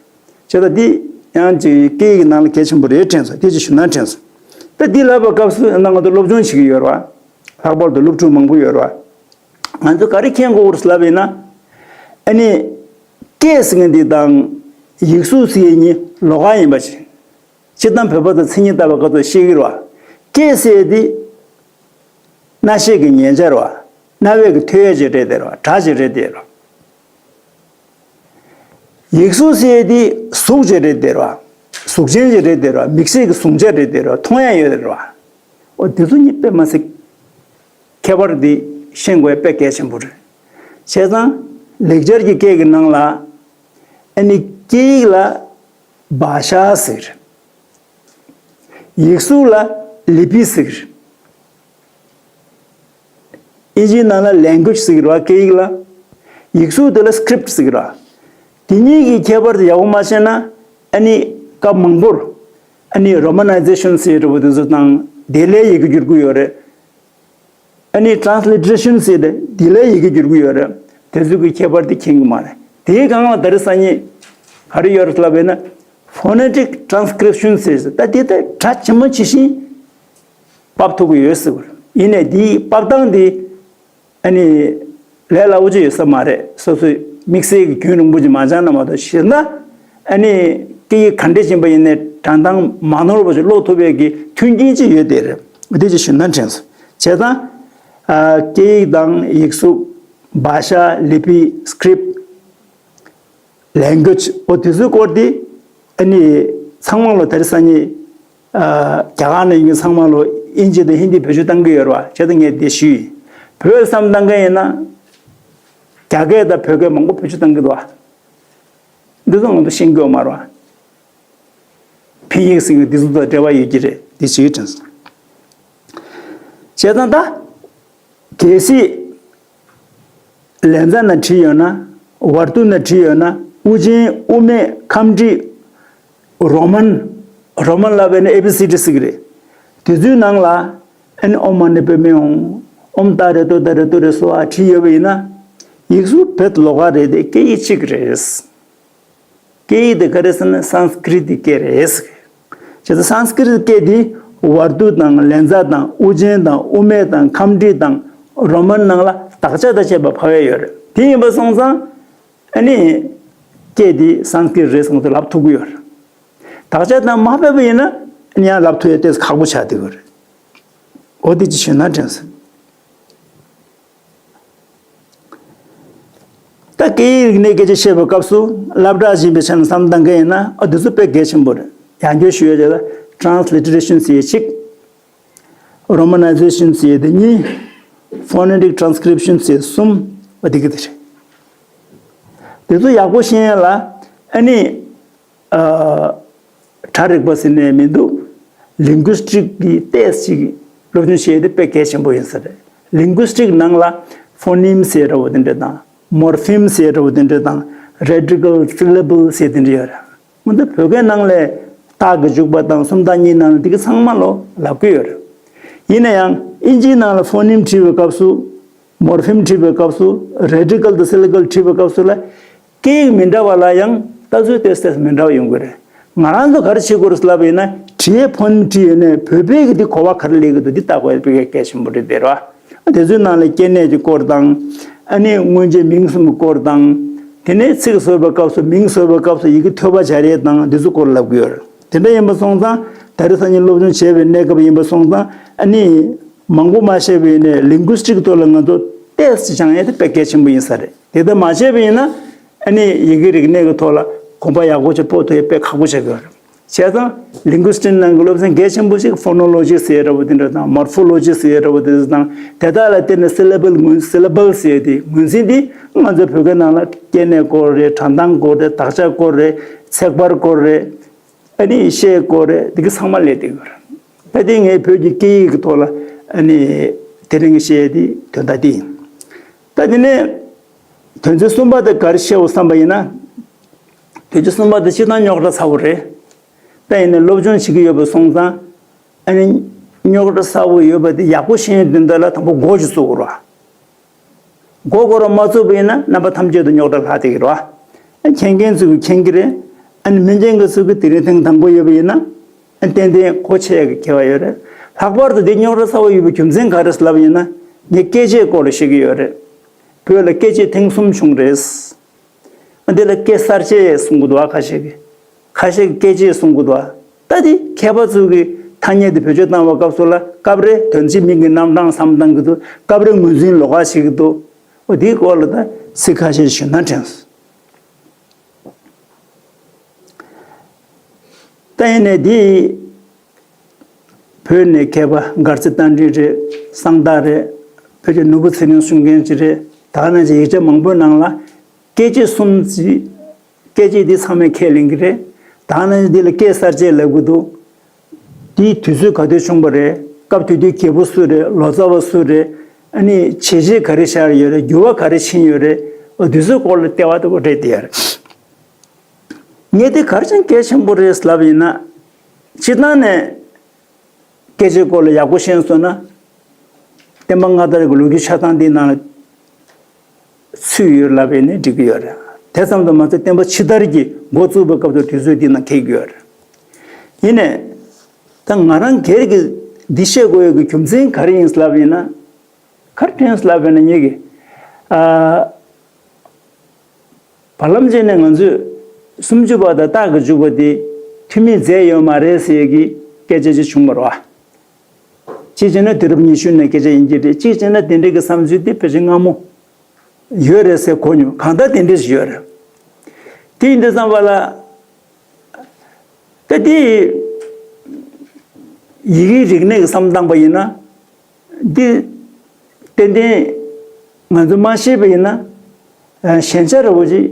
བྱས་ཙང་འདི་ཡང་ཅིག་སྐད་ཡིག་ནང་ལ་གལ་ཆེན་པོ་རེད་དྲན་སོང་། དེ་ཅིག་ཞུ་ན་དྲན་སོང་། ད་འདི་ལབ་པའི་སྐབས་སུ་ཡང་ང་ཚོ་སློབ་སྦྱོང་བྱེད་ཀྱི་ཡོད་རེད་བ། ལྷག་པར་དུ་སློབ་ཕྲུག་མང་པོ་ཡོད་རེད་བ། ང་ཚོས་ག་རེ་མཁྱེན་དགོས་རེད་ལབ་ཡིན་ན། ཨ་ནི། སྐད་ཟེར་མཁན་འདི་དང་ཡིག་གཟུགས་ཟེར་མཁན་གཉིས་ལོགས་ཀ་ཡིན་པ་ཅིག་སྤྱིར་བཏང་བོད་པ་ཚོ་མཚན་ཉིད་ལྟ་བའི་སྐབས་སུ་ཤེས་ཀྱི་རེད་བ། སྐད་ཟེར་དེ། རྣ་ཤེས་ཀྱི་ཉན་བྱ་རེད་བ། རྣ་བས་ཀྱི་ཐོས་ཡས་ཅིག་རེད་དེ་རེད་བ། སྒྲ་ཅིག་རེད་དེ་རེད་བ། ཡིག་གཟུགས་ཟེར་དེ་གཟུགས་ཅིག་རེད་དེ་རེད་བ། གཟུགས་ཅན་ཅིག་རེད་དེ་རེད་བ། མིག་ཤེས་ཀྱི་གཟུང་བྱ་རེད་དེ་རེད་བ། མཐོང་ཡས་ཡོད་དེ་རེད་བ། འོ་དེ་ཚོ་གཉིས་དཔེ་མ་སྲིད། ཁྱད་པར་འདི་ཤེས་དགོས་དཔེ་གལ་ཆེན་པོ་རེད། བྱས་ཙང་ལེགས་སྦྱར་གྱི་སྐད་ཀྱི་ནང་ལ། ཨ་ནི་སྐད་ཡིག་ལ་བྷ་ཤ་ཟེར། ཡིག་གཟུགས་ལ་ལི་པི་ཟེར། ཨིན་ཇིའི་ནང་ལ་ལེང་གུ་ཨེཇ་ཟེར་གྱི་རེད་བ། སྐད་ཡིག་ལ། ཡིག་གཟུགས་དེ་ལ་སི་ཀི་རིབ་ཊི་ཟེར་གྱི་རེད་བ། དེ་གཉིས་ཀྱི་ཁྱད་པར་དེ་ཡག་པོ་མ་ཤེས་ན། ཨ་ནི་སྐབས་མང་པོར། ཨ་ནི་རོ་མ་ནའི་ཛེ་ཤན་ཟེར་འདྲ་པོ་དེ་ཚོ་དང་དེ་ལས་ཡི་གེ་བསྒྱུར་གྱི་ཡོད་རེད། ཨ་ནི་ཊེ་རན་སི་ལི་ཊི་རེ་ཤན་ཟེར་ཏེ་དེ་ལས་ཡི་གེ་བསྒྱུར་གྱི་ཡོད་རེད། དེ་ཚོ་གི་ཁྱད་པར་དེ་མཁྱེན་གྱི་མ་རེད། དེའི་སྒང་ལ་ད་རེས་སང་ཉིན་ག་རེ་ཡོད་རེད་ལབ་པས་ན། ཕོ་ནེ་ཊིག་ཊེ་རན་སི་ཀི་རིབ་ཤན་ཟེར། ད་དེ་ལྟར་སྒྲ་ཇི་མ་ཇི་བཞིན་ཕབ་ཐུབ་ཀྱི་ཡོད་ཟེར་བ་རེད། ཡིན་ནའི་དེའི་ཕབ་སྟངས་དེ་ཨ་ནི་ལས་སླ་པོ་ཅིག་ཡོད་ས་མ་རེད། སོ་སོས་དམིགས་བསལ་གྱི་རྒྱུན་རིང་པོ་ཅིག་མ་སྦྱངས་ན་མ་གཏོགས། བྱས་ན་ཨ་ནི་སྐད་ཡིག་ག་འདྲ་ཡིན་པ་ཡིན་ནའི་སྒྲ་གདངས་མ་ནོར་བ་ཅིག་ཀློག་ཐུབ་པའི་གི་མཐུན་རྐྱེན་ཅིག་ཡོད་དེ་རེད། དེ་ཅིག་ཞུ་ན་དྲན་སོང་། བྱས་ཙང་། ཨ། སྐད་ཡིག་དང་ཡིག་གཟུགས། བྷ་ཤ། ལི་པི། སི་ཀི་རིབ་ཊི། ལེང་གུ་ཨེཇ། འོ་དེ་ཚོའི་སྐོར་དེ་ཨ་ནི་ཚང་མ་ལོ་དེ་རིང་སང་ཉིན། ཨ། རྒྱ་གར་ནང་ཡོད་མཁན་ཚང་མ་ལོ་དབྱིན་ཇི་དང་ཧིན་དི་བེད་སྤྱོད་བཏང་གི་ཡོད་རེད་བ། བྱས་ཙང་ངས་དེ་ཞུས་ཡིན། བོད་བསམ་བཏང་མཁན་ཡིན་ན། རྒྱ་སྐད་དང་བོད་སྐད་མང་པོ་བེད་སྤྱོད་བཏང་གི་འདུག་བ། འདི་ཚོ་ང་ཚོ་ཤེས་ཀྱི་ཡོད་མ་རེད་བ། ཕིན་ཡིག་ཟེར་གྱི་འདི་ཚོ་དང་འབྲེལ་བ་ཡོད་ཀྱི་རེད། འདི་ཞིག་དྲན་སོང་། བྱས་ཙང་ད། གལ་སྲིད། ལན་ཚ་ན་བྲིས་ཡོད་ན། ཝར་ཏུ་ན་བྲིས་ཡོད་ན། དབུ་ཅན་དབུ་མེད་ཁམས་བྲིས། རོ་མན། རོ་མན་ལབ་པ་ཡིན་ན་ཨེ་བི་སི་ཌི་ཟེར་གི་རེད། དེ་ཚོའི་ནང་ལ་ཨ་ནི་ཨོཾ་མ་ཎི་པདྨེ་ཧཱུྃ། ཨོཾ་ཏཱ་རེ་ཏོ་ཏཱ་རེ་ཏུ་རེ་སྭཱ་ཧཱ་བྲིས་ཡོད་པ་ཡིན་ན། ཡིག་གཟུགས་བེད་ལོགས་ཀ་རེད་དེ་སྐད་ཡིག་གཅིག་རེད། སྐད་ཡིག་དེ་ག་རེ་ཟེར་ན་སཾ་སྐྲྀ་ཏ་སྐད་རེད། བྱས་ཙང་སཾ་སྐྲྀ་ཏ་སྐད་དེ་ཝར་ཏུ་དང་ལན་ཚ་དང་དབུ་ཅན་དང་དབུ་མེད་དང་ཁམས་བྲིས་དང་རོ་མན་ནང་ལ་དག་ཆ་དང་བཅས་པ་ཕབ་ཡས་ཡོད་རེད། དེ་ཡིན་པ་སོང་ཙང་ཨ་ནི་སྐད་དེ་སཾ་སྐྲྀ་ཏ་རེད་སོང་ཙང་ལབ་ཐུབ་ཀྱི་ཡོད་རེད། དག་ཆ་དང་མ་ཕབ་པ་ཡིན་ན་ཨ་ནི་ཡང་ལབ་ཐུབ་ཡས་ཏོག་ཙམ་ཁག་པོ་ཆགས་བསྡད་ཀྱི་ཡོད་རེད། འོ་དེ་ཅི་ཞུས་ན་དྲན་སོང་། ད་སྐད་ཡིག་རིག་གནས་སྐད་ཆ་བཤད་པའི་སྐབས་སུ་སློབ་གྲྭ་ཕྱིན་པའི་ཆ་ནས་བསམ་བློ་བཏང་མཁན་ཡིན་ན་ཨ་དེ་ཚོ་དཔེ་གལ་ཆེན་པོ་རེད། ཡང་བསྐྱར་ཞུ་ཡ་བྱས་ན་transliteration་ཟེར་ཡ་གཅིག Romanization་ཟེར་ཡ་དེ་གཉིས། Phonetic transcription་ཟེར་ཡ་གསུམ། ཨ་དེ་གི་དེ་རེད། དེ་ཚོ་ཡག་པོ་ཤེས་ཡ་ལ་ཨ་ནི། ཨ། གྲ་རིག་པ་ཟེར་ནས་མི་འདུག Linguistic་གི་ཏོག་ཙམ་ཅིག་སློབ་སྦྱོང་བྱེད་ཡས་དེ་དཔེ་གལ་ཆེན་པོ་ཡིན་ས་རེད། Linguistic་ནང་ལ་Phoneme་ཟེར་འདྲ་བོ་དེ་འདྲ་དང་Morpheme་ཟེར་འདྲ་བོ་དེ་འདྲ་དང་Rhetorical Syllable་ཟེར་དེ་འདྲ་ཡོད་རེད། ང་ཚོ་བོད་སྐད་ནང་ལ་རྟགས་ཀྱི་འཇུག་པ་དང་སུམ་རྟགས་གཉིས་ནང་ལ་དེ་གི་ཚང་མ་ལོ་ལབ་ཀྱི་ཡོད་རེད། ཡིན་ན་ཡང་ཨིན་ཇིའི་ནང་ལ་Phoneme་བྲིས་པའི་སྐབས་སུ། Morpheme་བྲིས་པའི་སྐབས་སུ་Rhetorical་དང་Syllabical་བྲིས་པའི་སྐབས་སུ་ལ། སྐད་ཡིག་མི་འདྲ་བ་ལ་ཡང་ལྟ་ཚུལ་ཏོག་ཙམ་མི་འདྲ་བ་ཡོང་གི་རེད། ང་རང་ཚོ་ག་རེ་བྱེད་དགོས་རེད་ལབ་པ་ཡིན་ན་བྲིས་ཡས་Phoneme་བྲིས་ཡོད་ནའི་བོད་པའི་གི་དེ་གོ་བ་ག་རེ་སླེབས་ཀྱི་འདུག་འདི་ལྟ་དགོས་ཡ་དཔེ་གལ་ཆེན་པོ་རེད་དེ་རེད་བ། དེ་ཚོའི་ནང་ལ་སྐྱེ་གནས་ཀྱི་སྐོར་དང་། ཨ་ནི་སྔོན་ཆད་མིང་གསུམ་གྱི་སྐོར་དང་། དེ་ནས་ཚིག་བཟོ་བའི་སྐབས་སུ་མིང་བཟོ་བའི་སྐབས་སུ་ཡི་གེ་ཐོད་པ་སྦྱར་ཡས་དང་འདི་ཚོ་སྐོར་ལབ་ཀྱི་ཡོད་རེད། དེ་འདྲ་ཡིན་པ་སོང་ཙང་ད་རེས་སང་ཉིན་སློབ་སྦྱོང་བྱས་པའི་གནས་སྐབས་ཡིན་པ་སོང་ཙང་ཨ་ནི། མང་པོ་མ་བཤད་པའི་ནས་Linguistic་ཐོག་ལ་ང་ཚོ་ཏོག་ཙམ་སྦྱང་ཡས་དེ་དཔེ་གལ་ཆེན་པོ་ཡིན་ས་རེད། དེ་ལྟར་མ་བྱས་པ་ཡིན་ན་ཨ་ནི་ཡི་གེ་རིག་གནས་ཀྱི་ཐོག་ལ་གོམ་པ་ཡག་པོ་ཅིག་སྤོ་ཐུབ་ཡས་དཔེ་ཁག་པོ་ཆགས་ཀྱི་ཡོད་རེད། བྱས་ཙང་Linguistic་ནང་གི་སློབ་ཚན་གལ་ཆེན་པོ་ཞིག་Phonology་ཟེར་འདྲ་བོ་དེ་འདྲ་དང་Morphology་ཟེར་འདྲ་བོ་དེ་འདྲ་དང་དེ་དག་ལ་བརྟེན་ནས་Syllable་ངོས་Syllable་ཟེར་དེ་ངོས་འཛིན་དེ་ང་ཚོའི་བོད་སྐད་ནང་ལ་སྐྱེ་གནས་སྐོར་རེད། སྒྲ་གདངས་སྐོར་རེད། དག་ཆ་སྐོར་རེད། ཚེག་བར་སྐོར་རེད། ཨ་ནི་བཤད་སྐོར་རེད། དེ་གི་ཚང་མ་སླེབས་བསྡད་ཡོད་རེད། ད་དེ་ངས་བོད་ཀྱི་སྐད་ཡིག་གི་ཐོག་ལ་ཨ་ནི་དེ་རིང་བཤད་དེ་དོན་དག་དེ་ཡིན། ད་དེ་ནས་དོན་ཚན་གསུམ་པ་དེ་ག་རེ་བཤད་འོ་བསམ་པ་ཡིན་ན། དོན་ཚན་གསུམ་པ་དེ་སྤྱིར་བཏང་རྙོག་དྲ་ཚ་བོ་རེད། ད་ཡིན་ནའི་སློབ་སྦྱོང་བྱེད་ཀྱི་ཡོད་པ་སོང་ཙང་ཨ་ནི་རྙོག་དྲ་ཚ་བོ་ཡོད་པ་དེ་ཡག་པོ་ཤེས་ཡོན་དོན་དག་ལ་དང་པོ་འགོ་ཅིག་ཚུགས་དགོས་རེད་བ། མགོ་སྐོར་མ་ཚུགས་པ་ཡིན་ན་རྣམ་པ་ཐམས་ཅད་དུ་རྙོག་དྲ་ལྷག་བསྡད་ཀྱི་རེད་བ། མཁྱེན་མཁན་ཚོས་མཁྱེན་གྱི་རེད། ཨ་ནི་མི་མཁྱེན་མཁན་ཚོས་ཀྱི་དེ་རིང་ཐེངས་དང་པོ་ཡོད་པ་ཡིན་ན། ཨ་ནི་ཏན་ཏན་གོ་ཆོད་ཡག་གི་ཁེ་བ་ཡོད་རེད། ལྷག་པར་དུ་འདི་རྙོག་དྲ་ཚ་བོ་ཡོད་པའི་རྒྱུ་མཚན་ག་རེ་ལབ་ཡིན་ན། ངས་སྐད་ཆའི་སྐོར་ལ་བཤད་ཀྱི་ཡོད་རེད། བོད་ལ་སྐད་ཆ་ཐེངས་གསུམ་བྱུང་རེད། འདི་ལ་སྐད་གསར་བཅད་གསུང་གི་འདུག་ཨ། ཁ་ཤས་ཀྱིས། ཁ་ཤས་ཀྱིས་སྐད་ཆ་གསུང་གི་འདུག་ཨ། ད་འདི་མཁས་པ་ཚོས་ཀྱི་ཐ་སྙད་འདི་བེད་སྤྱོད་བཏང་བའི་སྐབས་སུ་ལ་སྐབས་རེ་དོན་སྤྱི་མིང་གི་རྣམ་གྲངས་སམ་བཏང་གི་འདུག་སྐབས་རེ་ངོས་འཛིན་ལོགས་ཀ་བྱེད་ཀྱི་འདུག་འོ་འདིའི་སྐོར་ལ་ད་ཚིག་ཁ་ཤས་ཞུས་ན་དྲན་སོང་། ད་ཡིན་ནའི་འདི་བོད་ནས་མཁས་པ་མགར་རྩེ་རྟ་མགྲིན་རེད། གསང་བདག་རེད། བོད་ཀྱི་ནོར་བུ་ཚེ་རིང་གསུང་མཁན་ཅིག་རེད། ད་ག་ནང་བཞིན་ཡིག་ཆ་མང་པོའི་ནང་ལ་སྐད་ཅིག་གསུམ་ཅིག་སྐད་ཅིག་འདི་ཚང་མས་ཁས་ལེན་གྱི་རེད། ད་ག་ནང་བཞིན་འདི་ལ་སྐད་གསར་བཅད་ལབ་ཀྱི་འདུག་འདིའི་དུས་ཚོད་ག་དུས་བྱུང་བ་རེད། སྐབས་དེ་དུས་རྒྱལ་པོ་སུ་རེད། ལོ་ཙཱ་བ་སུ་རེད། ཨ་ནི་བྱས་རྗེས་ག་རེ་བཞག་ཡོད་རེད། འགྱུར་བ་ག་རེ་ཕྱིན་ཡོད་རེད། འོ་དུས་ཚོད་སྐོར་ལ་ལྟ་བ་ལྟ་བུ་རེད་དེ་ཡ་རེད། ངས་དེ་ག་རེ་བྱས་ན་གལ་ཆེན་པོ་རེད་ལབ་ཡིན་ན། སྤྱིར་བཏང་ནས་སྐད་ཆའི་སྐོར་ལ་ཡག་པོ་ཤེས་སོང་ན། བསྟན་པ་སྔ་དར་གྱི་ལོ་རྒྱུས་ཆ་ཚང་འདིའི་ནང་ལ་ཚུད་ཡོད་ལབ་ཡིན་ནའི་འགྲིག་གི་ཡོད་རེད། དེ་ཙམ་དུ་མ་ཟད་བསྟན་པ་ཕྱི་དར་གྱི་འགོ་བཙུགས་པའི་སྐབས་སུ་དུས་ཚོད་འདིའི་ནང་འཁེལ་གྱི་ཡོད་རེད། ཡིན་ནའི། ད་ང་རང་སྒེར་གྱི་འདི་བཤད་དགོས་ཡོད་ཀྱི་རྒྱུ་མཚན་ག་རེ་ཡིན་ལབ་ཡིན་ན། ག་རེ་དྲན་ལབ་ཡིན་ན་ངེད་ཀྱི། ཨ། བར་ལམ་ཅིག་ནས་ང་ཚོས་སུམ་ཅུ་པ་དང་རྟགས་ཀྱི་འཇུག་པ་དེ་འཐུས་མིས་མཛད་ཡོད་མ་རེད་ཟེར་གྱི་སྐད་ཆ་ཅིག་བྱུང་བ་རེད་བ། གཅིག་བྱས་ན་དུས་རབས་ཉི་ཤུ་ནས་སྐད་ཆ་ཡིན་གྱི་རེད། གཅིག་བྱས་ན་དེ་འདྲའི་གི་བསམ་ཚུལ་དེ་ཕལ་ཆེར་སྔ་མོ་ཡོད་རེད་ཟེར་གོ་མྱོང་། གང་ལྟར་དེ་འདྲ་ཞིག་ཡོད་རེད། དེ་ཡིན་དུས་ཙམ་པ་ལ། ད་དེ་ཡི་གེའི་རིག་གནས་ཀྱི་བསམ་བཏང་པ་ཡིན་ན། འདི་ཏན་ཏན་ང་ཚོས་མ་ཤེས་པ་ཡིན་ན། ཨ། ཞན་ཆ་འདྲ་བོ་ཅིག་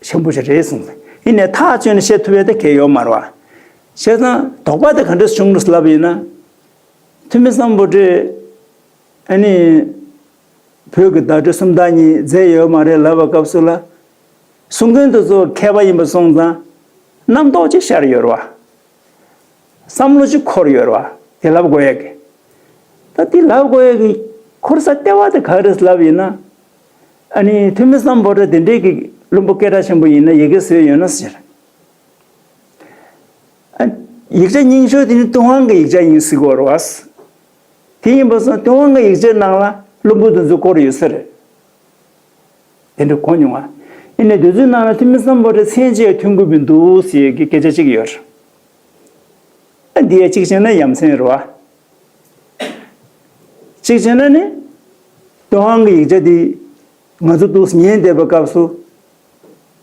ཆེན་པོ་ཞིག་རེད་གསུངས། ཡིན་ནའི་ཐག་བཅད་ནས་བཤད་ཐུབ་ཡ་དེ་གལ་ཡོད་མ་རེད་བ། བྱས་ཙང་དོགས་པ་དེ་ག་འདྲས་བྱུང་རེད་ལབ་ཡིན་ན། ཐུ་མི་སམ་བྷོ་ཊས་ཨ་ནི་ བོད་ཀྱི་བརྡ་སྤྲོད་སུམ་རྟགས་གཉིས་མཛད་ཡོད་མ་རེད་ལབ་པའི་སྐབས་སུ་ལ། གསུང་མཁན་དེ་ཚོ་མཁས་པ་ཡིན་པ་སོང་ཙང་རྣམ་རྟོག་ཅིག་ཤར་ཡོད་རེད་བ། བསམ་བློ་ཅིག་འཁོར་ཡོད་རེད་བ། དེ་ལབ་དགོས་ཡ་གི། ད་དེ་ལབ་དགོས་ཡ་གི་འཁོར་ས་ལྟེ་བ་དེ་ག་རེ་ལབ་ཡིན་ན། ཨ་ནི་ཐུ་མི་སམ་བྷོ་ཊ་དེ་འདྲས་ཀྱི་བླུན་པོ་སྐད་གྲགས་ཆེན་པོ་ཡིན་ན་ཡི་གེ་བཟོས་ཡོད་ན་ཟེར། ཨ། ཡིག་ཆ་རྙིང་ཤོས་དེ་ནི་ཏུན་ཧོང་གི་ཡིག་ཆ་ཡིན་སྲིད་དགོས་རེད་བ། དེ་ཡིན་པ་སོང་ཏུན་ཧོང་གི་ཡིག་ཆའི་ནང་ལ་བླུན་པོ་དེ་ཚོ་སྐོར་ཡོད་ས་རེད། དེ་འདྲ་གོ་མྱོང་ང་། ཡིན་ནའི་དེ་ཚོའི་ནང་ལ་ཐུ་མི་སམ་བྷོ་ཊའི་མཚན་ཅིག་ཐོན་གྱི་མི་འདུག་ཟེར་གྱི་སྐད་ཆ་གཅིག་ཡོད་རེད། ཨ། འདི་ཡ་གཅིག་བྱས་ན་ཡ་མཚན་རེད་བ། གཅིག་བྱས་ན་ནི། ཏུན་ཧོང་གི་ཡིག་ཆ་འདི་ང་ཚོ་འདུག་ཉན་བསྡད་པའི་སྐབས་སུ།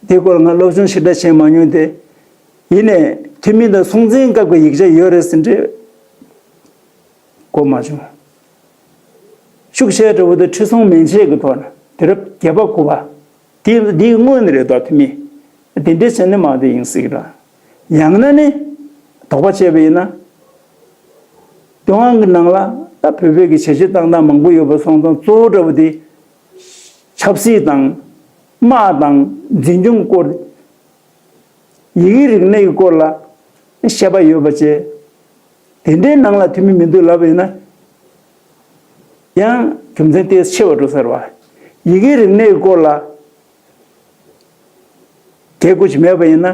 དེ་སྐོར་ང་སློབ་སྦྱོང་ཞེ་དྲག་བྱས་མ་མྱོང་སྟེ། ཡིན་ནའི་ཐུ་མི་དང་སྲོང་བཙན་སྐབས་ཀྱི་ཡིག་ཆ་ཡོད་རེད་ཟེར་འདྲ་གོ་མ་བྱུང་། ཤུགས་ཆེ་དྲགས་པོ་དེ་ཁྲི་སྲོང་མན་ཆད་ཀྱི་ཐོག་ན་དུས་རབས་བརྒྱད་པ་དགུ་པ། དེ་འདིའི་སྔོན་ནས་རེད་དོ་ཐུ་མི། དེ་འདྲའི་བྱས་ནས་མང་དུ་ཡིན་སྲིད་ཀྱི་རེད། ཡང་ན་ནི། དོགས་པ་བྱས་པ་ཡིན་ན། ཏུན་ཧོང་གི་ནང་ལ་ད་བོད་པའི་གི་བྱས་རྗེས་བཏང་སྟངས་མང་པོ་ཡོད་པ་སོང་ཙང་གཙོ་བོ་འདྲ་པོ་དེ། ཆབ་སྲིད་དང་། དམག་དང་འཛིན་སྐྱོང་སྐོར། ཡི་གེ་རིག་གནས་ཀྱི་སྐོར་ལ་བཤད་པ་ཡོད་པ་བཅས། དེ་འདྲའི་ནང་ལ་ཐུ་མི་མི་འདུག་ལབ་པ་ཡིན་ན། ཡང་རྒྱུ་མཚན་ཏོག་ཙམ་ཆེ་བ་འགྲོ་ས་རེད་བ། ཡི་གེ་རིག་གནས་ཀྱི་སྐོར་ལ་དགེ་མཁོ་ཅིག་མེད་པ་ཡིན་ན།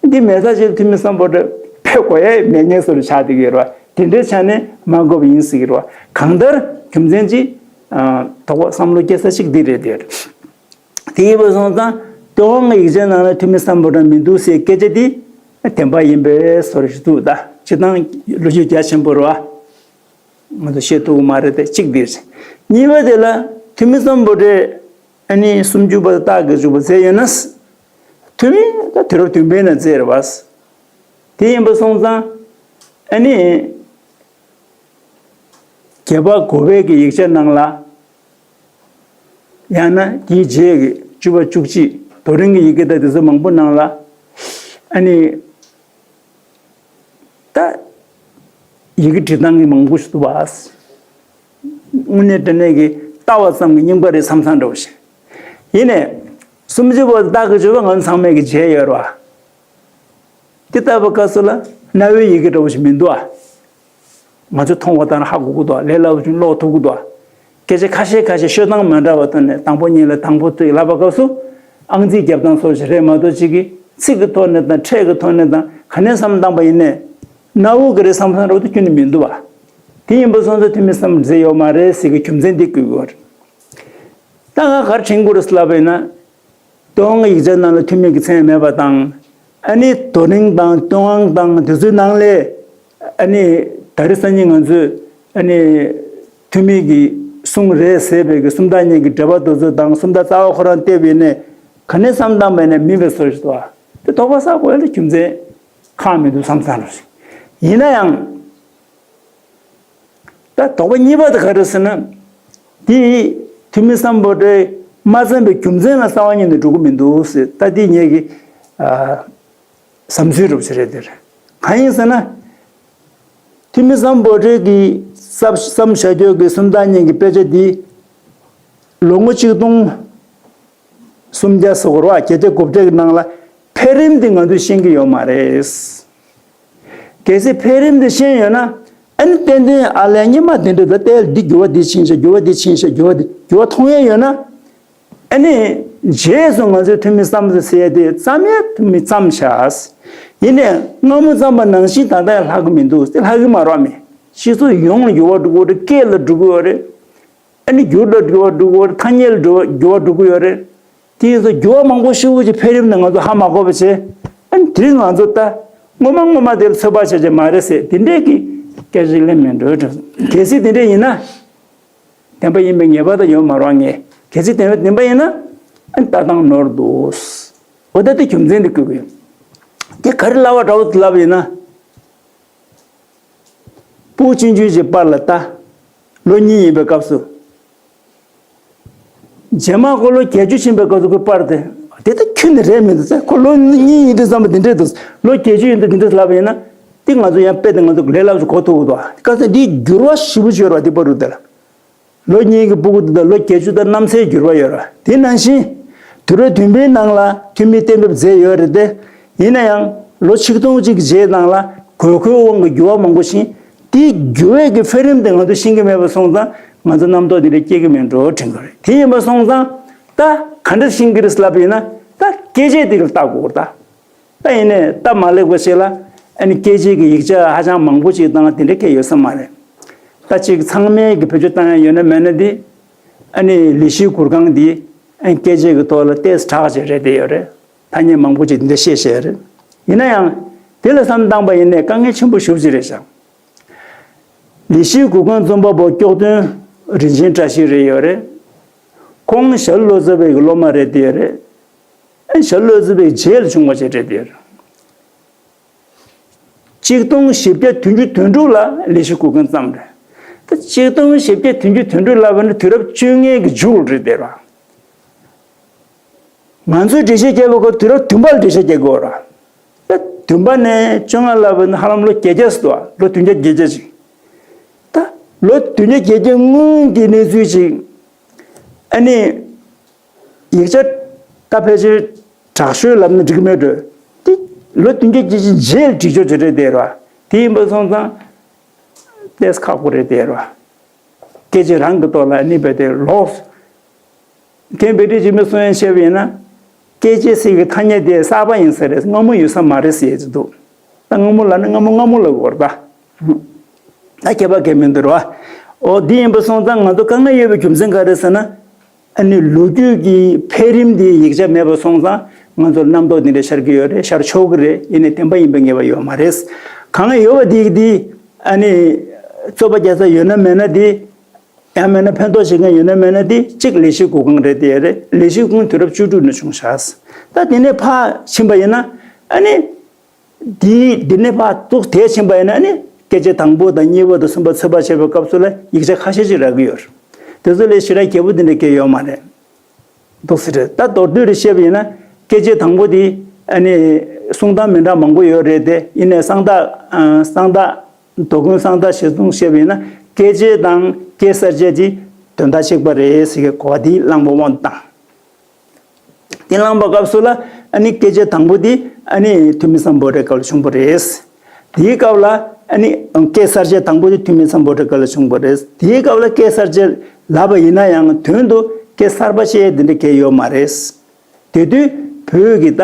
འདི་མེད་ས་ཅིག་ཐུ་མི་སམ་བྷོ་ཊ་ཕེབས་དགོས་ཡ་མེད་ངེས་སུ་ཆགས་བསྡད་ཀྱི་ཡོད་རེད་བ། དེ་འདྲའི་ཆ་ནས་མ་དགོས་པ་ཡིན་སྲིད་ཀྱི་རེད་བ། གང་ལྟར་རྒྱུ་མཚན་ཅིག་ཨ། དོགས་པ་བསམ་བློ་སྐྱེ་ས་ཅིག་འདི་རེད་དེ། དེ་ཡིན་པ་སོང་ཙང་ཏུན་ཧོང་གི་ཡིག་ཆའི་ནང་ལ་ཐུ་མི་སམ་བྷོ་ཊ་མི་འདུག་ཟེར་སྐད་ཆ་འདི་བདེན་པ་ཡིན་པའི་བཟོ་འདྲ་ཞིག་འདུག་ད་སྤྱིར་བཏང་ལོ་རྒྱུས་རྒྱ་ཆེན་པོ་རེད་བ། ང་ཚོ་ཤེས་ཐུབ་ཀྱི་མ་རེད་དེ་གཅིག་འདི་རེད། གཉིས་པ་དེ་ལ་ཐུ་མི་སམ་བྷོ་ཊས་ཨ་ནི་སུམ་ཅུ་པ་དང་སྟག་གི་ཅུ་པ་མཛད་ཡོད་ན། ཐུ་མི་ད་དུས་རབས་བདུན་པའི་ནང་མཛད་རེད་བ། དེ་ཡིན་པ་སོང་ཙང་ཨ་ནི། བརྒྱད་པ་དགུ་པའི་གི་ཡིག་ཆ་ནང་ལ། ཡང་ན་དེའི་རྗེས་ཀྱི་བཅུ་པ་བཅུ་གཅིག་རྡོ་རིང་གི་ཡི་གེ་དང་དེ་ཚོ་མང་པོ་ནང་ལ། ཨ་ནི། ད། ཡི་གེ་འབྲི་སྟངས་ཀྱི་མང་པོ་ཞིག་འདུག་བ། དངོས་གནས་དྲང་གནས་ཀྱི་ལྟ་བ་ཙམ་གྱི་རྙིང་པ་རེད་བསམ་བསམ་འདྲ་བོ་ཞིག་ཡིན་ནའི། སུམ་ཅུ་པ་དང་སྟག་གི་ཅུ་པ་ང་ཚང་མས་ཀྱི་མཇལ་ཡོད་རེད་བ། དེ་ལྟ་བུའི་སྐབས་སུ་ལ་གནའ་བོའི་ཡི་གེ་འདྲ་བོ་ཞིག་མི་འདུག་ཨ། ང་ཚོས་མཐོང་བ་ལྟར་ཧ་གོ་གི་འདུག་ཨ། ལས་སླ་པོ་ཞིག་ཀློག་ཐུབ་ཀྱི་འདུག་ཨ། སྐད་ཆ་ཁ་ཤས་ཁ་ཤས་ཤོད་སྟངས་མ་འདྲ་བ་ཐོག་ནས་དང་པོ་ཉིད་ལ་དང་པོ་ཐོག་ལབ་པའི་སྐབས་སུ་ཨང་རྩིས་རྒྱབ་སྟངས་སོགས་ཤིག་རེད་མ་གཏོགས་གཅིག་གི་ཚིག་གི་ཐོག་ནས་དང་ཕྲད་ཀྱི་ཐོག་ནས་དང་ག་ནས་བསམ་བློ་བཏང་པ་ཡིན་ནའི་གནའ་བོ་གི་རེད་བསམ་བསམ་འདྲ་བོ་དེ་ཁྱོན་ནས་མི་འདུག་ཨ། དེ་ཡིན་པ་སོང་ཙང་ཐུ་མི་སམ་བྷོ་ཊ་མཛད་ཡོད་མ་རེད་ཟེར་གྱི་རྒྱུ་མཚན་འདི་བཀོད་དགོས་རེད། ད་ང་ག་རེ་དྲན་གྱི་ཡོད་རེད་ལབ་པ་ཡིན་ན། ཏུན་ཧོང་གི་ཡིག་ཆའི་ནང་ལ་ཐུ་མི་གི་མཚན་མེད་པ་དང་། ཨ་ནི་རྡོ་རིང་དང་ཏུན་ཧོང་དང་དེ་ཚོའི་ནང་ལས། ཨ་ནི་ད་རེས་སང་ཉིན་ང་ཚོས་ཨ་ནི་ཐུ་མི་གི་གསུང་རེད་ཟེར་བའི་གི་སུམ་རྟགས་གཉིས་ཀྱི་འགྲེལ་པ་དེ་ཚོ་དང་སུམ་རྟགས་རྩ་བ་ཁོ་རང་བལྟས་པ་ཡིན་ནའི་ག་ནས་བསམ་བཏང་བ་ཡིན་ནའི་མིན་པའི་བཟོ་ཞིག་འདུག་ཨ། དེ་དོགས་པ་ཟ་དགོས་ཡ་ལ་རྒྱུ་མཚན་གང་མི་འདུག་བསམ་བསམ་རེད། ཡིན་ན་ཡང་། ད་དོགས་པ་གཉིས་པ་དེ་ག་རེ་ཟེར་ན། དེ་ཐུ་མི་སམ་བྷོ་ཊས་མ་བརྩམས་པའི་རྒྱུ་མཚན་ལ་རྩ་བ་ཉིད་ནས་འགྲོ་གི་མི་འདུག་ཟེར། ད་དེ་ངེད་ཀྱི་ཨ། བསམ་ཚུལ་རུབ་ཅིག་རེད་དེ། གང་ཡིན་ཟེར་ན། ཐུ་མི་སམ་བྷོ་ཊས་ཀྱི་བསམ་བསམ་བྱ་རྒྱུ་གི་སུམ་རྟགས་གཉིས་ཀྱི་དཔེ་ཆ་འདི་ལོ་ངོ་གཅིག་སྟོང་། སུམ་བརྒྱ་སོགས་རེད་བ། བརྒྱད་བརྒྱ་དགུ་བརྒྱ་གི་ནང་ལ་འཕེལ་རིམ་དེ་ང་ཚོས་ཤེས་ཀྱི་ཡོད་མ་རེད། གལ་སྲིད་འཕེལ་རིམ་དེ་ཤེས་ཡོད་ན། ཨ་ནི་ཏན་ཏན་ཨ་ལས་སྔོན་མ་དེ་འདྲ་ད་ལྟའི་འདི་འགྱུར་བ་འདི་ཕྱིན་ཤག་འགྱུར་བ་འདི་ཕྱིན་ཤག་འགྱུར་བ་འདི་འགྱུར་བ་མཐོང་ཡས་ཡོད་ན། ཨ་ནི་རྗེས་སུ་ང་ཚོས་ཐུ་མི་བསམ་ཚུལ་ཟེར་ཡས་དེ་བརྩམས་ཡས་ཐུ་མི་བརྩམས་ཤག་ཡིན་ནའི་སྔ་མོ་བརྩམས་པ་ནང་བཞིན་ད་ལྟ་ཡང་ལྷག་གི་མི་འདུག་དེ་ལྷག་གི་མ་རེད་མི། སྤྱི་ཚོགས་ཡོངས་ལ་འགྱུར་བ་འགྲོ་གི་ཡོད་རེད། སྐད་ལ་འགྲོ་གི་ཡོད་རེད། ཨ་ནི་འགྱུར་ལ་འགྱུར་བ་འགྲོ་གི་ཡོད་རེད། ཐ་སྙད་ལ་འགྱུར་བ་འགྱུར་བ་འགྲོ་གི་ཡོད་རེད། དེ་ཡིན་ཙང་འགྱུར་བ་མང་པོ་ཤོར་གྱི་འཕེལ་རིམ་ནི་ང་ཚོ་ཧ་མ་གོ་བ་བྱས། ཨ་ནི་དེ་རིང་ང་ཚོ་ད་སྔོན་མ་སྔོན་མ་དེ་ལ་ཚོད་དཔག་བྱ་བྱ་མ་རེད་ཟེར་དེ་འདྲས་ཀྱི་སྐད་ཆ་གླེང་མི་འགྲོ་འགྲོ། གལ་སྲིད་དེ་འདྲས་ཡིན་ན། བདེན་པ་ཡིན་པའི་ངེས་པ་ད་ཡོད་མ་རེད་ངས། གལ་སྲིད་བདེན་པ་བདེན་པ་ཡིན་ན། ཨ་ནི་ལྟ་སྟངས་ནོར་འདུག་འོ་ད་དེ་རྒྱུ་མཚན་དེ་བཀོད་གི་ཡོད། དེ་ག་རེ་ལབ་པ་འདྲ་བོ་ལབ་པ་ཡིན་ན། སྤུ་གུ་ཆུང་ཆུང་ཞིག་པར་ལ་ལྟ། ལོ་གཉིས་ཡིན་པའི་སྐབས་སུ། རྗེས་མ་ཁོ་ལོ་བརྒྱད་ཅུ་ཕྱིན་པའི་སྐབས་སུ་ཁོའི་པར་དེ། དེ་ད་ཁྱོན་ནས་རེད་མི་འདུག་ཟེར། ཁོ་ལོ་གཉིས་ཡིན་དུས་ཙམ་པ་འདི་འདྲས་འདུག་ལོ་བརྒྱད་ཅུ་ཡིན་དུས་འདི་འདྲས་ལབ་པ་ཡིན་ན། དེ་ང་ཚོ་ཡང་དཔེ་དེ་ང་ཚོ་ལས་སླ་པོ་ཞིག་གོ་ཐུབ་ཀྱི་འདུག་སྐབས་སུ་འདིའི་འགྱུར་བ་ཞེ་པོ་ཅིག་ཡོད་རེད་བ་དེ་པར་རུ་དེ་ལ། ལོ་གཉིས་ཀྱི་སྤུ་གུ་དེ་དག་ལོ་བརྒྱད་ཅུ་དང་གནམ་སའི་འགྱུར་བ་ཡོད་རེད། དེ་ནང་བཞིན་དུས་རབས་བདུན་པའི་ནང་ལ་ཐུ་མིས་གཏན་འབེབས་མཛད་ཡོད་རེད་དེ། ཡིན་ན་ཡང་ལོ་ཆིག་སྟོང་གཅིག་རྗེས་ནང་ལ་དགོས་མཁོའི་དབང་གིས་འགྱུར་བ་མང་པོ་ཕྱིན། དེའི་འགྱུར་བའི་གི་འཕེལ་རིམ་དེ་ང་ཚོས་ཤེས་ཀྱི་མེད་པ་སོང་ཙང་ང་ཚོ་རྣམ་རྟོག་འདི་འདྲ་སྐྱེ་གི་མེད་འགྲོ་དྲན་གི་རེད། དེ་ཡིན་པ་སོང་ཙང་ད་ག་འདྲ་ཤེས་ཀྱི་རེད་ལབ་པ་ཡིན་ན་ད་སྐད་ཆའི་སྟེང་ལ་བལྟ་དགོས་རེད་ད། ད་ཡིན་ནའི་སྟབས་མ་ལེགས་པ་ཞིག་ལ་ཨ་ནི་སྐད་ཆའི་གི་ཡིག་ཆ་ཧ་ཅང་མང་པོ་ཅིག་བཏང་དེ་འདྲ་སྐད་ཡོད་ས་མ་རེད། ད་ཅིག་ཚང་མས་གི་བེད་སྤྱོད་བཏང་ཡ་ཡོད་ན་མེད་ན་དེ་ཨ་ནི་ལས་གཞིའི་གུར་ཁང་འདི་ཨ་ནི་སྐད་ཆའི་གི་ཐོག་ལ་ཏོག་ཙམ་དྲག་ཅིག་རེད་དེ་ཡོད་རེད། ཐ་སྙད་མང་པོ་ཅིག་འདི་འདྲ་བཤད་བཤད་རེད། ཡིན་ན་ཡང་དེ་ལ་བསམ་བཏང་པ་ཡིན་ནའི་དཀའ་ངལ་ཆེན་པོ་ཞེ་པོ་ཅིག་རེད་ཤག་ལས་གཞིའི་གུར་ཁང་རྩོམ་པ་པོ་སྐྱོགས་སྟོན་རིན་ཆེན་བཀྲ་ཤིས་རེད་ཡོད་རེད། ཁོང་ཞྭ་ལུ་བློ་བཟང་པའི་གི་སློབ་མ་རེད་དེ་ཡོད་རེད། ཨ་ཞྭ་ལུ་བློ་བཟང་པའི་རྗེས་ལ་བྱུང་བ་ཅིག་རེད་དེ་ཡོད་རེད། ཆིག་སྟོང་བཞི་བརྒྱ་བདུན་ཅུ་དོན་དྲུག་ལ་ལས་གཞི་གུར་ཁང་བརྩམས་རེད། ད་ཆིག་སྟོང་བཞི་བརྒྱ་བདུན་ཅུ་དོན་དྲུག་ལབ་པ་ནི་དུས་རབས་བཅོ་ལྔའི་གི་མཇུག་རེད་དེ་ར། ང་ཚོས་འགྲེལ་བཤད་རྒྱག་པའི་སྐབས་དུས་རབས་བདུན་པ་ལ་འགྲེལ་བཤད་རྒྱག་དགོས་ར། ད་བདུན་པ་ནས་བཅོ་ལྔ་ལབ་པ་ནི་ཧ་ལམ་ལོ་བརྒྱད་བརྒྱ་ཙམ་འདུག་ལོ་བདུན་བརྒྱ་བརྒྱད་བརྒྱ་ཅིག་ད་ལོ་བདུན་བརྒྱ་བརྒྱད་བརྒྱ་སྔོན་གྱི་གནས་ཚུལ་ཅིག་ཨ་ནི། ཡིག་ཆ་ད་ཕལ་ཆེར་དྲག་ཤོས་ལབ་ན་འགྲིག་གི་མེད་འགྲོ། དེ་ལོ་བདུན་བརྒྱ་བརྒྱད་བརྒྱ་རྗེས་ལ་བྲིས་ཆོག་ཅིག་རེད་དེ་ར། དེ་ཡིན་པ་སོང་ཙང་ཏོག་ཙམ་ཁག་པོ་རེད་དེ་ར། སྐད་ཆ་རང་གི་ཐོག་ལ་ཨ་ནི་རྦད་དེ་ལོག་མཁན་བེ་ཏི་ཇི་མི་གསུང་ཡ་བཤད་པ་ཡིན་ན། སྐད་ཆ་ཟེར་གི་ཐ་སྙད་དེ་གསར་པ་ཡིན་ས་རེད། སྔ་མོ་ཡོད་ས་མ་རེད་ཟེར་གྱི་འདུག་ད་སྔ་མོ་ལབ་ན་སྔ་མོ་སྔ་མོ་ལབ་དགོས་རེད་ད། ད་ཁྱད་པར་གང་མི་འདུག་ར། འོ་འདི་ཡིན་པ་སོང་ཙང་ང་ཚོ་དཀའ་ངལ་ཡོད་པའི་རྒྱུ་མཚན་ག་རེ་ཟེར་ན། ཨ་ནི་ལོ་རྒྱུས་ཀྱི་འཕེལ་རིམ་འདི་ཡིག་ཆ་མེད་པ་སོང་ཙང་ང་ཚོར་རྣམ་རྟོག་འདི་འདྲ་ཤར་གྱི་ཡོད་རེད། ཤར་ཆོག་གི་རེད། ཡིན་ནའི་བདེན་པ་ཡིན་པའི་ངེས་པ་ཡོད་མ་རེད། གང་ཡོད་པ་འདི་འདི་ཨ་ནི་རྩོད་པ་རྒྱག་ས་ཡོད་ན་མེད་ན་འདི། ཡང་མིན་ན་ཕན་ཐོགས་བྱེད་མཁན་ཡོད་ན་མེད་ན་དེ་གཅིག་ལས་གཞི་འགོ་ཁུངས་རེད་དེ་རེད། ལས་གཞི་འགོ་ཁུངས་དུས་རབས་བཅུ་དྲུག་ནས་བྱུང་ཤག་ད་དེ་ནས་ཕར་ཕྱིན་པ་ཡིན་ན་ཨ་ནི། དེ་དེ་ནས་ཕར་ཏོག་དེ་ཕྱིན་པ་ཡིན་ན་ཨ་ནི་སྐད་ཆ་དང་པོ་དང་གཉིས་པ་དང་གསུམ་པ་ཚོད་དཔག་བྱེད་པའི་སྐབས་སུ་ལ་ཡིག་ཆ་ཁ་ཤས་ཅིག་རག་གི་ཡོད་རེད། དེ་ཚོ་ལས་ཞེ་དྲག་རྒྱས་པོ་དེ་འདྲ་སྐད་ཡོད་མ་རེད། འདུག་ཟེར་རེད། ད་མདོར་བསྡུས་རེ་བཤད་པ་ཡིན་ན་སྐད་ཆ་དང་པོ་དེ་ཨ་ནི་གསུང་སྟངས་མི་འདྲ་མང་པོ་ཡོད་རེད་དེ། ཡིན་ནའི་གསང་བདག་གསང་བདག་དོ་དགོན་གསང་བདག་ཞལ་གསུང་བཤད་པ་ཡིན་ན་སྐད་ཆ་དང་སྐད་གསར་བཅད་ཀྱི་དོན་དག་གཅིག་པ་རེད་ཟེར་གྱི་གོ་བ་འདི་བླངས་པ་དབང་དུ་བཏང་། འདི་བླངས་པ་སྐབས་སུ་ལ་ཨ་ནི་སྐད་ཆ་དང་པོ་འདི་ཨ་ནི་ཐུ་མི་སམ་བྷོ་ཊའི་སྐབས་ལ་བྱུང་བ་རེད། དེའི་སྐབས་ལ་ཨ་ནི་སྐད་གསར་བཅད་དང་པོ་འདི་ཐུ་མི་སམ་བྷོ་ཊའི་སྐབས་ལ་བྱུང་བ་རེད། དེའི་སྐབས་ལ་སྐད་གསར་བཅད་ལབ་པ་ཡིན་ན་ཡང་དོན་དུ་སྐད་གསར་པ་བཤད་འདི་འདྲ་གང་ཡང་ཡོད་མ་རེད། དེ་དུས་བོད་ཀྱི་ད་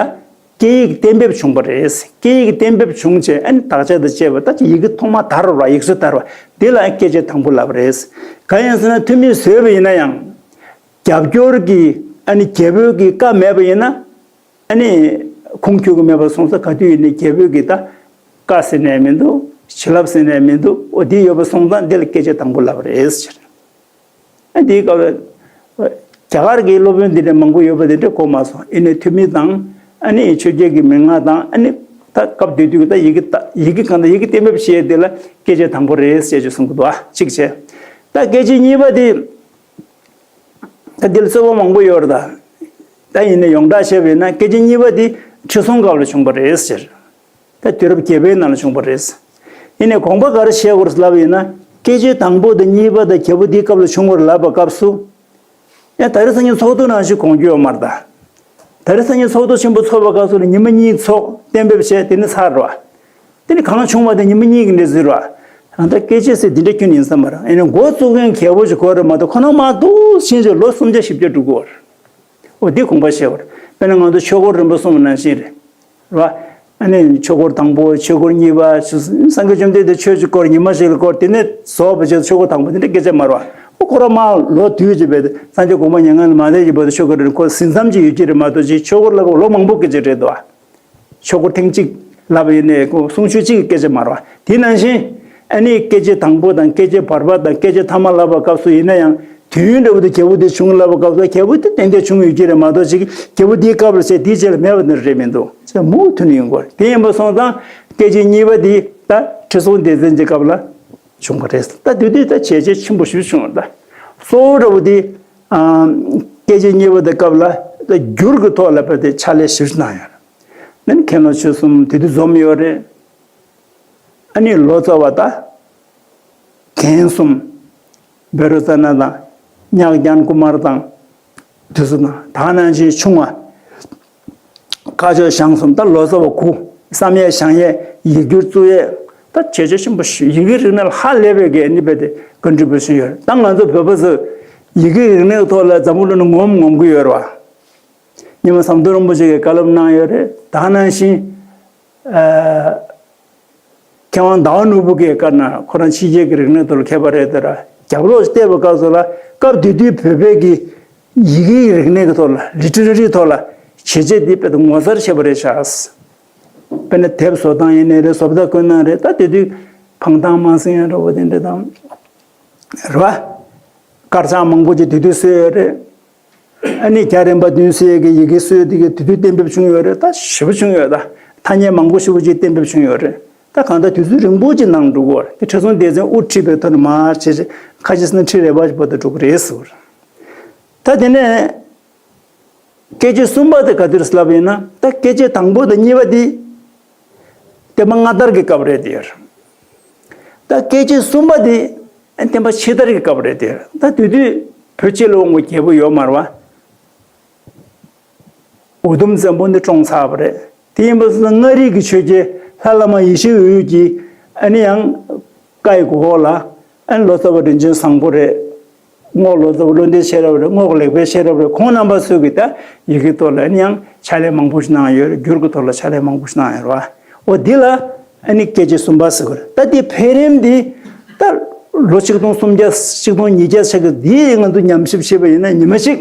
སྐད་ཡིག་གཏན་འབེབས་བྱུང་བ་རེད། སྐད་ཡིག་གཏན་འབེབས་བྱུང་རྗེས་ཨ་ནི་དག་ཆ་དང་བཅས་པ་ད་ཅིག་ཡི་གེ་ཐོག་མ་དར་བ་ར། ཡིག་གཟུགས་དར་བ་འདི་ལ་སྐད་ཆ་དང་པོ་ལབ་པ་རེད། གང་ཡིན་ཟེར་ན་ཐུ་མིས་བཟོས་པ་ཡིན་ན་ཡང་རྒྱབ་སྐྱོར་གྱི་ཨ་ནི་རྒྱལ་པོའི་གི་བཀའ་མེད་པ་ཡིན་ན་ཨ་ནི་ཁུངས་འཁྱོལ་གྱི་མེད་པ་སོང་ཙང་ག་དུས་ཡིན་ནའི་རྒྱལ་པོའི་གི་ད་བཀའ་ཟེར་ནས་མི་འདུག་བྱིན་རླབས་ཟེར་ནས་མི་འདུག་འོ་འདི་ཡོད་པ་སོང་ཙང་འདི་ལ་སྐད་ཆ་དང་པོ་ལབ་པ་རེད་ཟེར། ཨ་དེའི་སྐབས་ལ་རྒྱ་གར་གྱི་སློབ་དཔོན་འདི་འདྲ་མང་པོ་ཡོད་པ་དེ་འདྲ་གོ་མ་སོང་། ཡིན་ནའི་ཐུ་མི་དང་ཨ་ནི་ཆོས་རྒྱལ་གྱི་མན་ངག་དང་ཨ་ནི་ད་སྐབས་དེ་དུས་ཀྱི་ད་ཡི་གེ་ད་ཡི་གེ་གང་དང་ཡི་གེ་གཏན་འབེབས་བྱས་དེ་ལ་སྐད་ཆ་དང་པོ་རེད་ཟེར་ཅིག་གསུང་གི་འདུག་ཨ་གཅིག་བྱས། ད་སྐད་ཆ་གཉིས་པ་དེ་ད་འདི་ལ་རྩོད་པ་མང་པོ་ཡོད་རེད་ད། ད་ཡིན་ནའི་ཡོངས་གྲགས་བྱས་པ་ཡིན་ན་སྐད་ཆ་གཉིས་པ་དེ་ཁྲི་སྲོང་སྐབས་ལ་བྱུང་བ་རེད་ཟེར། ད་དུས་རབས་བརྒྱད་པའི་ནང་ལ་བྱུང་བ་རེད། ཡིན་ནའི་དགོངས་པ་ག་རེ་བཞེས་དགོས་རེད་ལབ་པ་ཡིན་ན་སྐད་ཆ་དང་པོ་དང་གཉིས་པ་དང་བརྒྱད་པོ་འདིའི་སྐབས་ལ་བྱུང་བ་རེད་ལབ་པའི་སྐབས་སུ། ཡང་ད་རེས་སང་ཉིན་ཚོགས་འདུ་ནང་བཞིན་དགོངས་རྒྱུ་ཡོད་མ་རེད་ད། ད་རེས་སང་ཉིན་ཚོགས་འདུ་ཆེན་པོ་ཚོགས་པའི་སྐབས་སུ་ལ་ཉི་མ་གཉིས་ཚོགས་གཏན་འབེབས་བྱས་དེ་ནི་ཚར་རེད་བ། དེ་ནི་གང་བྱུང་བ་དེ་ཉི་མ་གཉིས་ཀྱི་འདྲ་ཟེར་བ། ད་ལྟ་སྐད་ཆ་ཟེར་འདི་འདྲ་ཁྱོན་ཡིན་ས་མ་རེད། ཡིན་ནའི་འགོ་བཙུགས་མཁན་གལ་པོ་ཞིག་དགོས་རེད་མ་གཏོགས་ཁོ་ན་མ་གཏོགས་ཕྱིན་ཆད་ལོ་སུམ་བརྒྱ་བཞི་བརྒྱ་འགྲོ་གི་ཡོད་རེད། འོ་འདི་དགོངས་པ་བཞེས་པ་རེད། དཔེར་ན་ང་ཚོ་ཆོས་འཁོར་རིམ་པ་གསུམ་ནང་བཞིན་རེད། རེད་བ། ཨ་ནི་ཆོས་འཁོར་དང་པོ་ཆོས་འཁོར་གཉིས་པ་སངས་རྒྱས་བཅོམ་ལྡན་འདས་ཆོས་ཀྱི་སྐོར་ཉི་མ་ཞིག་ལ་སྐོར་དེ་ནས་རྫོགས་པ་བྱས་ཆོས་འཁོར་དང་པོ་དེ་འདྲ་སྐད་ཆ་མ་རེད་བ། འོ་ཁོ་རང་མ་ལོ་དུས་ཀྱི་བས་སངས་རྒྱས་གོང་མ་མྱ་ངན་ལས་མ་འདས་ཀྱི་བར་དུ་ཆོས་འཁོར་རིམ་ཁོ་ཟིན་མཚམས་ཅིག་ཡོད་ཀྱི་རེད་མ་གཏོགས་ཅིག་ཆོས་འཁོར་ལ་ལོ་མང་པོ་སྐད་ཆ་རེད་དོ། ཆོས་འཁོར་ཐེངས་གཅིག་ལབ་ཡིན་ནའི་ཁོ་གསུང་ཆོས་གཅིག་གི་སྐད་ཆ་མ་རེད་བ། དེ་ནང་བཞིན་ཨ་ནི་སྐད་ཆ་དང་པོ་དང་སྐད་ཆ་བར་པ་དང་སྐད་ཆ་ཐ་མ་ལབ་པ་སྐབས་སུ་ཡིན་ན་ཡང་དུས་ཡུན་འདྲ་བོ་དེ་རྒྱལ་པོ་དེ་བྱུང་ལབ་པ་སྐབས་སུ་རྒྱལ་པོ་དེ་ཏན་ཏན་བྱུང་ཡོད་ཀྱི་རེད་མ་གཏོགས་ཅིག་རྒྱལ་པོ་དེའི་སྐབས་ལ་ཟེར་དེའི་རྗེས་ལ་མེད་པ་དེ་རེད་མི་འདུག་ཟེར་མུ་མཐུད་ནས་ཡོང་དགོས་རེད། དེ་ཡིན་པ་སོང་ཙང་སྐད་ཆ་གཉིས་པ་དེ་ད་ཁྲི་སྲོང་ལྡེ་བཙན་གྱི་སྐབས་ལ་བྱུང་བ་རེད། ད་དེ་དུས་ད་བྱས་རྗེས་ཆེན་པོ་ཞིག་བྱུང་བ་རེད། ད་གཙོ་བོ་འདྲ་བོ་དེ་ཨ་སྐད་ཆ་གཉིས་པ་དེ་སྐབས་ལ་ད་འགྱུར་གྱི་ཐོག་ལ་བབས་ཏེ་ཕྱག་ལས་ཞིབ་གནང་ཡོད་རེད། ནི་མཁན་སློབ་ཆོས་གསུམ་དེ་དུས་འཛོམས་ཡོད་རེད། ཨ་ནི་ལོ་ཙཱ་བ་དང་། མཁན་གསུམ། བཻ་རོ་ཙ་ན་དང་ ཉག་རྒྱན་ཀུ་མར་དང་། དུས་སུ་དང་ད་ནང་བཞིན་ཆུང་བ། སྐ་ཅོག་ཞང་གསུམ། ད་ལོ་ཙཱ་བ་དགུ། བསམ་ཡས་བཞེངས་ཡས་ཡིག་སྒྱུར་བཙུགས་ཡས། ད་བྱས་རྗེས་ཆེན་པོ་ཞིག་ཡི་གེ་རིག་གནས་ལ་ཧ་ལས་པའི་གི་ཨ་ནི་རྦད་དེ་ཀོན་ཊི་བུ་ཤན་ཡོད་རེད། ད་ང་ཚོ་བོད་པ་ཚོས་ཡི་གེ་རིག་གནས་ཀྱི་ཐོག་ལ་འཛམ་བུ་གླིང་ནང་ངོམ་ངོམ་གི་ཡོད་རེད་བ། སྔོན་མ་ཟམ་གདོང་རིན་པོ་ཆེ་གིས་བཀའ་སློབ་གནང་ཡོད་རེད། ད་ནང་བཞིན། ཨ། མཁས་དབང་ཟླ་བ་ནོར་བུ་གིས་བཀའ་གནང་། ཁོ་རང་ཕྱི་རྒྱལ་གྱི་རིག་གནས་ཐོག་ལ་མཁས་པ་རེད་དེ་ར། རྒྱབ་ལོགས་བལྟས་པའི་སྐབས་སུ་ལ་སྐབས་དེ་དུས་བོད་པའི་གི་ཡི་གེའི་རིག་གནས་ཀྱི་ཐོག་ལ་ལི་ཊི་རེ་ཊི་ཐོག་ལ་བྱས་རྗེས་འདི་དཔེ་ངོ་མཚར་ཆེ་བ་རེད་ཤག་དཔེར་ན་དེབ་བཟོ་སྟངས་ཡིན་ནའི་རེད། བཟོ་ལྟ་བཀོད་སྟངས་རེད། ད་དེ་དུས་འཕང་ཐང་དམར་སེང་ཡང་འདྲ་བོ་དེ་འདྲ་དང་། རེད་བ། དཀར་ཆག་མང་པོ་ཅིག་དེ་དུས་བཟོས་ཡོད་རེད། ཨ་ནི་རྒྱ་རིམ་པ་བདུན་ཟེར་གི་ཡི་གེ་སྲོལ་དེ་གི་དེ་དུས་གཏན་འབེབས་བྱུང་ཡོད་རེད། ད་ཞེ་པོ་བྱུང་ཡོད། ད་ཐ་སྙད་མང་པོ་ཞེ་པོ་ཅིག་གཏན་འབེབས་བྱུང་ཡོད་རེད། ད་གང་ལྟར་དུས་ཚོད་རིང་པོ་ཅིག་ནང་འགྲོ་གི་ཡོད་རེད། དེ་ཁྲི་སྲོང་ལྡེ་བཙན་དབུ་ཁྲིད་པའི་ཐོག་ནས་མར་བྱས་བྱས་ཁ་ཤས་ནི་ཁྲི་རལ་པ་ཞིག་བར་དུ་འགྲོ་གི་རེད་ཟེར་བ་རེད། ད་དེ་ནས་བཀས་བཅད་གསུམ་པ་དེ་ག་དུས་ལབ་ཡིན་ན། ད་བཀས་བཅད་དང་པོ་དང་གཉིས་པ་དེ་བསྟན་པ་སྔ་དར་གྱི་སྐབས་རེད་དེ་ཡོད་རེད། ད་བཀས་བཅད་གསུམ་པ་དེ་བསྟན་པ་ཕྱི་དར་གྱི་སྐབས་རེད་དེ། ད་དེ་དུས་བོད་སྤྱི་ལ་འོང་བའི་རྒྱལ་པོ་ཡོད་མ་རེད་བ། འུ་དུམ་བཙན་པོ་འདི་བཀྲོངས་ཚར་བ་རེད། དེ་ཡིན་པ་སོང་ཙང་མངའ་རིས་ཀྱི་ཆོས་རྒྱལ་ལྷ་བླ་མ་ཡེ་ཤེས་འོད་ཀྱིས་ཨ་ནི་ཡང་བཀའ་ཡི་གོ་འོག་ལ་ཨ་ནི་ལོ་ཙཱ་བ་རིན་ཆེན་བཟང་པོ་རེད། རྔོག་ལོ་ཙཱ་བ་བློ་ལྡན་ཤེས་རབ་རེད། རྔོག་ལེགས་དཔལ་ཤེས་རབ་རེད། ཁོང་རྣམ་པ་ཚོས་ཀྱི་ད་ཡི་གེ་ཐོག་ལ་ཨ་ནི་ཡང་ཕྱག་ལས་མང་པོ་ཞིག་གནང་ཡོད་རེད། བསྒྱུར་གྱི་ཐོག་ལ་ཕྱག་ལས་མང་པོ་ཞིག་གནང་ཡོད་རེད་བ། འོ་འདི་ལ་ཨ་ནི་བཀས་བཅད་གསུམ་པ་ཟེར་གི་རེད། ད་འདི་འཕེལ་རིམ་འདི་ད་ལོ་ཆིག་སྟོང་སུམ་བརྒྱ་ཆིག་སྟོང་ཉིས་བརྒྱ་ཆགས་ཀྱི་འདི་ང་ཚོ་ཉམས་ཞིབ་བྱས་པ་ཡིན་ན་ཉི་མ་གཅིག་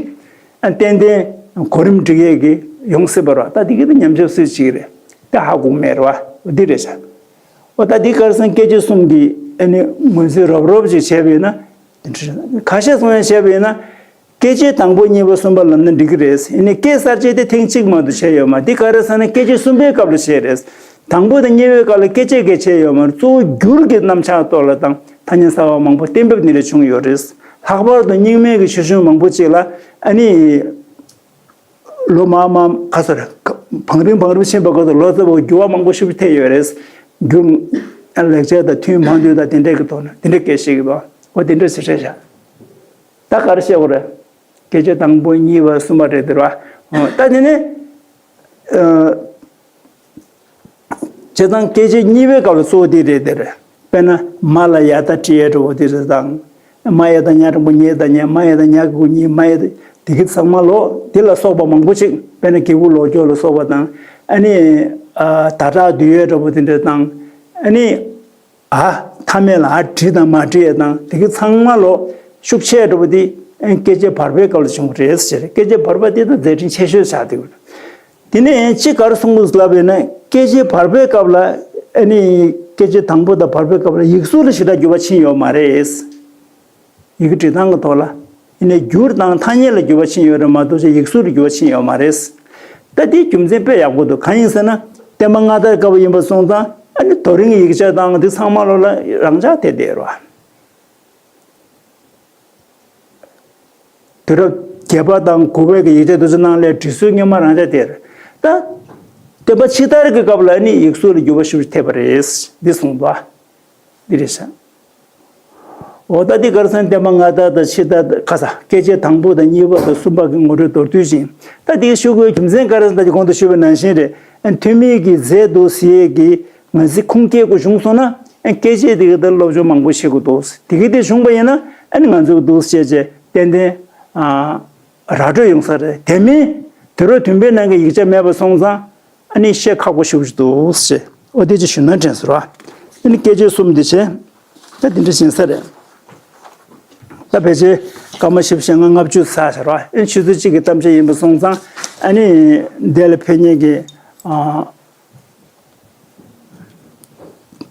ཨ་ཏན་ཏན་གོ་རིམ་སྒྲིག་ཡས་ཀྱི་ཡོང་སྲིད་པ་རེད་བ། ད་འདི་གི་ད་ཉམས་ཞིབ་སྲིད་ཅིག་རེད། ད་ཧ་གོ་མེད་རེད་བ། འོ་འདི་རེད་ཤག་འོ་ད་འདི་གར་སོང་བཀས་བཅད་གསུམ་གྱི་ཨ་ནི་ངོས་འཛིན་རོབ་རོབ་ཅིག་བྱས་པ་ཡིན་ན། ཁ་ཤས་གསུང་ཡས་བྱས་པ་ཡིན་ན། བཀས་བཅད་དང་པོ་གཉིས་པ་གསུམ་པ་ལབ་ན་འགྲིག་གི་རེད། ཡིན་ནའི་བཀས་གསར་བཅད་དེ་ཐེངས་གཅིག་མ་གཏོགས་བྱས་ཡོད་མ་རེད། འདི་ག་རེ་ཟེར་ན་བཀས་བཅད་གསུམ་པའི་སྐབས་ལ་བྱས་རེད། དང་པོ་དང་གཉིས་པའི་སྐབས་ལ་བཀས་བཅད་གས་བྱས་ཡོད་མ་རེད། གཙོ་བོ་བསྒྱུར་གྱི་རྣམ་གཞག་ཐོག་ལ་དང་ཐ་སྙད་གསར་པ་མང་པོ་གཏན་འབེབས་འདི་འདྲ་བྱུང་ཡོད་རེད། ལྷག་པར་དུ་རྙིང་མའི་གི་ཆོས་གཞུང་མང་པོ་ཅིག་ལ་ཨ་ནི། ལོ་མ་མ་ག་ཚོད་རེད། བང་རིམ་བང་རིམ་ཕྱིན་པ་ག་ཚོད་ལོ་ཙཱ་བ་འགྱུར་བ་མང་པོ་ཞིག་ཐེབས་ཡོད་རེད། འགྱུར། ལེགས་སྦྱར་དང་ཐུན་མང་འདུས་དང་དེ་འདྲས་ཀྱི་ཐོག་ནས་དེ་འདྲས་སྐད་བཤད་ཀྱི་འདུག་འོ་དེ་འདྲས་ཞིག་རེད་ཤག་ད་ག་རེ་བཤད་དགོས་རེད། བཀས་བཅད་དང་པོ་གཉིས་པ་གསུམ་པ་རེད་དེ་རེད་བ། འོ་ད་དེ་ནས། ཨ། བྱས་ཙང་བཀས་བཅད་གཉིས་པའི་སྐབས་ལ་གཙོ་བོ་དེ་རེད་དེ་རེད། དཔེར་ན་མ་ལ་ཡ་ད་བྲིས་ཡས་འདྲ་བོ་དེ་རེད་དང་། མ་ཡ་ད་ཉ་འགྲེང་བུ་མྱེ་ད་མྱེ། མ་ཡ་ད་ཉ་གི་གུ་མྱི། མ་ཡ་ད་དེ་གི་ཚང་མ་ལོ་དེ་ལ་སོགས་པ་མང་པོ་ཅིག་དཔེར་ན་གི་གུ་ལོག་འགྱོ་ལ་སོགས་པ་དང་། ཨ་ནི། ཨ། ད་དྲག་བསྡུས་ཡས་འདྲ་བོ་དེ་འདྲ་དང་། ཨ་ནི། ཨ། མཐའ་མེད་ལ་ཨ་བྲིས་དང་མ་བྲིས་ཡས་དང་དེ་གི་ཚང་མ་ལོ་ཤུགས་ཆེ་འདྲ་བོ་དེ་ཨ་ནི་བཀས་བཅད་བར་པའི་སྐབས་ལ་བྱུང་བ་རེད་ཟེར། བཀས་བཅད་བར་པ་དེ་ད་མཛད་འཕྲིན་ཆེ་ཤོས་ཆགས་བསྡད་ཡོད། དེ་ནས་གཅིག་ག་རེ་གསུང་གི་ལབ་ཡོད་ན་བཀས་བཅད་བར་པའི་སྐབས་ལ་ཨ་ནི་བཀས་བཅད་དང་པོ་དང་བར་པའི་སྐབས་ལ་ཡིག་གཟུགས་ལ་ཞེ་དྲག་འགྱུར་བ་ཕྱིན་ཡོད་མ་རེད། ཡི་གེ་འབྲི་སྟངས་ཀྱི་ཐོག་ལ། ཡིན་ནའི་འགྱུར་དང་ཐ་སྙད་ལ་འགྱུར་བ་ཕྱིན་ཡོད་རེད་མ་གཏོགས་ཅིག་ཡིག་གཟུགས་ལ་འགྱུར་བ་ཕྱིན་ཡོད་མ་རེད། ད་དེའི་རྒྱུ་མཚན་དཔེ་ཡག་པོ་འདུག་གང་ཡིན་ཟེར་ན་བསྟན་པ་སྔ་དར་སྐབས་ཡིན་པ་སོང་ཙང་ཨ་ནི་རྡོ་རིང་གི་ཡིག་ཆ་དང་དེ་ཚང་མ་ལོ་ལ་རང་འཇགས་དེ་བསྡད་རོགས། དུས་རབས་བརྒྱད་པ་དང་དགུ་པའི་གི་ཡིག་ཆ་དེ་ཚོ་ནང་ལ་འབྲི་སྲོལ་སྔོན་མ་རང་འཇགས་དེར། ད། བསྟན་པ་ཕྱི་དར་གྱི་སྐབས་ལ་ནི་ཡིག་གཟུགས་ལ་འགྱུར་བ་ཞིག་ཐེབས་པ་རེད། འདི་གསུངས་འདུག་འདི་རེད་ཤག་འོ་ད་འདི་ག་རེ་ཟེར་ན་བསྟན་པ་སྔ་དར་དང་ཕྱི་དར་ཁ་ས་བཀས་བཅད་དང་པོ་དང་གཉིས་པ་དང་གསུམ་པ་གི་ངོ་སྤྲོད་མདོར་བསྡུས་ཤིང་། ད་འདི་ཞུ་དགོས་རྒྱུ་མཚན་ག་རེ་ཟེར་ན་ད་གོང་དུ་ཞུས་པ་ནང་བཞིན་རེད། ཐོན་མིའི་གི་མཛད་དུ་ཟེར་གི་ང་ཚོའི་ཁུངས་སྐྱེལ་དགོས་བྱུང་སོང་ན། ཨ། སྐད་ཆ་དེ་ག་ད་སློབ་སྦྱོང་མང་པོ་བྱེད་དགོས་འདུག་དེ་ག་དེ་བྱུང་བ་ཡིན་ན་ཨ་ནི་ང་ཚོ་འདུག་བྱས་བྱས་ཏན་ཏན། ཨ། ར་སྤྲོད་ཡོང་ས་རེད། དེ་མིན་དུས་རབས་བདུན་པའི་ནང་གི་ཡིག་ཆ་མེད་པ་སོང་ཙང་ཨ་ནི་བཤད་ཁག་པོ་ཞེ་པོ་ཞིག་འདུག་ཟེར། ཨོ་དེ་ཅིག་ཞུ་ན་དྲན་ཟེར་བ། ཨ་ནི་སྐད་ཆ་གསུམ་དེ་བྱས། ད་དེ་འདྲ་ཞིག་ཡིན་ས་རེད། ད་ཕལ་ཆེར་སྐར་མ་བཞི་བཅུ་ཞེ་ལྔ་ལྔ་བཅུ་ཚར་ཟེར་བ། ཨ་ནི་ཆུ་ཚོད་གཅིག་གི་གཏམ་བཤད་ཡིན་པ་སོང་ཙང་ཨ་ནི་དེ་ལ་ཕེབས་མཁན་གྱི། ཨ།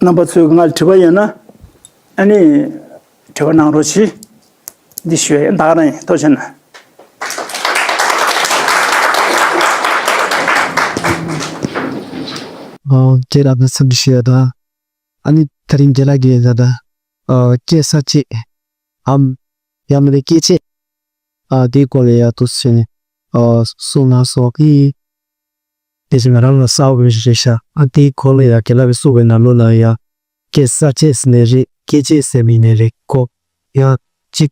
རྣམ་པ་ཚོས་ང་ལ་དྲི་བ་ཡོད་ན་ཨ་ནི་དྲི་བ་གནང་རོགས་གྱིས། འདི་ཞུ་ཡ་ད་ག་རང་ཡིན། ཐུགས་རྗེ་གནང་། ཨོ། ཁྱེད་རང་ལ་འཚམས་འདྲི་ཞུ་ཡ་དང་། ཨ་ནི་དེ་རིང་རྒན་ལགས་ཀྱིས་ད་ལྟ་ཨ་བཀས་གསར་བཅད་འམ་ཡང་མིན་ན་བཀས་བཅད་ཨ་དེའི་སྐོར་ལ་ཡ་འདུག་སེ་བྱས་ནས་ཨ་གསུངས་གནང་སོང་། ཨི། དེ་བཞིན་ང་རང་ལ་གསལ་པོ་རེད་ཤག་ཨ་དེའི་སྐོར་ལ་ཡ་རྒན་ལགས་ཀྱིས་གསུངས་པའི་ནང་ལོགས་ལ་ཡ་བཀས་གསར་བཅད་ཟེར་ནའི་རེད། བཀས་བཅད་ཟེར་མིན་ནའི་རེད་ཀོ། ཡང་གཅིག་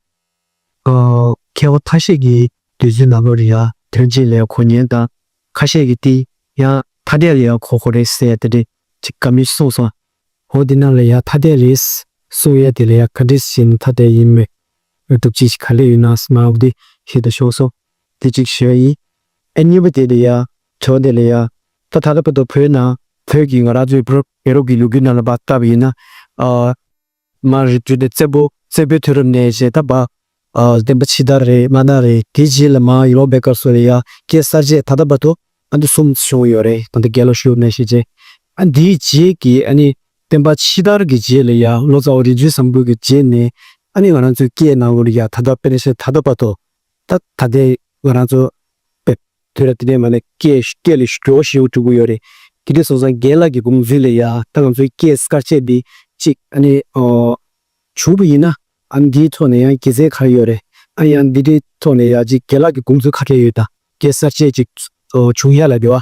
ཨ་ སྐྱེ་བོ་ཐ་ཤལ་གྱི་དུས་ཚོད་ནང་ལོགས་ལ་ཡ་དོན་གཅིག་ལ་ཡ་གོ་མཁན་དང་། ཁ་ཤས་ཀྱིས་དེ་ཡང་ཐ་དད་ལ་ཡ་གོ་དགོས་རེད་ཟེར་ཡ་དེ་འདྲས་ཅིག་བཀའ་མོལ་གསུངས་སོང་། འོ་དེ་ནང་ལ་ཡ་ཐ་དད་རེད་གསུང་ཡ་དེ་ལ་ཡ་ག་འདྲས་བྱས་ནས་ཐ་དད་ཡིན་མིན་སྒྲུབ་བྱེད་ཅིག་ག་ལེ་ཡོད་ན་སྨྲ་བ་དེ་ཤེས་དུ་ཤོར་སོང་། དེ་གཅིག་ཞུ་ཡ་ཡིན། ཨ་གཉིས་པ་དེ་ལ་ཡ་དྲི་བ་དེ་ལ་ཡ། ད་ད་ལྟ་བར་དུ་བོད་ནང་བོད་ཀྱི་ང་རང་ཚོའི་བོད་རྒྱལ་རབས་ཀྱི་ལོ་རྒྱུས་ནང་ལ་ཕར་བལྟས་པ་ཡིན་ན། ཨ། མར་རིག་གྲོལ་ནས་བཙན་པོ་བཙན་པོའི་དུས་རབས་ནས་བྱས་ད་བར། ཨ། སྟོན་པ་ཕྱི་དར་རེད། མངའ་བདག་རེད། དེའི་རྗེས་ལ་མར་ཡུ་རོབ་པའི་སྐབས་སུ་ལ་ཡ་སྐད་གསར་བཅད་ད་ལྟ་བར་དུ་ཨ་འདི་གསུམ་བྱུང་ཡོད་རེད། ད་ལྟ་རྒན་ལགས་ཞུས་ནང་བཞིན་བྱས། ཨ་འདིའི་རྗེས་ཀྱི་ཨ་ནི་སྟོན་པ་ཕྱི་དར་གྱི་རྗེས་ལ་ཡ་ལོ་ཙཱ་བ་རིག་འཛིན་བཟང་པོ་གི་རྗེས་ནས་ཨ་ནི་ང་རང་ཚོའི་སྐད་ནང་ལོགས་ལ་ཡ་ད་ལྟ་དཔེར་ན་ཆ་ད་ལྟ་བར་དུ། ད་ད་ལྟའི་ང་རང་ཚོ་དཔེ་དུས་རབས་དེ་འདྲའི་མ་ནས་སྐད་སྐད་ལ་འགྱུར་བ་ཞེ་པོ་འགྲོ་གི་ཡོད་རེད། དེ་འདྲ་སོང་ཙང་རྒན་ལགས་ཀྱི་དགོངས་ཚུལ་ལ་ཡ་ད་ང་ཚོའི་སྐད་གསར་བཅད་འདི་གཅིག་ཨ་ནི་ཨོ་བྱུང་བ་ཡིན་ན་ཨ་ནི་འདིའི་ཐོག་ནས་ཡང་དགེ་མཚན་ག་རེ་ཡོད་རེད། ཨ་ཡང་འདི་འདྲའི་ཐོག་ནས་ཡ་གཅིག་རྒན་ལགས་ཀྱི་དགོངས་ཚུལ་ག་རེ་ཡོད་ད། སྐད་གསར་བཅད་ཅིག་ཨོ་བྱུང་ཡ་ལ་དེ་བ།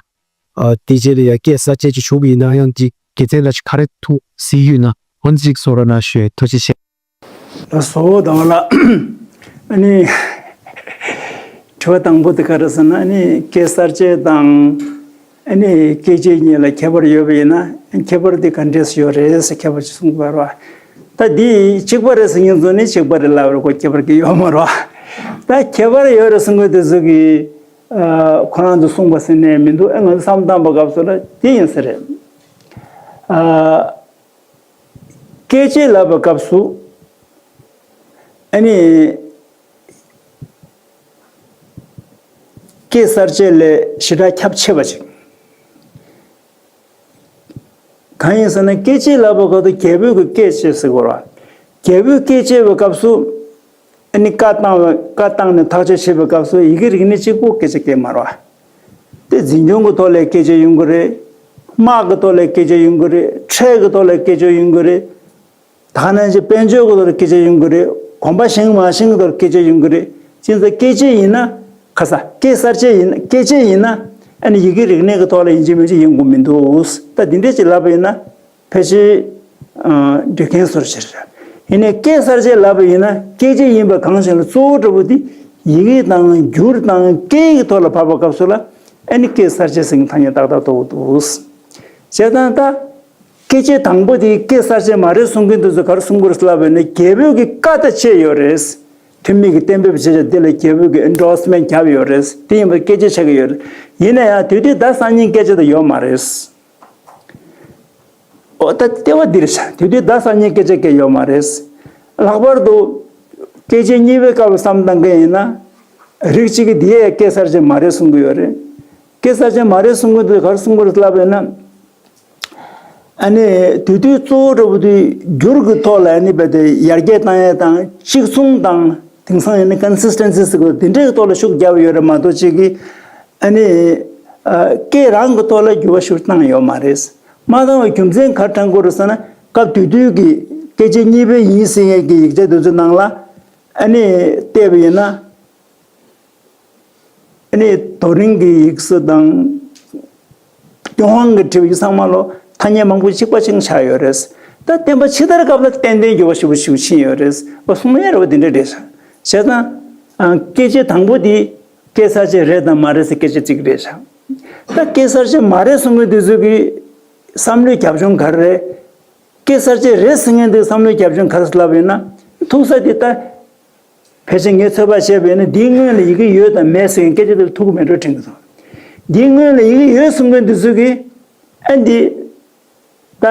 ཨ་དེ་རྗེས་ལ་ཡ་སྐད་གསར་བཅད་ཅིག་བྱུང་བ་ཡིན་ན་ཡང་གཅིག་དགེ་མཚན་ལ་ཅིག་ག་རེ་ཐུག་སྲིད་ཡོད་ན་འོ་ནི་གཅིག་གསུང་རོགས་གནང་ཞུ། ཐུགས་རྗེ་ཆེ། ལགས་སོ། ཟླ་བ་ལགས། ཨ་ནི། དྲི་བ་དང་པོ་དེ་ག་རེ་ཟེར་ན། ཨ་ནི་སྐད་གསར་བཅད་དང་། ཨ་ནི་སྐད་ཆའི་གཉིས་ལ་ཁྱད་པར་ཡོད་པ་ཡིན་ན། ཁྱད་པར་དེ་ག་འདྲས་ཡོད་རེད་ཟེར་ཁྱད་པར་ཅིག་གསུངས་པ་རེད་བ། ད་འདི་གཅིག་པ་རེད་ཟེར་མཁན་ཚོ་ནི་གཅིག་པ་རེད་ལབ་རེད། ཁོ་ཁྱད་པར་གི་ཡོད་མ་རེད་བ། ད་ཁྱད་པར་ཡོད་རེད་ཟེར་མཁན་དེ་ཚོ་གིས། ཨ། ཁོ་རང་ཚོ་གསུངས་པ་ཟེར་ནས་མི་འདུག་ཨ་ང་ཚོ་བསམ་བློ་བཏང་པའི་སྐབས་སུ་ལ་དེ་ཡིན་ས་རེད། ཨ། སྐད་ཆ་ལབ་པའི་སྐབས་སུ། ཨ་ནི། སྐད་གསར་བཅད་ལས་ཞེ་དྲག་ཁྱབ་ཆེ་བ་ཅིག་གང་ཡིན་ཟེར་ན། སྐད་ཆ་ལབ་པའི་སྐབས་སུ་རྒྱལ་པོའི་གི་སྐད་ཆ་ཟེར་དགོས་རེད་བ། རྒྱལ་པོའི་སྐད་ཆ་བའི་སྐབས་སུ། ཨ་ནི་བཀའ་བཏང་བ། བཀའ་བཏང་ནས་ཐག་གཅོད་བྱེད་པའི་སྐབས་སུ་ཡི་གེ་རིག་གནས་གཅིག་པོ་སྐད་ཆ་སྐད་མ་རེད་བ། དེ་འཛིན་སྐྱོང་གི་ཐོག་ལ་སྐད་ཆ་ཡོང་གི་རེད། དམག་གི་ཐོག་ལ་སྐད་ཆ་ཡོང་གི་རེད། ཁྲལ་གི་ཐོག་ལ་སྐད་ཆ་ཡོང་གི་རེད། ད་ག་ནང་བཞིན་དཔལ་འབྱོར་གི་ཐོག་ལ་སྐད་ཆ་ཡོང་གི་རེད། གོམ་པ་བཞེངས་མ་བཞེངས་གི་ཐོག་ལ་སྐད་ཆ་ཡོང་གི་རེད། ཅི་ཙམ་སྐད་ཆ་ཡིན་ན། ཁ་ས་སྐད་གསར་བཅད་ཡིན། སྐད་ཆ་ཡིན་ན། ཨ་ནི་ཡི་གེ་རིག་གནས་གི་ཐོག་ལ་ཡིན་གཅིག་མིན་གཅིག་ཡོང་གི་མི་འདུག་ད་འདི་འདྲས་ཅིག་ལབ་པ་ཡིན་ན། ཕལ་ཆེར། ཨ། འགྲིག་མཁན་བཟོ་འདྲ་ཞིག་རེད། ཡིན་ནའི་སྐད་གསར་བཅད་ལབ་པ་ཡིན་ན། སྐད་ཆ་ཡིན་པ་གང་ཞིག་ལ་གཙོ་བོ་འདྲ་པོ་དེ་ཡི་གེ་དང་འགྱུར་དང་སྐད་ཀྱི་ཐོག་ལ་བབས་པའི་སྐབས་སུ་ལ། ཨ་ནི་སྐད་གསར་བཅད་ཟེར་མཁན་ཐ་སྙད་ཏག་ཏག་ཐོགས་འདུག་བྱས་ཙང་ད། སྐད་ཆ་དང་པོ་དེ་སྐད་གསར་བཅད་མ་རེད་གསུང་མཁན་དེ་ཚོ་ག་རེ་གསུང་གི་རེད་ལབ་པ་ཡིན་ན། རྒྱལ་པོ་གི་བཀའ་དང་བཅས་ཡོད་རེད། འཐུས་མི་གི་གཏན་འབེབས་བྱས་ཙང་དེ་ལ་རྒྱལ་པོ་གི་ཨེན་ཌོར་སི་མེན་ཊི་བརྒྱབ་ཡོད་རེད། དེ་ཡིན་པ་སྐད་ཆ་ཆགས་ཀྱི་ཡོད་རེད། ཡིན་ན་ཡང་དེ་དུས་ད་སང་ཉིན་སྐད་ཆ་དེ་ཡོད་མ་རེད། འོ་ད་ལྟེ་བ་འདིར་བཞག་དེ་དུས་ད་སང་ཉིན་སྐད་ཆ་སྐད་ཡོད་མ་རེད། ལྷག་པར་དུ་སྐད་ཆ་གཉིས་པའི་སྐབས་བསམ་བཏང་མཁན་ཡིན་ན། རིགས་གཅིག་གིས་འདི་ཡས་སྐད་གསར་བཅད་མ་རེད་གསུང་གི་ཡོད་རེད། སྐད་གསར་བཅད་མ་རེད་གསུང་གི་འདུག་ག་རེ་གསུང་གི་རེད་ལབ་པ་ཡིན་ན། ཨ་ནི་དེ་དུས་གཙོ་བོ་འདྲ་པོ་དེ་འགྱུར་གྱི་ཐོག་ལ་ཨ་ནི་རྦད་དེ་ཡར་རྒྱས་བཏང་ཡས་དང་གཅིག་མཚུངས་དང་། དེང་སང་ཡིན་ན་ཀོན་སིས་ཊེན་སི་ཟེར་དགོས། དེ་འདྲའི་ཐོག་ལ་ཤུགས་བརྒྱབ་ཡོད་རེད་མ་གཏོགས་གཅིག་གིས། ཨ་ནི། ཨ། སྐད་རང་གི་ཐོག་ལ་འགྱུར་བ་ཤུགས་བཏང་ཡོད་མ་རེད། མ་བཏང་བའི་རྒྱུ་མཚན་ག་རེ་དྲངས་དགོས་རེད་ཟེར་ན། སྐབས་དེ་དུས་ཀྱི་སྐད་ཆ་གཉིས་པ་ཡིན་ཟེར་མཁན་གྱི་ཡིག་ཆ་དེ་ཚོའི་ནང་ལ། ཨ་ནི་བལྟས་པ་ཡིན་ན། ཨ་ནི་རྡོ་རིང་གི་ཡིག་གཟུགས་དང་། ཏུན་ཧོང་གི་བྲིས་པ་ཡིག་ཚང་མ་ལོ་ཐ་སྙད་མང་པོ་གཅིག་པ་གཅིག་ཆགས་ཡོད་རེད། ད་སྟོན་པ་ཕྱི་དར་སྐབས་ལ་ཏན་ཏན་འགྱུར་བ་ཞེ་པོ་ཞིག་ཕྱིན་ཡོད་རེད། འོ་གསུང་ཡས་རེད་པ། དེ་འདྲ་རེད་ཤག་བྱས་ཙང་། ཨ། སྐད་ཆ་དང་པོ་དེ་སྐད་གསར་བཅད་རེད་དང་མ་རེད་ཟེར་སྐད་ཆ་གཅིག་རེད་ཤག་ད་སྐད་གསར་བཅད་མ་རེད་གསུང་མཁན་དེ་ཚོ་གི་བསམ་བློའི་རྒྱབ་ལྗོངས་ག་རེ་རེད། སྐད་གསར་བཅད་རེད་ཟེར་མཁན་དེ་བསམ་བློའི་རྒྱབ་ལྗོངས་ག་རེ་ལབ་ཡོད་ན། ཐུག་ས་དེ་ད། ཕལ་ཆེར་ངས་ཚོད་དཔག་བྱས་པ་ཡིན་ན། འདིའི་སྔོན་ལ་ཡི་གེ་ཡོད་དང་མེད་ཟེར་མཁན་སྐད་ཆ་དེ་ལ་ཐུག་གི་མེད་འགྲོ་དྲན་གྱི་འདུག་འདིའི་སྔོན་ལ་ཡི་གེ་ཡོད་གསུང་མཁན་འདི་ཚོ་གིས། ཨ། འདི་ད་སྐད་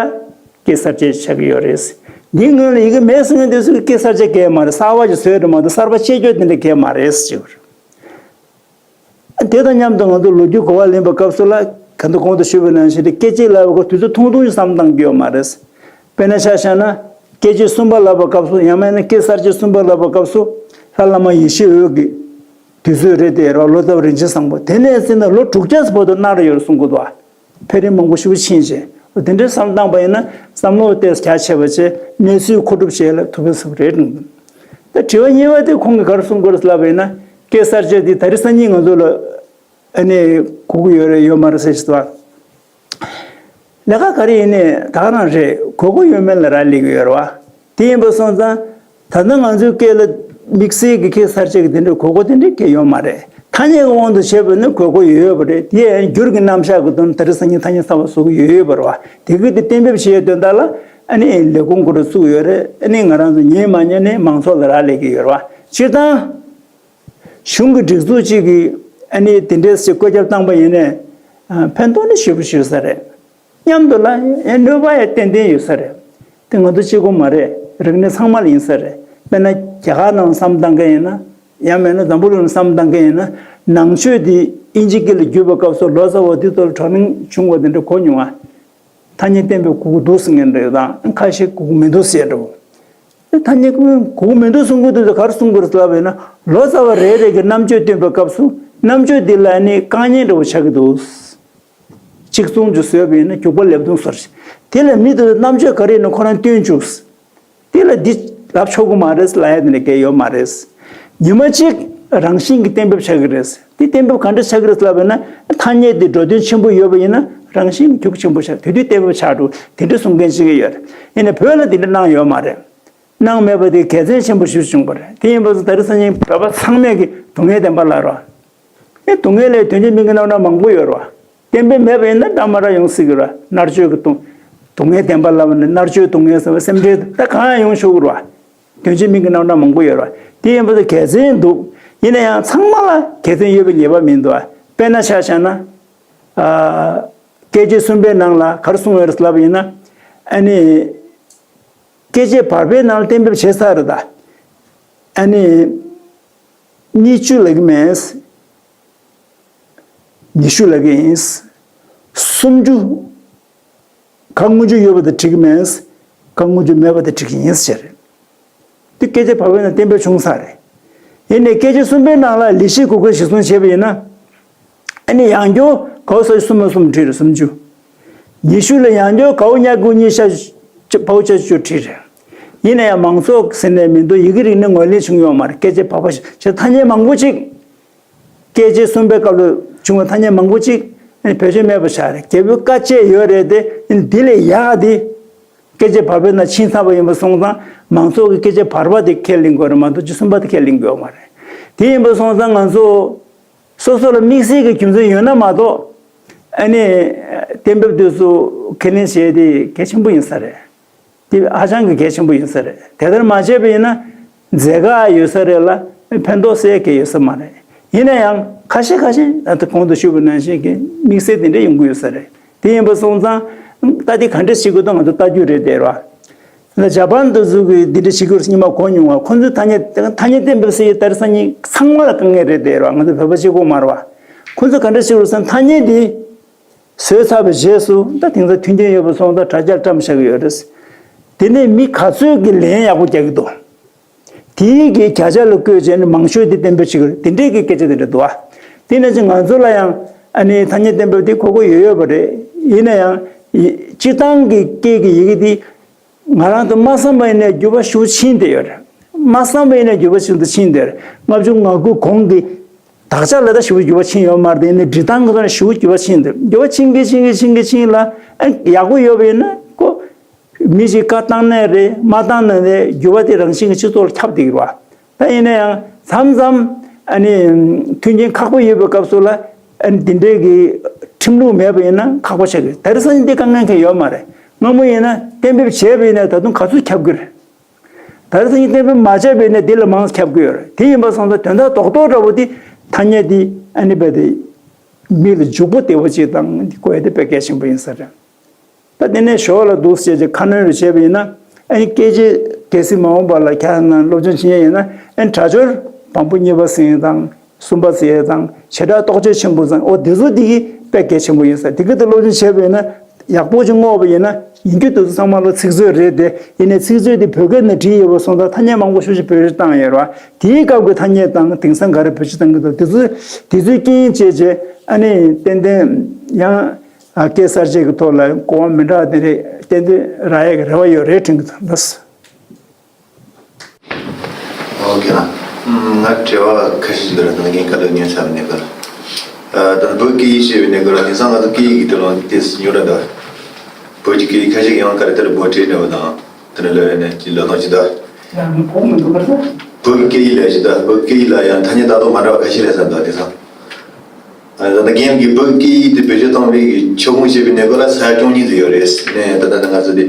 གསར་བཅད་ཆགས་ཀྱི་ཡོད་རེད། འདིའི་སྔོན་ལ་ཡི་གེ་མེད་གསུང་མཁན་འདི་ཚོ་གིས་སྐད་གསར་བཅད་གས་མ་རེད། གསར་པ་ཅིག་བཟོས་རེད་མ་གཏོགས་གསར་པ་བཅད་རྒྱུ་དེ་འདྲ་གས་མ་རེད་ཟེར་གྱི་ཡོད་རེད། དེ་དང་མཉམ་དུ་ང་ཚོ་ལོ་རྒྱུས་གོ་བ་ལེན་པའི་སྐབས་སུ་ལ། ག་འདུག་གོང་དུ་ཞུས་པ་ནང་བཞིན་དེ་སྐད་ཅིག་ལབ་པའི་སྐབས་དུས་ཚོད་ཐུང་ཐུང་ཞིག་བསམ་བཏང་གི་ཡོད་མ་རེད། དཔེར་ན་ཆ་བཞག་ན། སྐད་ཅིག་གསུམ་པ་ལབ་པའི་སྐབས་སུ། ཡང་མིན་ན་སྐད་གསར་བཅད་གསུམ་པ་ལབ་པའི་སྐབས་སུ། ལྷ་བླ་མ་ཡེ་ཤེས་འོད་ཀྱི་དུས་ཚོད་རེད་དེ། རོ་ལོ་ཙཱ་བ་རིན་ཆེན་བཟང་པོ་དེ་ནས་བརྩིས་ན་ལོ་དྲུག་བརྒྱ་བར་དུ་གནང་རེ་ཡོད་གསུང་གི་འདུག་ཕེ་རིང་མང་པོ་ཞེ་པོ་ཕྱིན་རྗེས། འོ་དེ་འདྲའི་བསམ་བཏང་པ་ཡིན་ན། བསམ་བློ་ཏོག་ཙམ་རྒྱ་ཆེ་བ་བྱས། གནས་ཚུལ་མཁོ་སྒྲུབ་བྱེད་ལ་ཐུགས་ཕན་གསོས་པ་རེད། ད་དྲི་བ་གཉིས་པ་དེ་ཁོང་གིས་ག་རེ་གསུང་དགོས་རེད་ལབ་པ་ཡིན་ན། སྐད་གསར་བཅད་དེ་ད་རེས་སང་ཉིན་ང་ཚོ་ལ། ཨ་ནི་དགོས་ཀྱི་ཡོད་རེད་ཡོད་མ་རེད་ཟེར་ཞིག་འདུག་ལས་ཀ་ག་རེ་ཡིན་ནའི་ད་ག་རང་རེད། དགོས་མཁོ་ཡོད་མེད་ལ་རག་ལས་ཀྱི་ཡོད་རེད་བ། དེ་ཡིན་པ་སོང་ཙང་། ད་ལྟ་ང་ཚོའི་སྐད་ལ་ དམིགས་བསལ་གྱི་སྐད་གསར་བཅད་ཀྱི་དེ་འདྲའི་དགོས་མཁོ་དེ་འདྲའི་སྐད་ཡོད་མ་རེད། ཐ་སྙད་ཀྱི་དབང་དུ་བྱས་པ་ནི་དགོས་མཁོ་ཡོད་ཡོད་པ་རེད། དེ་ཡང་སྒྱུར་གྱི་རྣམ་གཞག་གི་དོན་དེ་རིང་སང་ཉིན་ཐ་སྙད་གསར་པ་བཟོ་གི་ཡོད་ཡོད་པ་རེད་བ། དེ་གི་དེ་གཏན་འབེབས་བྱེད་ཡས་དོན་དག་ལ་ཨ་ནི་ལས་ཁུངས་ཁོ་རང་བཙུགས་ཡོད་རེད། ཨ་ནི་ང་རང་ཚོ་ཉན་མ་ཉན་ནི་མང་ཚོགས་ལ་རག་ལས་ཀྱི་ཡོད་རེད་བ། སྤྱིར་བཏང་གཞུང་གི་སྒྲིག་འཛུགས་གཅིག་གིས་ཨ་ནི་དེ་འདྲའི་སེ་བཀོད་ཁྱབ་བཏང་པ་ཡིན་ནའི་ཕན་ཐོགས་ནི་ཞེ་པོ་ཞིག་ཡོད་ས་རེད། མཉམ་དུ་ལ་ཡང་གནོད་པ་ཡང་ཏན་ཏན་ཡོད་ས་རེད། དེ་ང་ཚོ་གཅིག་པོ་མ་རེད། རིག་གནས་ཚང་མ་ལ་ཡིན་ས་རེད། དཔེར་ན་རྒྱ་གར་ནང་བསམ་བཏང་མཁན་ཡིན་ན། ཡང་མིན་ན་འཛམ་བུ་གླིང་ནང་བསམ་བཏང་མཁན་ཡིན་ན། ནང་ཆོས་འདི་དབྱིན་ཇི་སྐད་ལ་བསྒྱུར་བའི་སྐབས་སུ་ལོ་ཙཱ་བ་འདི་ཚོ་ལ་བགྲོ་གླེང་བྱུང་བ་དེ་འདྲ་གོ་མྱོང་ང་། ཐ་སྙད་གཏན་འབེབས་དགོས་ཀྱི་འདུག་ཟེར་མཁན་འདྲ་ཡོད་དང་། ཁ་ཤས་དགོས་ཀྱི་མི་འདུག་ཟེར་འདྲ་བོ། ཐ་སྙད་དགོས་མི་འདུག་གསུང་གི་འདུག་ཟེར། ག་རེ་གསུང་དགོས་རེད་ལབ་པ་ཡིན་ན། ལོ་ཙཱ་བ་རེ་རེ་གིས་རྣམ་དཔྱོད་སྟོན་པའི་སྐབས་སུ་རྣམ་དཔྱོད་འདི་ལ་ནི་དཀའ་ངལ་འདྲ་བོ་ཆགས་ཀྱི་འདུག་གཅིག་མཚུངས་ཀྱི་བཟོས་པ་ཡིན་ན་འགྱུར་བ་ལེབ་རྡུང་བཟོ་རེད། དེ་ལ་མི་དེ་ཚོས་རྣམ་དཔྱོད་ག་རེ་ཡིན་ན་ཁོ་རང་སྟོན་བཅུག་དེ་ལ་འདི་ལབ་ཆོག་གི་མ་རེད་ལབ་ཡ་དེ་འདྲ་གང་ཡོད་མ་རེད། ཉི་མ་གཅིག་རང་བཞིན་གྱིས་གཏན་འབེབས་ཆགས་ཀྱི་རེད། དེ་གཏན་འབེབས་ག་འདྲ་ཆགས་ཀྱི་རེད་ལབ་པ་ཡིན་ན། ཐ་སྙད་དེ་འགྲོ་དོན་ཆེན་པོ་ཡོད་པ་ཡིན་ན་རང་བཞིན་གྱིས་འགྱུར་ཆེན་པོ་ཆགས། དེ་དུས་གཏན་འབེབས་ཆགས་འགྲོ། དེ་འདྲ་གསུང་མཁན་ཞིག་ཡོད་རེད། ཡིན་ནའི་བོད་ལ་དེ་འདྲ་གནང་ཡོད་མ་རེད། གནང་མེད་པ་དེ་དགེ་མཚན་ཆེན་པོ་ཞིག་བྱུང་བ་རེད། དེ་ཡིན་པ་སོང་ད་རེས་སང་ཉིན་བོད་པ་ཚང་མས་ཀྱི་སྡུག་བསྔལ་བདེན་པ་ལབ་རོགས། ཨེ་སྡུག་བསྔལ་ལས་དོན་གྱི་མིང་གི་རྣམ་གྲངས་མང་པོ་ཡོད་རེད་བ། གཏན་འབེབས་མེད་པ་ཡིན་ན་འདྲ་མ་འདྲ་ཡོང་སྲིད་ཀྱི་རེད་བ། མནར་གཅོད་ཀྱི་སྡུག་སྡུག་བསྔལ་བདེན་པ་ལབ་ནས་མནར་གཅོད་སྡུག་བསྔལ་ཟེར་བ་སེམས་ཁྲལ་ད་གང་ཡང་ཡོང་ཆོག་གི་རེད་བ། དོན་གྱི་མིང་གི་རྣམ་གྲངས་མང་པོ་ཡོད་རེད་བ། དེ་ཡིན་པ་དེ་དགེ་མཚན་འདུག་ཡིན་ན་ཡང་ཚང་མ་ལ་དགེ་མཚན་ཡོད་པའི་ངེས་པ་མི་འདུག་བ། དཔེར་ན་ཆ་བཞག་ན། ཨ། སྐད་ཅིག་གསུམ་པའི་ནང་ལ་ག་རེ་གསུངས་ཡོད་རེད་ལབ་པ་ཡིན་ན། ཨ་ནི། སྐད་ཅིག་བར་པའི་ནང་ལ་གཏན་འབེབས་བྱས་ཚར་རེད་ད། ཨ་ནི། གཉིས་བཅུ་ལབ་ཀྱི་མེད། ཉི་ཤུ་ལབ་ཀྱི་ཡིན། སུམ་ཅུ། གང་སྔོན་འཇུག་ཡོད་པ་དེ་འགྲིག་གི་མེད། གང་སྔོན་འཇུག་མེད་པ་དེ་འགྲིག་གི་ཡིན་ཟེར། དེ་སྐད་ཆ་བབས་པ་ཡིན་ན་གཏན་འབེབས་བྱུང་ཚར་རེད། ཡིན་ནའི་སྐད་ཆ་གསུམ་པའི་ནང་ལ་ལེགས་བཤད་གོ་སྐབས་གཞིར་བཟུང་བྱས་པ་ཡིན་ན། ཨ་ནི་ཡང་སྐྱར་གའོ་ས་གསུམ་མ་གསུམ་བྲིས་རེད་སུམ་ཅུ། ཉི་ཤུ་ལ་ཡང་སྐྱར་གའོ་ཉ་གུ་གཉིས་ཤ་བའོ་ཅ་བཅུ་བྲིས་རེད། ཡིན་ན་ཡང་མང་ཚོགས་ཟེར་ནས་མི་འདུག་ཡི་གེ་རིག་གནས་ངོས་ལེན་བྱུང་ཡོད་མ་རེད། སྐད་ཆ་བབས་པ་ཞིག་བྱས་ཐ་སྙད་མང་པོ་ཅིག་སྐད་ཆ་གསུམ་པའི་སྐབས་ལ་བྱུང་བའི་ཐ་སྙད་མང་པོ་ཅིག་ཨ་ནི་བེད་སྤྱོད་མེད་པ་ཆགས་རེད། རྒྱལ་པོའི་བཀའ་བཅད་ཡོད་རེད་དེ། ཨ་ནི་འདི་ལས་ཡག་ག་དེ། སྐད་ཆ་བར་པའི་ནང་ཕྱིན་ཚར་བ་ཡིན་པ་སོང་ཙང་མང་ཚོགས་ཀྱི་སྐད་ཆ་བར་པ་དེ་ཁས་ལེན་དགོས་རེད་མ་གཏོགས་ཅིག་གསུམ་པ་དེ་ཁས་ལེན་དགོས་མ་རེད། དེ་ཡིན་པ་སོང་ཙང་ང་ཚོ་སོ་སོ་ལ་དམིགས་བསལ་གྱི་རྒྱུ་མཚན་ཡོད་ན་མ་གཏོགས། ཨ་ནི། གཏན་འབེབས་དེ་ཚོ་ཁས་ལེན་བྱས་དེ་གལ་ཆེན་པོ་ཡིན་ས་རེད། དེ་ཧ་ཅང་གི་གལ་ཆེན་པོ་ཡིན་ས་རེད། དེ་ལྟར་མ་བྱས་པ་ཡིན་ན་འཛད་དཀའ་ཡོད་ས་རེད་ལ་ཕན་ཐོགས་སེ་གལ་ཡོད་ས་མ་རེད། ཡིན་ན་ཡང་ཁ་ཤས་ཁ་ཤས་ད་ལྟ་གོང་དུ་ཞུས་པ་ནང་བཞིན་གྱི་དམིགས་བསལ་དེ་འདྲ་ཡོང་གི་ཡོད་ས་རེད། དེ་ཡིན་པ་སོང་ཙང་ད་དེ་ག་འདྲ་བྱེད་དགོས་དང་ང་ཚོ་ལྟ་རྒྱུ་རེད་དེ་ར། ལ་ཇ་པན་དུ་ཟུག་གི་འདི་འདྲ་བྱེད་དགོས་རེད་སྙམ་པ་གོ་མྱོང་བ། ཁོ་ཚོས་ཐ་སྙད་ཐ་སྙད་གཏན་འབེབས་སེ་ད་རེས་སང་ཉིན་ཚང་མ་ལ་དཀའ་ངལ་རེད་དེ་ར། ང་ཚོ་བོད་པ་གཅིག་པོ་མ་རེད་བ། ཁོ་ཚོས་ག་འདྲ་བྱེད་དགོས་རེད་ཟེར་ན་ཐ་སྙད་འདི། བཟོས་ཚར་བའི་རྗེས་སུ་ད་དེང་སང་མཐུན་རྐྱེན་ཡོད་པ་སོང་ཙང་དྲ་རྒྱར་བཀྲམ་བཞག་གི་ཡོད་རེད། དེ་ནས་མི་ག་ཚོད་ཀྱིས་ལན་ཡག་པོ་རྒྱག་གི་འདུག་དེའི་གི་བརྒྱ་ཆ་ལ་བཀོད་བྱས་ནས་མང་ཤོས་དེ་གཏན་འབེབས་བྱེད་ཀྱི་རེད། དེ་འདྲའི་གི་སྐད་ཆ་དེ་འདྲ་འདུག་ཨ། དེ་ནང་བཞིན་ང་ཚོ་ལ་ཡང་ཨ་ནི་ཐ་སྙད་གཏན་འབེབས་དེ་གོ་དགོས་ཡོད་ཡོད་པ་རེད། ཡིན་ན་ཡང་སྤྱིར་བཏང་གི་སྐད་ཀྱི་ཡི་གེ་དེ། ང་རང་ཚོ་མ་བསམ་པ་ཡིན་ནའི་འགྱུར་བ་ཞེ་པོ་ཕྱིན་བསྡད་ཡོད་རེད། མ་བསམ་པ་ཡིན་ནའི་འགྱུར་བ་ཞེ་པོ་ཕྱིན་བསྡད་རེད། ལྔ་བཅུ་ང་དགུ་གོང་གི་དག་ཆ་ལ་ད་ཞེ་པོ་འགྱུར་བ་ཕྱིན་ཡོད་མ་རེད་དེ། ཡིན་ནའི་འབྲི་སྟངས་གི་ཐོག་ནས་ཞེ་པོ་འགྱུར་བ་ཕྱིན་བསྡད། འགྱུར་བ་ཕྱིན་གི་ཕྱིན་གི་ཕྱིན་གི་ཕྱིན་ལ་ཨ་ཡག་པོ་ཡོད་པ་ཡིན་ན་ཁོ་མི་ཞིག་བཀའ་བཏང་ནའི་རེད་མ་བཏང་ནའི་རེད། འགྱུར་བ་དེ་རང་བཞིན་གྱི་སྤྱི་ཚོགས་ལ་ཁྱབ་བསྡད་ཀྱི་རེད་བ། ད་ཡིན་ན་ཡང་མཚམས་མཚམས་ཨ་ནི་མཐུན་རྐྱེན་ཁག་པོ་ཡོད་པའི་སྐབས་སུ་ལ་ཨ་ནི་འདི་འདྲའི་གི་ཁྲིམས་ལུགས་མེད་པ་ཡིན་ན་ཁག་པོ་ཆགས་ཀྱི་རེད། ད་རེས་སང་ཉིན་འདི་དཀའ་ངལ་གང་ཡང་ཡོད་མ་རེད། སྔ་མོ་ཡིན་ན་གཏན་འབེབས་བྱས་པ་ཡིན་ན་ད་དུང་ག་ཚོད་ཁྱབ་ཀྱི་རེད། ད་རེས་སང་ཉིན་གཏན་འབེབས་མ་བྱས་པ་ཡིན་ན་འདི་ལས་མང་ཙམ་ཁྱབ་ཀྱི་ཡོད་རེད། དེ་ཡིན་པ་སོང་ཙང་དོན་དག་རྡོག་རྡོག་འདྲ་བོ་འདི་ཐ་སྙད་འདི་ཨ་ནི་རྦད་དེ་མི་ལ་འཇུག་པོ་བདེ་བོ་ཅིག་དང་འདི་བཀོད་ཡ་དེ་དཔེ་གལ་ཆེན་པོ་ཡིན་ས་རེད། ད་དེ་ནས་ཞོར་ལ་འདུག་སེ་བྱས་ཀྱི་ཁ་སྣོན་རེ་བྱས་པ་ཡིན་ན། ཨ་ནི་སྐད་ཆ་གལ་སྲིད་མ་འོངས་པ་ལ་ཁྱེད་རང་སློབ་སྦྱོང་བྱེད་མཁན་ཡིན་ན། ཨ་ནི་སྒྲ་སྦྱོར་བམ་པོ་གཉིས་པ་ཟེར་ཡས་དང་གསུམ་པ་ཟེར་ཡས་དང་བྱེ་བྲག་རྟོགས་བརྗོད་ཆེན་པོ་ཟེར། འོ་དེ་ཚོ་དེ་གི་དཔེ་གལ་ཆེན་པོ་ཡིན་ས། དེ་གི་དེ་སློབ་སྦྱོང་བྱས་པ་ཡིན་ན་ཡག་པོ་ཅིག་བསྔོགས་པ་ཡིན་ན། ཡིན་རྒྱུ་དེ་ཚོ་ཚང་མ་ལ་ཚིག་མཛོད་རེད་དེ། ཡིན་ནའི་ཚིག་མཛོད་དེ་བོད་སྐད་ནང་བྲིས་ཡོད་པ་སོང་ཙང་ཐ་སྙད་མང་པོ་ཞེ་པོ་ཅིག་བེད་སྤྱོད་བཏང་ཡོད་རེད་བ། དེའི་སྐབས་ཀྱི་ཐ་སྙད་དང་དེང་སང་ག་རེ་བེད་སྤྱོད་བཏང་གི་འདུག་དེ་ཚོ་དེ་ཚོའི་རྐྱེན་བྱས་བྱས་ཨ་ནི་ཏན་ཏན་ཡང་། ཨ། སྐད་གསར་བཅད་ཀྱི་ཐོག་ལ་གོ་བ་མི་འདྲ་བ་དེ་རེད། ཏན་ཏན་རག་ཡག་གི་རེ་བ་ཡོད་རེད་དྲན་གྱི་འདུག་ལགས། ཨོ་ཁེ་ལགས། ང་དྲི་བ་ཁ་ཤས་ཤིག་འདུག་ལ་ད་ངས་བཀའ་སློབ་ཉན་ཚར་བའི་གནས་སྐབས་ལ། ད་བོད་སྐད་ཡིག་ཤེས་པའི་གནས་སྐབས་ལ་དེང་སང་ང་ཚོ་སྐད་ཡིག་གི་དེ་ལོ་ཏོག་ཙམ་ཉུང་ར་འདུག་བོད་ཀྱི་སྐད་ཡིག་ཁ་ཤས་ཀྱི་ཡང་ག་རེ་ལྟར་འབོར་ཁྲིད་འདྲ་བོ་དང་དེ་འདྲ་ལོས་ནས་ཀྱི་ལོ་ཐོག་ཅིག་འདུག་ཡང་གོ་མི་འདུག་པ་ཟེར། བོད་ཀྱི་སྐད་ཡིག་ལས་གཞི་དང་བོད་ཀྱི་སྐད་ཡིག་ལ་ཡང་ཐ་སྙད་ལྟ་རྟོག་མ་འདྲ་བ་ཁ་ཤས་རེད་བསམ་འདུག་དེང་སང་། ཨ་ད་ལྟ་རྒན་གྱིས་བོད་ཀྱི་སྐད་ཡིག་དེ་བེད་སྤྱོད་གཏོང་བའི་གི་ཁྱབ་ཁོངས་བཤད་པའི་གནས་སྐོར་ལ་ས་ཡ་བཅུ་གཉིས་ཙམ་ཡོད་རེད། ནས་ད་ལྟ་ང་ཚོ་དེ་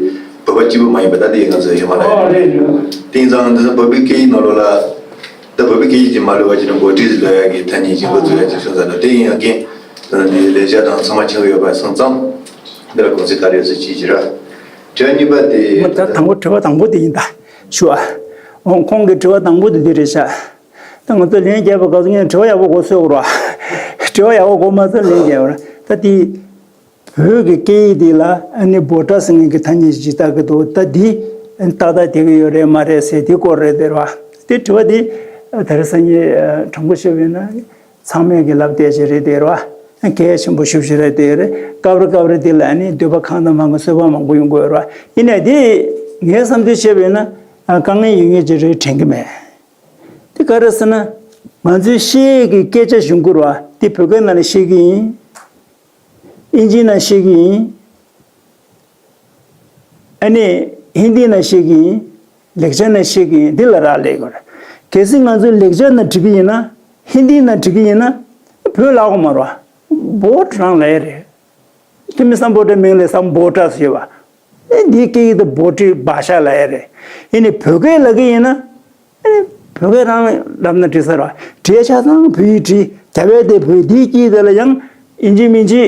བོད་པ་གཅིག་པུ་མ་ཡིན་པ་ད་ལྟ་ཡི་ང་ཚོ་ཧི་མ་ལ་ཡ། ཨོ་རེད་རེད། དེང་སང་འདི་ཚོ་བོད་པའི་སྐད་ཡིག་ནང་ལོགས་ལ་ད་བོད་པའི་སྐད་ཡིག་ཅིག་མ་ལུས་པ་ཅིག་ནས་བྷོ་ཊི་ཟེར་ལབ་ཡག་གི་ཐ་སྙད་ཅིག་འགོ་འཛུགས་ཡག་ཅིག་བྱུང་ཙང་ད་དེ་ཡིན་ཡང་རྒན་ད་ལྟ་འདི་ལས་བྱ་དང་ཚང་མ་ཆགས་ཡོད་པ་སོང་ཙང་འདི་ལ་དགོངས་ཚུལ་ག་རེ་ཡོད་ཚུལ་ཅིག་ཅིག་ར། དྲི་བ་གཉིས་པ་དེ། ད་དང་པོ་དྲི་བ་དང་པོ་དེ་ཡིན་ད། ཞུ་ཨ། འོང་ཁོང་གི་དྲི་བ་དང་པོ་དེ་འདི་རེད་ཤག་ད་ང་ཚོ་ལན་རྒྱབ་པ་ག་ཚོད་ངས་དྲི་བ་ཡག་པོ་གོ་སོས་རོ། དྲི་བ་ཡག་པོ་གོ་མ་ཚོད་ལན་རྒྱབ་ར་ད་དེ། བོད་ཀྱི་སྐད་ཡིག་འདི་ལ་ཨ་ནི་བྷོ་ཊ་ཟེར་མཁན་གྱི་ཐ་སྙད་ཅིག་བཏགས་ཀྱི་འདུག་ད་འདི་ཏག་ཏག་དེ་གི་ཡོད་རེད་མ་རེད་ཟེར་དེ་སྐོར་རེད་དེ་ར། དེ་དྲི་བ་འདི་ད་རེས་སང་ཉིན་དྲང་པོ་བཤད་པ་ཡིན་ན་ཚང་མས་ཀྱི་ལབ་བསྡད་ཅིག་རེད་དེ་ར། གལ་ཆེན་པོ་ཞེ་པོ་ཅིག་རེད་དེ་རེད། སྐབས་རེ་སྐབས་རེ་འདི་ལ་ཨ་ནི་འདོད་པ་གང་དང་མ་གང་གསོལ་བ་མང་པོ་ཡོང་གི་ཡོད་ར། ཡིན་ནའི་འདི་ངའི་བསམ་ཚུལ་བཤད་པ་ཡིན་ན་དཀའ་ངལ་ཡོད་ངེས་ཅིག་རེད་དྲན་གྱི་མེད། དེ་ག་རེ་ཟེར་ན། ང་ཚོའི་བཤད་ཡས་ཀྱི་སྐད་ཆ་གཞུང་གུར་བ་དེ་བོད་སྐད་ནང་ལ་བཤད་ཀྱི་ཡིན། ཨིན་ཇིའི་ནང་བཤད་ཀྱི་ཡིན། ཨ་ནི་ཧིན་དིའི་ནང་བཤད་ཀྱི་ཡིན། ལེགས་སྦྱར་ནང་བཤད་ཀྱི་ཡིན་འདི་ལ་རག་ལས་དགོས་རེད། གལ་སྲིད་ང་ཚོས་ལེགས་སྦྱར་ནང་བྲིས་ཀྱི་ཡིན་ན། ཧིན་དིའི་ནང་བྲིས་ཀྱི་ཡིན་ན། བོད་ལབ་དགོས་མ་རེད་བ། བྷོ་ཊ་རང་ལབ་ཡས་རེད། དེ་མིན་སམ་བྷོ་ཊའི་མིང་ལ་སམ་བྷོ་ཊ་ཟེར་བ། ཨེ་འདིའི་སྐད་ཡིག་དེ་བྷོ་ཊི་བྷ་ཤ་ལབ་ཡས་རེད། ཡིན་ནའི་བོད་སྐད་ལབ་ཀྱི་ཡིན་ན། ཨེ་བོད་སྐད་རང་ལབ་ན་འགྲིག་ས་རེད། བྲིས་ཆ་ཚང་བོད་ཡིག་བྲིས། རྒྱ་བལ་དེ་བོད། འདིའི་སྐད་ཡིག་དེ་ལ་ཡང་ཨིན་ཇི་མིན་ཇི།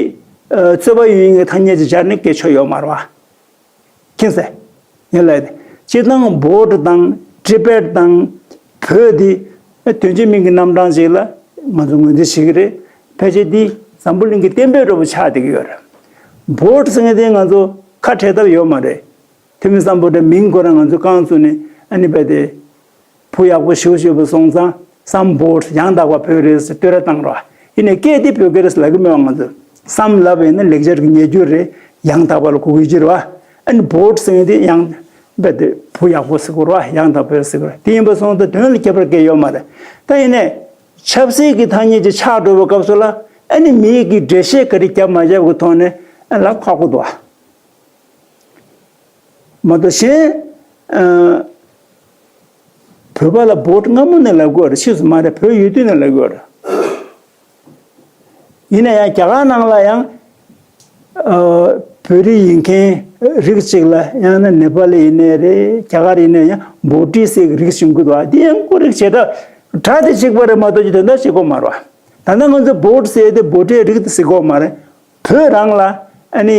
ཨ་རྩོད་པ་ཡོད་ཡིན་གྱི་ཐ་སྙད་ཅིག་སྦྱར་ནས་སྐད་ཆོག་ཡོད་མ་རེད་བ། མཁྱེན་གསལ། ཡིན་ལ་ཡིན། སྤྱིར་བཏང་བྷོ་ཊ་དང་ཊི་བེཊ་དང་བོད་འདི་དོན་གཅིག་མིང་གི་རྣམ་གྲངས་ཤིག་ལ་ང་ཚོ་ངོས་འཛིན་བྱེད་ཀྱི་རེད། ཕལ་ཆེར་འདི་འཛམ་བུ་གླིང་གི་གཏན་འབེབས་འདྲ་པོ་ཆགས་བསྡད་ཀྱི་ཡོད་རེད། བྷོ་ཊ་ཟེར་མཁན་དེ་ང་ཚོ་ཁ་བྲལ་ཐབས་ཡོད་མ་རེད། དེ་མིན་སམ་བྷོ་ཊའི་མིང་ཁོ་རང་ང་ཚོ་རྐང་བཙུགས་ནས་ཨ་ནི་རྦད་དེ། བུ་ཡག་པོ་ཞེ་པོ་ཞེ་པོ་སོང་ཙང་སམ་བྷོ་ཊ་ཡང་དག་པ་བོད་རེད་ཟེར་བསྟོད་ར་བཏང་རོགས། ཡིན་ནའི་སྐད་དེ་བོད་སྐད་རེད་ཟེར་ལབ་ཀྱི་མེད་པ། ང་ཚོས་སམ་ལབ་པ་ཡིན་ན་ལེགས་སྦྱར་གྱི་ཉེ་བརྒྱུད་རེད། ཡང་དག་པ་ལ་གོ་དགོས་ཀྱི་རེད་བ། ཨ་ནི་བྷོ་ཊ་ཟེར་མཁན་དེ་ཡང་རྦད་དེ་བུ་ཡག་པོ་ཟེར་དགོས་རེད་བ། ཡང་དག་པ་ཟེར་དགོས་རེད། དེ་ཡིན་པ་སོང་ཙང་དོན་ལ་ཁྱད་པར་གང་ཡང་ཡོད་མ་རེད། ད་ཡིན་ནའི་ཆབ་སྲིད་ཀྱི་ཐ་སྙད་ཅིག་ཆགས་འགྲོ་བའི་སྐབས་སུ་ལ་ཨ་ནི་མིའི་གི་འགྲེལ་བཤད་ག་རེ་བརྒྱབ་མ་བརྒྱབ་ཀྱི་ཐོག་ནས་ཨ་ལབ་ཁག་པོ་འདུག་བ། མ་གཏོགས་གཞན། ཨ། བོད་པ་ལ་བྷོ་ཊ་སྔ་མོ་ནས་ལབ་དགོས་རེད། ཕྱིས་སུ་མ་རེད། བོད་ཡོད་དུས་ནས་ལབ་དགོས་རེད། ཡིན་ན་ཡང་རྒྱ་གར་ནང་ལ་ཡང་། ཨ། བོད་རིགས་ཡིན་མཁན་རིགས་གཅིག་ལ་ཡང་ན་ནེ་པ་ལི་ཡིན་ནའི་རེད། རྒྱ་གར་ཡིན་ནའི་ཡང་བྷོ་ཊི་ཟེར་གྱི་རིགས་བྱུང་གི་འདུག་བ། འདི་ཡང་ཁོ་རིགས་བྱེ་བྲག་སྒྲ་དེ་གཅིག་པ་རེད་མ་གཏོགས་ཀྱི་དོན་དག་གཅིག་པ་མ་རེད་བ། ད་ལྟ་ང་ཚོ་བྷོ་ཊ་ཟེར་དེ་བྷོ་ཊའི་རིགས་དེ་ཟེར་གྱི་ཡོད་མ་རེད། བོད་རང་ལ་ཨ་ནི་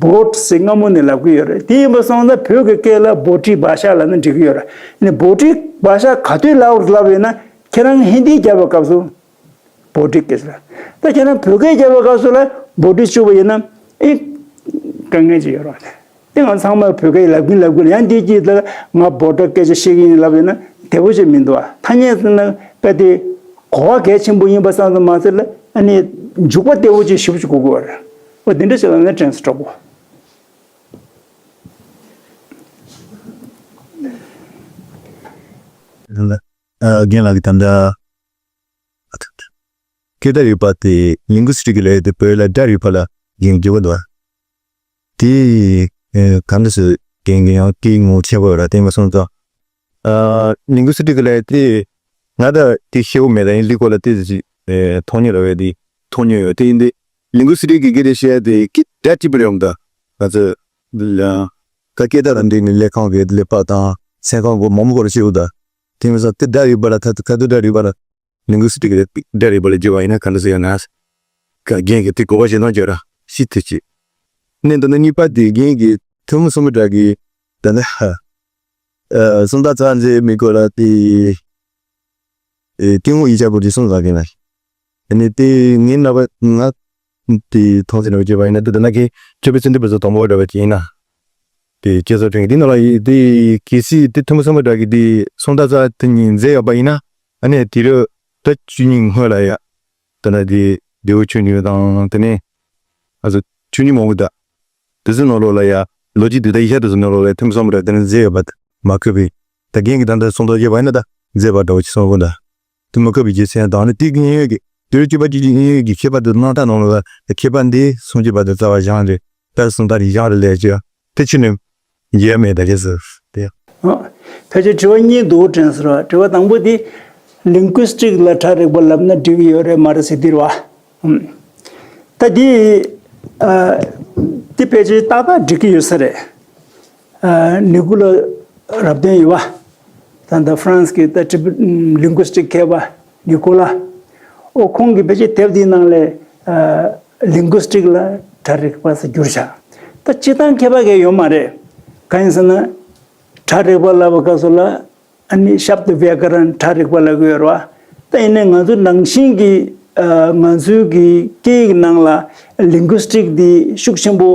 བྷོ་ཊ་ཟེར་སྔ་མོ་ནས་ལབ་ཀྱི་ཡོད་རེད། དེ་ཡིན་པ་སོང་ཙང་བོད་ཀྱི་སྐད་ལ་བྷོ་ཊི་བྷ་ཤ་ལབ་ན་འགྲིག་གི་ཡོད་རེད། ཨ་ནི་བྷོ་ཊི་བྷ་ཤ་ག་དུས་ལབ་ལབ་ཡོད་ན་ཁྱེད་རང་ཧིན་དི་རྒྱབ་པའི་སྐབས་སུ་བྷོ་ཊི་སྐད་ཟེར། ད་ཁྱེད་རང་བོད་སྐད་རྒྱབ་པའི་སྐབས་སུ་ལ་བྷོ་ཊི་བཅུག་པ་ཡིན་ན་ཨི་དཀའ་ངལ་ཅིག་ཡོད་རེད། དེ་ང་ཚང་མ་བོད་སྐད་ལབ་གིན་ལབ་གིན་ཡང་འདི་གྱིས་ད་ང་བྷོ་ཊ་སྐད་ཆ་བཤད་ཀྱི་ཡིན་ལབ་ཡོད་ན་བདེ་པོ་ཅིག་མི་འདུག་བ། ཐ་སྙད་ཟེར་ན་དཔེ་དེ་གོ་བ་གལ་ཆེན་པོ་ཡིན་པ་བསམ་ཙམ་མ་ཟད་ལ་ཨ་ནི་འཇུག་པ་བདེ་པོ་ཅིག་ཞིབ་ཅིག་གོ་དགོས་པ་རེད། འོ་དེ་འདྲ་ཞིག་ལབ་ན་དྲན་སོང་གྲོགས་པོ། རྒན་ལགས་ཀྱིས་ད་ལྟ་སྐད་བརྡ་རིག་པ་དེ་ལིང་གུ་སི་ཊིག་གི་ལས་དེ་བོད་ལ་སྒྲ་རིག་པ་ལ་རྒན་འཇུག་པ་འདུག་དེ་ཨེ་གང་འདྲ་ཞིག་རྒན་གྱི་ཡང་སྐད་ངོ་ཆེ་བོ་ར་བསྟན་པ་སོང་ཙང་། ཨ་ལིང་གུ་སི་ཊིག་ལས་དེ་ང་ད་དེ་ཤེས་བོ་མེད། ད་ཡིན་ལི་སྐོར་ལ་དེ་ཅིག་ཨེ་མཐོང་མྱོང་ར་བས་དེ་མཐོང་མྱོང་ཡོད། དེ་ཡིན་དེ་ལིང་གུ་སི་ཊིག་གི་སྐད་དེ་བཤད་དེ་སྐད་སྒྲ་གཅིག་པ་རེད་འོང་། ད་ང་ཚོ་ལ་ད་སྐད་བརྡ་དང་འབྲེལ་ནས་ལས་ཁང་གི་ལས་པ་དང་སེམས་ཁང་གི་མང་པོ་སྐོར་ཤེས་བོ་ད། དེ་མི་ས་དེ་སྒྲ་རིག་པ་ལ་ད་ད་དུ་སྒྲ་རིག་པ་ལ། ལིང་གུ་སི་ཊིག་གི་སྒྲ་རིག་པ་ལ་བརྗོད་པ་ཡིན་ན་ག་འདྲ་ཟེར་ཡོད་ན། ཀ་རྒན་གྱིས་དེ་གོ་བ་ཞིག་གནང་བརྗོད་ར་ཤི་ཐུབ་ཅིག་གནད་འདི་ནི་གཉིས་པ་དེ་རྒན་གྱིས་ཐུན་མོང་སོང་བའི་སྒྲ་གི་ད་ནི་ཧ། ཨ་སུམ་རྟགས་རྩ་མཛེས་མི་དགོས་ལ་དེ། ཨེ་ཏིང་ཧོང་ཡིག་ཆ་པོ་དེ་སོང་ཟ་གི་ན། ཨ་ནི་དེ་ངའི་རྣམ་པ་ང་དེ་མཐོང་ཟིན་ནས་བརྗོད་པ་ཡིན་ན་དེ་ད་ན་གི་ཅོ་པི་ཚུན་དེ་བཟོ་དང་པོ་འདྲ་བ་ཅིག་ཡིན་ན། དེ་སྐྱེ་སོ་ཕྲེང་འདི་ནང་ལ་ཡི་དེ་གལ་སྲིད་དེ་ཐུན་མོང་སོང་བའི་སྒྲ་གི་དེ་སུམ་རྟགས་རྩ་དེ་གཉིས་མཛད་ཡོད་པ་ཡིན་ན། ཨ་ནི་དེ་རུ་ད་བཅུ་གཉིས་སྔོན་ལ་ཡ། ད་ན་དེ་ལྡེའུ་ཆོས་འབྱུང་དང་དེ་ནས་ཨ་ཟོ་ཆོས་འབྱུང་མང་པོ་ད། དེ་ཚོའི་ནང་ལོགས་ལ་ཡ་ལོ་རྒྱུས་འདི་དག་ཡིག་ཆ་དེ་ཚོའི་ནང་ལོགས་ལ་ཐུན་མོང་སོང་བའི་སྒྲ་དེ་ནི་མཛད་ཡོད་པ་མ་ཁུབ་པས། ད་རྒན་གྱིས་ད་ལྟ་གསུང་ཐོག་བརྗོད་པ་ཡིན་ན་ད་མཛད་པ་འདྲ་བོ་ཅིག་གསུང་དགོས་ད། ཐུན་མོང་ཁུབ་པའི་རྒྱུ་མཚན་དང་ནི་དེ་གི་ཡིན་ཡོད་ཀྱི་དུས་རབས་བཅུ་པ་བཅུ་གཅིག་ཡིན་ཡོད་ཀྱི་མཁས་པ་དེ་རྣམ་ཐར་ནང་ལོགས་ལ་མཁས་པ་འདི་སུམ་ཅུ་པ་དེ་རྩ་བ་བཞེངས་རེད། ད་སུམ་རྟགས་རིགས་བཞེངས་རེད་ལས་ཀྱི་དེ་ཕྱི་ནས་འཇལ་མེད་ད་རྒྱལ་སྲིད་དེ། ཕལ་ཆེར་དྲི་བ་གཉིས་འདུག་དྲན་སོང་ར། དྲི་བ་དང་པོ་དེ་linguistic ལ་གྲ་རེག་པ་ལབ་ན་འགྲིག་གི་ཡོད་རེད་མ་རེད་ཟེར་དེ་རེད་བ། ད་དེ་དེ་ཕལ་ཆེར་ཏག་ཏག་འགྲིག་གི་ཡོད་ས་རེད། ཨ་ནི་ཀུ་ལ་རབ་བརྟན་ཡོད་པ། ད་ལྟ་ཧྥ་རན་སི་གི་ད་ཊི་བི་ལིང་གུ་སི་ཊིག་མཁས་པ་ནི་ཀོ་ལ། ཨོ་ཁོང་གིས་ཕལ་ཆེར་དེབ་འདིའི་ནང་ལས་ཨ་ལིང་གུ་སི་ཊིག་ལ་གྲ་རེག་པ་ཟེར་བསྒྱུར་བཞག་ད་སྤྱིར་བཏང་མཁས་པ་གས་ཡོད་མ་རེད། གང་ཡིན་ཟེར་ན། གྲ་རེག་པ་ལབ་པའི་སྐབས་སུ་ལ་ཨ་ནི་ཤབ་དི་བྱ་ཀ་རན་གྲ་རེག་པ་ལབ་ཀྱི་ཡོད་རེད་བ། ད་ཡིན་ནའི་ང་ཚོ་ནང་བཞིན་གྱི་ཨ་ང་ཚོའི་གི་སྐད་ཡིག་ནང་ལ་ལིང་གུ་སི་ཊིག་འདི་ཤུགས་ཆེན་པོ་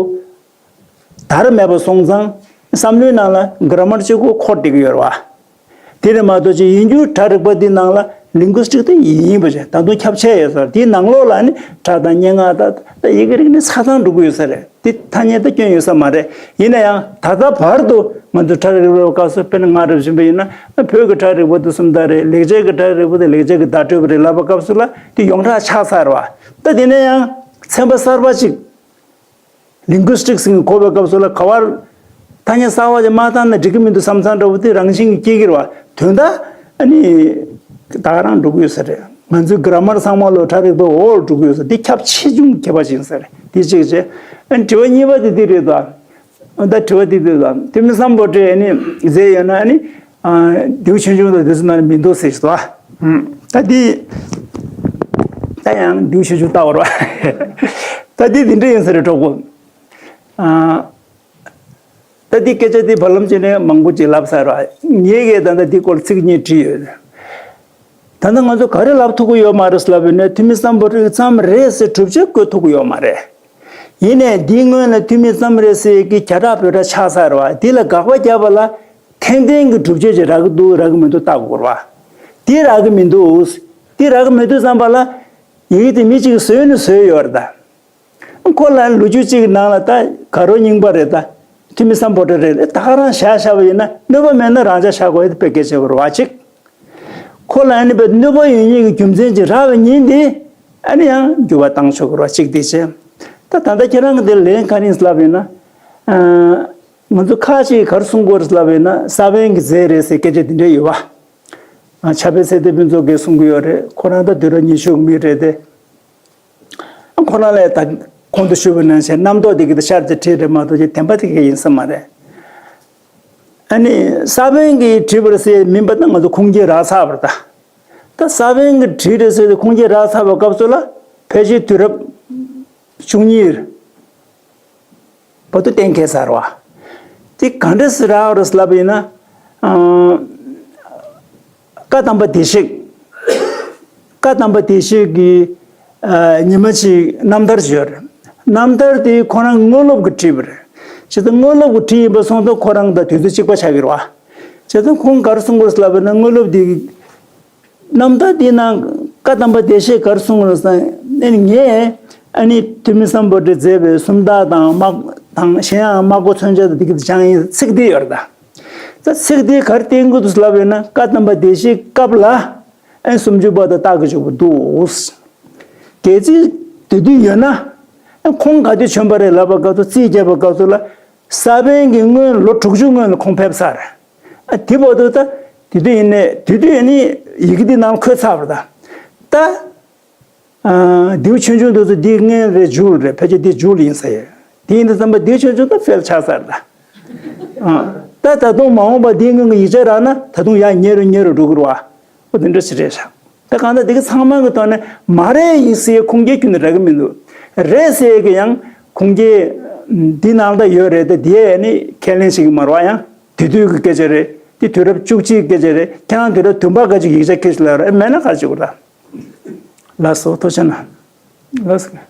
དར་མེད་པ་སོང་ཙང་བསམ་བློའི་ནང་ལ་གྷ་ར་མར་གཅིག་པོ་འཁོར་བསྡད་ཀྱི་ཡོད་རེད་བ། དེ་རེད་མ་གཏོགས་ཅིག་ཡིན་རྒྱུ་གྲ་རེག་པ་འདི་ནང་ལ་ལིང་གུ་སི་ཊིག་དེ་ཡིན་པ་བྱས་ད་དུང་ཁྱབ་ཆེ་ཡོད་ས་རེད། དེའི་ནང་ལོགས་ལ་ནི་སྒྲ་དང་སྙན་ངག་དང་ད་ཡི་གེ་རིག་གནས་ཆ་ཚང་འགྲོ་གི་ཡོད་ས་རེད། དེ་ཐ་སྙད་ད་སྐྱོན་ཡོད་ས་མ་རེད། ཡིན་ན་ཡང་ད་ལྟ་བར་དུ་ང་ཚོ་གྲ་རེག་པའི་སྐབས་སུ་དཔེར་ན་ང་རབ་བཞིན་པ་ཡིན་ན་བོད་ཀྱི་གྲ་རེག་པ་དེ་སུམ་རྟགས་རེད། ལེགས་སྦྱར་གྱི་གྲ་རེག་པ་དེ་ལེགས་སྦྱར་གྱི་བརྡ་སྤྲོད་པ་རེད་ལབ་པའི་སྐབས་སུ་ལ་དེ་ཡོངས་གྲགས་ཆགས་ཚར་བ། ད་དེ་ནས་ཡང་ཚན་པ་གསར་པ་ཅིག་ལིང་གུ་སི་ཊིག་སིང་གོ་བའི་སྐབས་སུ་ལ་ག་བར་ཐ་སྙད་གསར་བ་ཅིག་མ་བཏང་ན་འགྲིག་གི་མི་འདུག་བསམ་བསམ་འདྲ་བོ་དེ་རང་བཞིན་གྱིས་སྐྱེ་གི་རེད་བ། དོན་དག་ཨ་ནི་ད་ག་རང་འགྲོ་གི་ཡོད་ས་རེད། ང་ཚོའི་གྷ་ར་མར་ཚང་མ་ལོ་གྲ་རེག་པའི་འོག་འགྲོ་གི་ཡོད་ས་དེ་ཁྱབ་ཆེ་ཆུང་ཁྱད་པར་ཅིག་ཡིན་ས་རེད། དེ་གཅིག་བྱས། ཨ་ནི་དྲི་བ་གཉིས་པ་དེ་འདི་རེད་དོ། ད་དྲི་བ་འདི་འདི་དང་ཐུ་མི་སམ་བྷོ་ཊས་ཨ་ནི་མཛད་ཡོད་ན་ཨ་ནི་ཨ་མདེའུ་ཆུང་ཆུང་དང་དེ་ཚོ་ནང་ལ་མི་འདུག་ཟེར་ཞིག་འདུག་ཨ། ད་འདི་ད་ཡང་མདེའུ་ཆུང་ཆུང་ལྟ་བར་བ། ད་འདི་འདི་འདྲ་ཡིན་ས་རེད་གྲོགས་པོ། ཨ་ད་འདི་སྐད་ཆ་འདི་བར་ལམ་ཅིག་ནས་མང་པོ་ཅིག་ལབ་ཚར་བ། ངས་གས་ད་ལྟ་འདི་སྐོར་ཚིག་གཉིས་བྲིས་ཡོད། ད་ལྟ་ང་ཚོ་ག་རེ་ལབ་ཐུབ་ཀྱི་ཡོད་མ་རེད་ལབ་ཡོད་ན་ཐུ་མི་སམ་བྷོ་ཊ་ཙམ་རེད་ཟེར་སྒྲུབ་བྱེད་བཀོད་ཐུབ་ཀྱི་ཡོད་མ་རེད། ཡིན་ནའི་འདིའི་སྔོན་ལ་ཐུ་མི་ཙམ་རེད་ཟེར་གྱི་བྱ་བྲག་བོད་གྲགས་ཆགས་ཚར་བ་འདི་ལ་དགག་པ་བརྒྱབ་པ་ལ་ཐེངས་ཐེངས་ཀྱི་སྒྲུབ་བྱེད་ཅིག་རག་གི་འདུག་རག་གི་མི་འདུག་བལྟ་དགོས་རེད་བ། འདི་རག་གི་མི་འདུག་འདི་རག་གི་མི་འདུག་བསམ་པ་ལ་ཡི་གེ་དེ་མི་གཅིག་གིས་བཟོས་ནི་བཟོས་ཡོད་རེད་ད། ཁོ་ལ་ལོ་རྒྱུས་གཅིག་གི་ནང་ལ་ད་ག་རོ་རྙིང་པ་རེད་ད། ཐུ་མི་སམ་བྷོ་ཊ་རེད་ད་ག་རང་བཞག་བཞག་པ་ཡིན་ན་གནོད་པ་མེད་ན་རང་ཅག་བཞག་དགོས་ཡ་དེ་དཔེ་གལ་ཆེ་བ་རེད་བ་གཅིག་ཁོ་ལ་ཨ་ནི་པའི་གནོད་པ་ཡོད་མཁན་གྱི་རྒྱུ་མཚན་ཅིག་རག་པ་ཉིན་དེ་ཨ་ནི་ཡང་འགྱུར་བ་བཏང་ཆོག་གི་རེད་བ་གཅིག་དེ་བྱས། ད་ད་ལྟ་ཁྱེད་རང་གི་དེ་ལན་ག་རེ་ཡིན་ལབ་ཡིན་ན། ཨ་ང་ཚོ་ཁ་ཅིག་ག་རེ་གསུང་གི་ཡོད་རེད་ལབ་ཡིན་ན་ས་བོན་གྱི་རྫས་རེད་ཟེར་སྐད་ཆ་དེ་འདྲ་ཡོད་བ། ཨ་ཕྱྭ་པའི་ཚེ་འདས་ཕུན་ཚོགས་ཀྱིས་གསུང་གི་ཡོད་རེད། ཁོ་རང་ད་དུས་རབས་ཉི་ཤུ་གི་མི་རེད་དེ། ཁོ་རང་ལས་ད་གོང་དུ་ཞུས་པ་ནང་བཞིན་རྣམ་རྟོག་དེ་གི་ད་ཤར་དེ་བྲིས་རེད་མ་གཏོགས་ཀྱི་བདེན་པ་དེ་གི་ཡིན་ས་མ་རེད། ཨ་ནི་ས་བོན་གྱིས་བྲིས་པ་རེད་ཟེར་མིན་པ་ད་ང་ཚོ་ཁུངས་སྐྱེལ་རག་ཚར་བ་རེད་ད། ད་ས་བོན་གྱིས་བྲིས་རེད་ཟེར་ཏེ་ཁུངས་སྐྱེལ་རག་ཚར་བའི་སྐབས་སུ་ལ་ཕལ་ཆེར་དུས་རབས་བཅུ་གཉིས་བར་དུ་གཏན་འཁེལ་ཚར་བ། དེ་ག་འདྲ་སེ་རག་རེད་ལབ་པ་ཡིན་ན། ཨ། བཀའ་གདམས་པ་བདེ་གཤེགས། བཀའ་གདམས་པ་བདེ་གཤེགས་ཀྱི་ཨ་ཉི་མ་གཅིག་རྣམ་ཐར་ཅིག་ཡོད་རེད། རྣམ་ཐར་དེ་ཁོ་རང་དངོས་སློབ་ཀྱིས་བྲིས་པ་རེད། བྱས་ཙང་དངོས་སློབ་ཀྱིས་བྲིས་ཡིན་པ་སོང་ཙང་ཁོ་རང་དང་དུས་ཚོད་གཅིག་པ་ཆགས་ཀྱི་རེད་བ། བྱས་ཙང་ཁོང་ག་རེ་གསུང་གི་ཡོད་ལབ་པ་ན་དངོས་སློབ་དེ་རྣམ་ཐར་དེའི་ནང་བཀའ་གདམས་པ་བདེ་གཤེགས་ག་རེ་གསུང་གི་ཡོད་ཟེར་ན་ངས་ཨ་ནི་ཐུ་མི་སམ་བྷོ་ཊས་མཛད་པའི་སུམ་རྟགས་དང་དམག་དང་གཞན་ཡང་དམག་སྒོ་མཚོན་ཆ་དང་དེ་གི་དེ་སྦྱངས་ཡིན་ཚིག་དེ་ཡོད་རེད་ད། ད་ཚིག་དེ་ག་རེ་བསྟན་གྱི་འདུག་ལབ་ཡོད་ན་བཀའ་གདམས་པ་བདེ་གཤེགས་སྐབས་ལ་ཨ་སུམ་ཅུ་པ་དང་རྟགས་ཀྱི་འཇུག་པ་འདུག་གལ་སྲིད་དེ་དུས་ཡོད་ན་ཨ་ཁོང་ག་དུས་བྱོན་པ་རེད་ལབ་པ་སྐབས་སུ་རྩིས་རྒྱབ་པ་སྐབས་སུ་ལ་ས་བོན་གྱི་སྔོན་ལོ་དྲུག་ཅུ་སྔོན་ལ་ཁོང་ཕེབས་ཚར། ཨ་དེ་བར་དུ་ད་དེ་དུས་ཡིན་ནས་དེ་དུས་ཡིན་ནས་ཡི་གེ་འདི་ནང་འཁོད་ཚར་བ་རེད་ད། ད། ཨ་མདེའུ་ཆུང་ཆུང་དེ་ཚོ་འདི་སྔོན་རེད་མཇུག་རེད། ཕལ་ཆེར་འདི་མཇུག་ལ་ཡིན་ས་ཡོད། དེ་ཡིན་དུས་ཙམ་པ་མདེའུ་ཆུང་ཆུང་ད་ཕེལ་ཆགས་ཚར་ད། ཨ་ད་ད་དུང་མ་འོངས་པ་འདིའི་སྔོན་གྱི་ཡིག་ཆ་རག་ན་ད་དུང་ཡར་ཉེ་རུ་ཉེ་རུ་འགྲོ་གི་རེད་བ། ཨོ་དེ་འདྲ་ཞིག་རེད་ཤག་ད་གང་ལྟར་འདི་ག་ཚང་མ་གི་ཐོག་ནས་མ་རེད་ཡིན་ཟེར་ཁུངས་སྐྱེལ་ཁྱོན་ནས་རག་གི་མི་འདུག་རེད་ཟེར་གི་ཡང་ཁུངས་སྐྱེལ་འདི་ནང་ད་ཡོད་རེད་དེ་དེ་ནི་ཁས་ལེན་བྱེད་ཀྱི་མ་རེད་བ། ཡང་དེ་དུས་ཀྱི་སྐད་ཆ་རེད། དེ་དུས་རབས་བཅུ་གཅིག་གི་སྐད་ཆ་རེད། ཁྱེད་རང་དུས་རབས་བདུན་པ་ག་ཅིག་ཡིག་ཆ་ཁྱེར་ཤོག་ལབ་རེད། མེད་ན་ག་རེ་བྱེད་དགོས་རེད། ལགས་སོ། ཐུགས་རྗེ་གནང་། ལགས་སོ།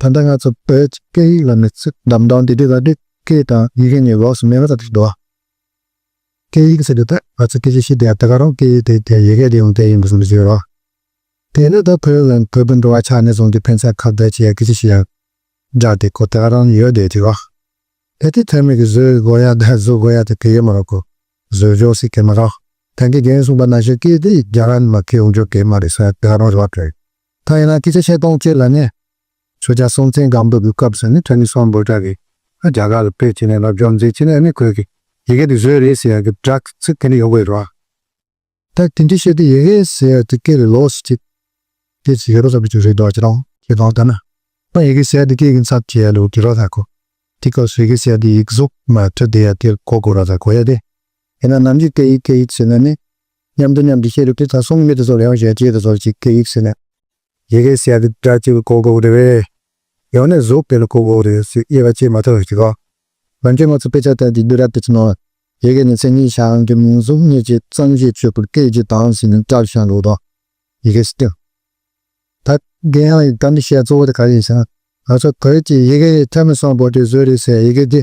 ད་ལྟ་ང་ཚོ་བོད་སྐད་ཡིག་ལ་ནི་ཚིག་འདམ་དང་དེ་དུས་ལ་དེ་སྐད་དང་ཡི་གེ་གཉིས་ལོགས་སུ་མེད་པ་ཙམ་ཞིག་འདུག་སྐད་ཡིག་ཟེར་དུས་ད་ང་ཚོ་སྐད་ཆ་བཤད་དེ་ད་ག་རང་སྐད་ཡིག་དེ་དེ་ཡི་གེ་དེ་ཡང་དེ་ཡིན་པ་བཟུང་ནས་བརྗོད་རོགས། དེ་ནི་ད་བོད་ལ་བོད་པའི་འགྲོ་བ་ཆགས་ནས་བཟུང་སྟེ་ཕན་ཚུན་ཁ་བརྡ་བྱེད་ཡ་སྐད་ཆ་བཤད་ཡ་སྦྱར་ཏེ་ཁོ་དེ་ག་རང་ཡོད་དེ་དེ་རོགས། དེ་དེ་ཐོན་མི་གི་བཟོ་དགོས་ཡ་དང་བཟོ་དགོས་ཡ་དེ་གི་ཡོད་མ་རེད་གོ། བཟོ་བཅོས་སྲིད་གི་མ་རེད། ཐང་གི་རྒན་གསུངས་པ་ནང་བཞིན་སྐད་དེ་རྒྱ་གར་ནས་མར་ཁྱེར་ཡོང་རྒྱུ་གི་མ་རེད་ཟེར་དེ་ག་རང་རེད་བ། ད་ཡིན་ན་སྐད་ཆ་བཤད་སྟངས་བཅས་ལ་ནི་ཆོས་རྒྱལ་སྲོང་བཙན་སྒམ་པོ་གི་སྐབས་སུ་ནི་ཐོན་མི་སམ་བྷོ་ཊ་གི་ རྒྱ་གར་ལ་ཕེབས་བྱས་ནས་སློབ་སྦྱོང་མཛད་བྱས་ནས་ཨ་ནི་ཁོས་ཀྱི་ཡི་གེ་འདི་བཟོས་རེད་ཟེར་ཡག་གི་སྒྲ་ཚིག་དེ་འདྲ་ཡོང་གི་ཡོད་རེད་བ། ད་དེ་འདྲ་བཤད་དུས་ཡི་གེ་ཟེར་ཡག་དེ་སྐད་ལ་ལོགས་སུ་ཅིག་སྐད་ཅིག་ཡོད་རོགས་ཙམ་ཅིག་རེད་འདུག་ཅེས་དང་ཁྱེད་དང་ལྟ་ན། ད་ཡི་གེ་ཟེར་ཡག་དེ་སྐད་ཀྱི་མཚམས་བཅད་ཡག་ལ་འོ་དེ་རོགས་ད་གོ། དེ་སྐབས་སུ་ཡི་གེ་ཟེར་ཡག་དེ་ཡིག་གཟུགས་མ་འབྲི་བསྡད་ཡག་དེ་གོ་དགོས་རོགས་ད་གོ་ཡག་དེ། ཡིན་ན་ནམ་རྒྱུན་སྐད་ཡིག་སྐད་ཡིག་ཟེར་ན་ནི། མཉམ་དུ་མཉམ་དུ་བཤད་རུབ་དེ་ད་སོང་མི་དེ་ཚོ་ལ་ཡང་གཞས་བཅས་དེ་ཚོ་ཅིག་སྐད་ཡིག་ཟེར་ན། ཡི་གེ་ཟེར་ཡག་དེ་སྒྲ་གཅིག་ལ་གོ་དགོས་རེད་པས། ཡང་ན་གཟུགས་དེ་ལ་གོ་དགོས་རེད་ཟེར་དབྱེ་བ་ཕྱེ་མ་ཐུབ་པ་ཞིག་གོ། ལམ་རྒྱུན་ང་ཚོ་དཔེ་ཆ་ལྟ་དུས་བསྡུས་གྲྭ་དེ་ཚོ་ནང་ཡི་གེ་ནི་མཚན་ཉིད་གཞན་གྱི་མིང་གཟུགས་ཉིད་ཀྱི་ཙམ་ཞིག་བརྗོད་པར་སྐད་ཀྱི་དང་ཟེར་ནས་སྐྲ་བཞག་ལོ་དང་། ཡི་གེ་སྟེང་། ད་རྒན་ཡང་ཡི་གེ་འདི་བཤད་གཙོ་བོ་དེ་ག་རེ་ཡིན་ཟེར་ན། ང་ཚོ་བོད་ཀྱི་ཡི་གེ་ཐོན་མི་སམ་བྷོ་ཊས་བཟོས་རེད་ཟེར་ཡི་གེ་འདི་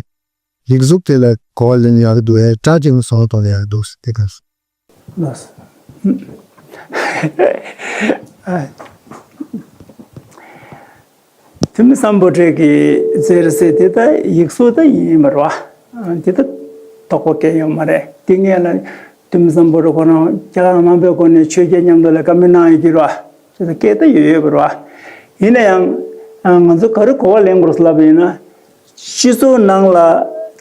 ཡིག་གཟུགས་དེ་ལ་གོ་བ་ལེན་ཡག་གི་འདུག་ཨེ་སྒྲ་གཅིག་ལ་བཟོ་གཏོང་ཡག་གི་འདུག་ཟེར་དེ་ག་རེ། ལགས་སོ། ཐོན་མི་སམ་བྷོ་ཊས་ཀྱིས་མཛད་རེད་ཟེར་དེ་ད་ཡིག་གཟུགས་ད་ཡིན་མ་རེད་བ། དེ་ད་དོགས་པ་སྐྱེ་ཡོད་མ་རེད། དེ་སྔོན་ལ་ཐོན་མི་སམ་བྷོ་ཊ་ཁོ་རང་རྒྱ་གར་དམའ་འབེབས་སྒོ་ནས་ཆོས་རྒྱལ་མཉམ་དུ་ལ་བཀའ་མོལ་གནང་ཡོད་ཀྱི་རེད་བ། ཅེས་སྐད་ད་ཡོད་ཡོད་པ་རེད་བ། ཡིན་ན་ཡང་ང་ཚོ་ག་རེ་གོ་བ་ལེན་དགོས་ལབ་པ་ཡིན་ན། སྤྱི་ཚོགས་ནང་ལ་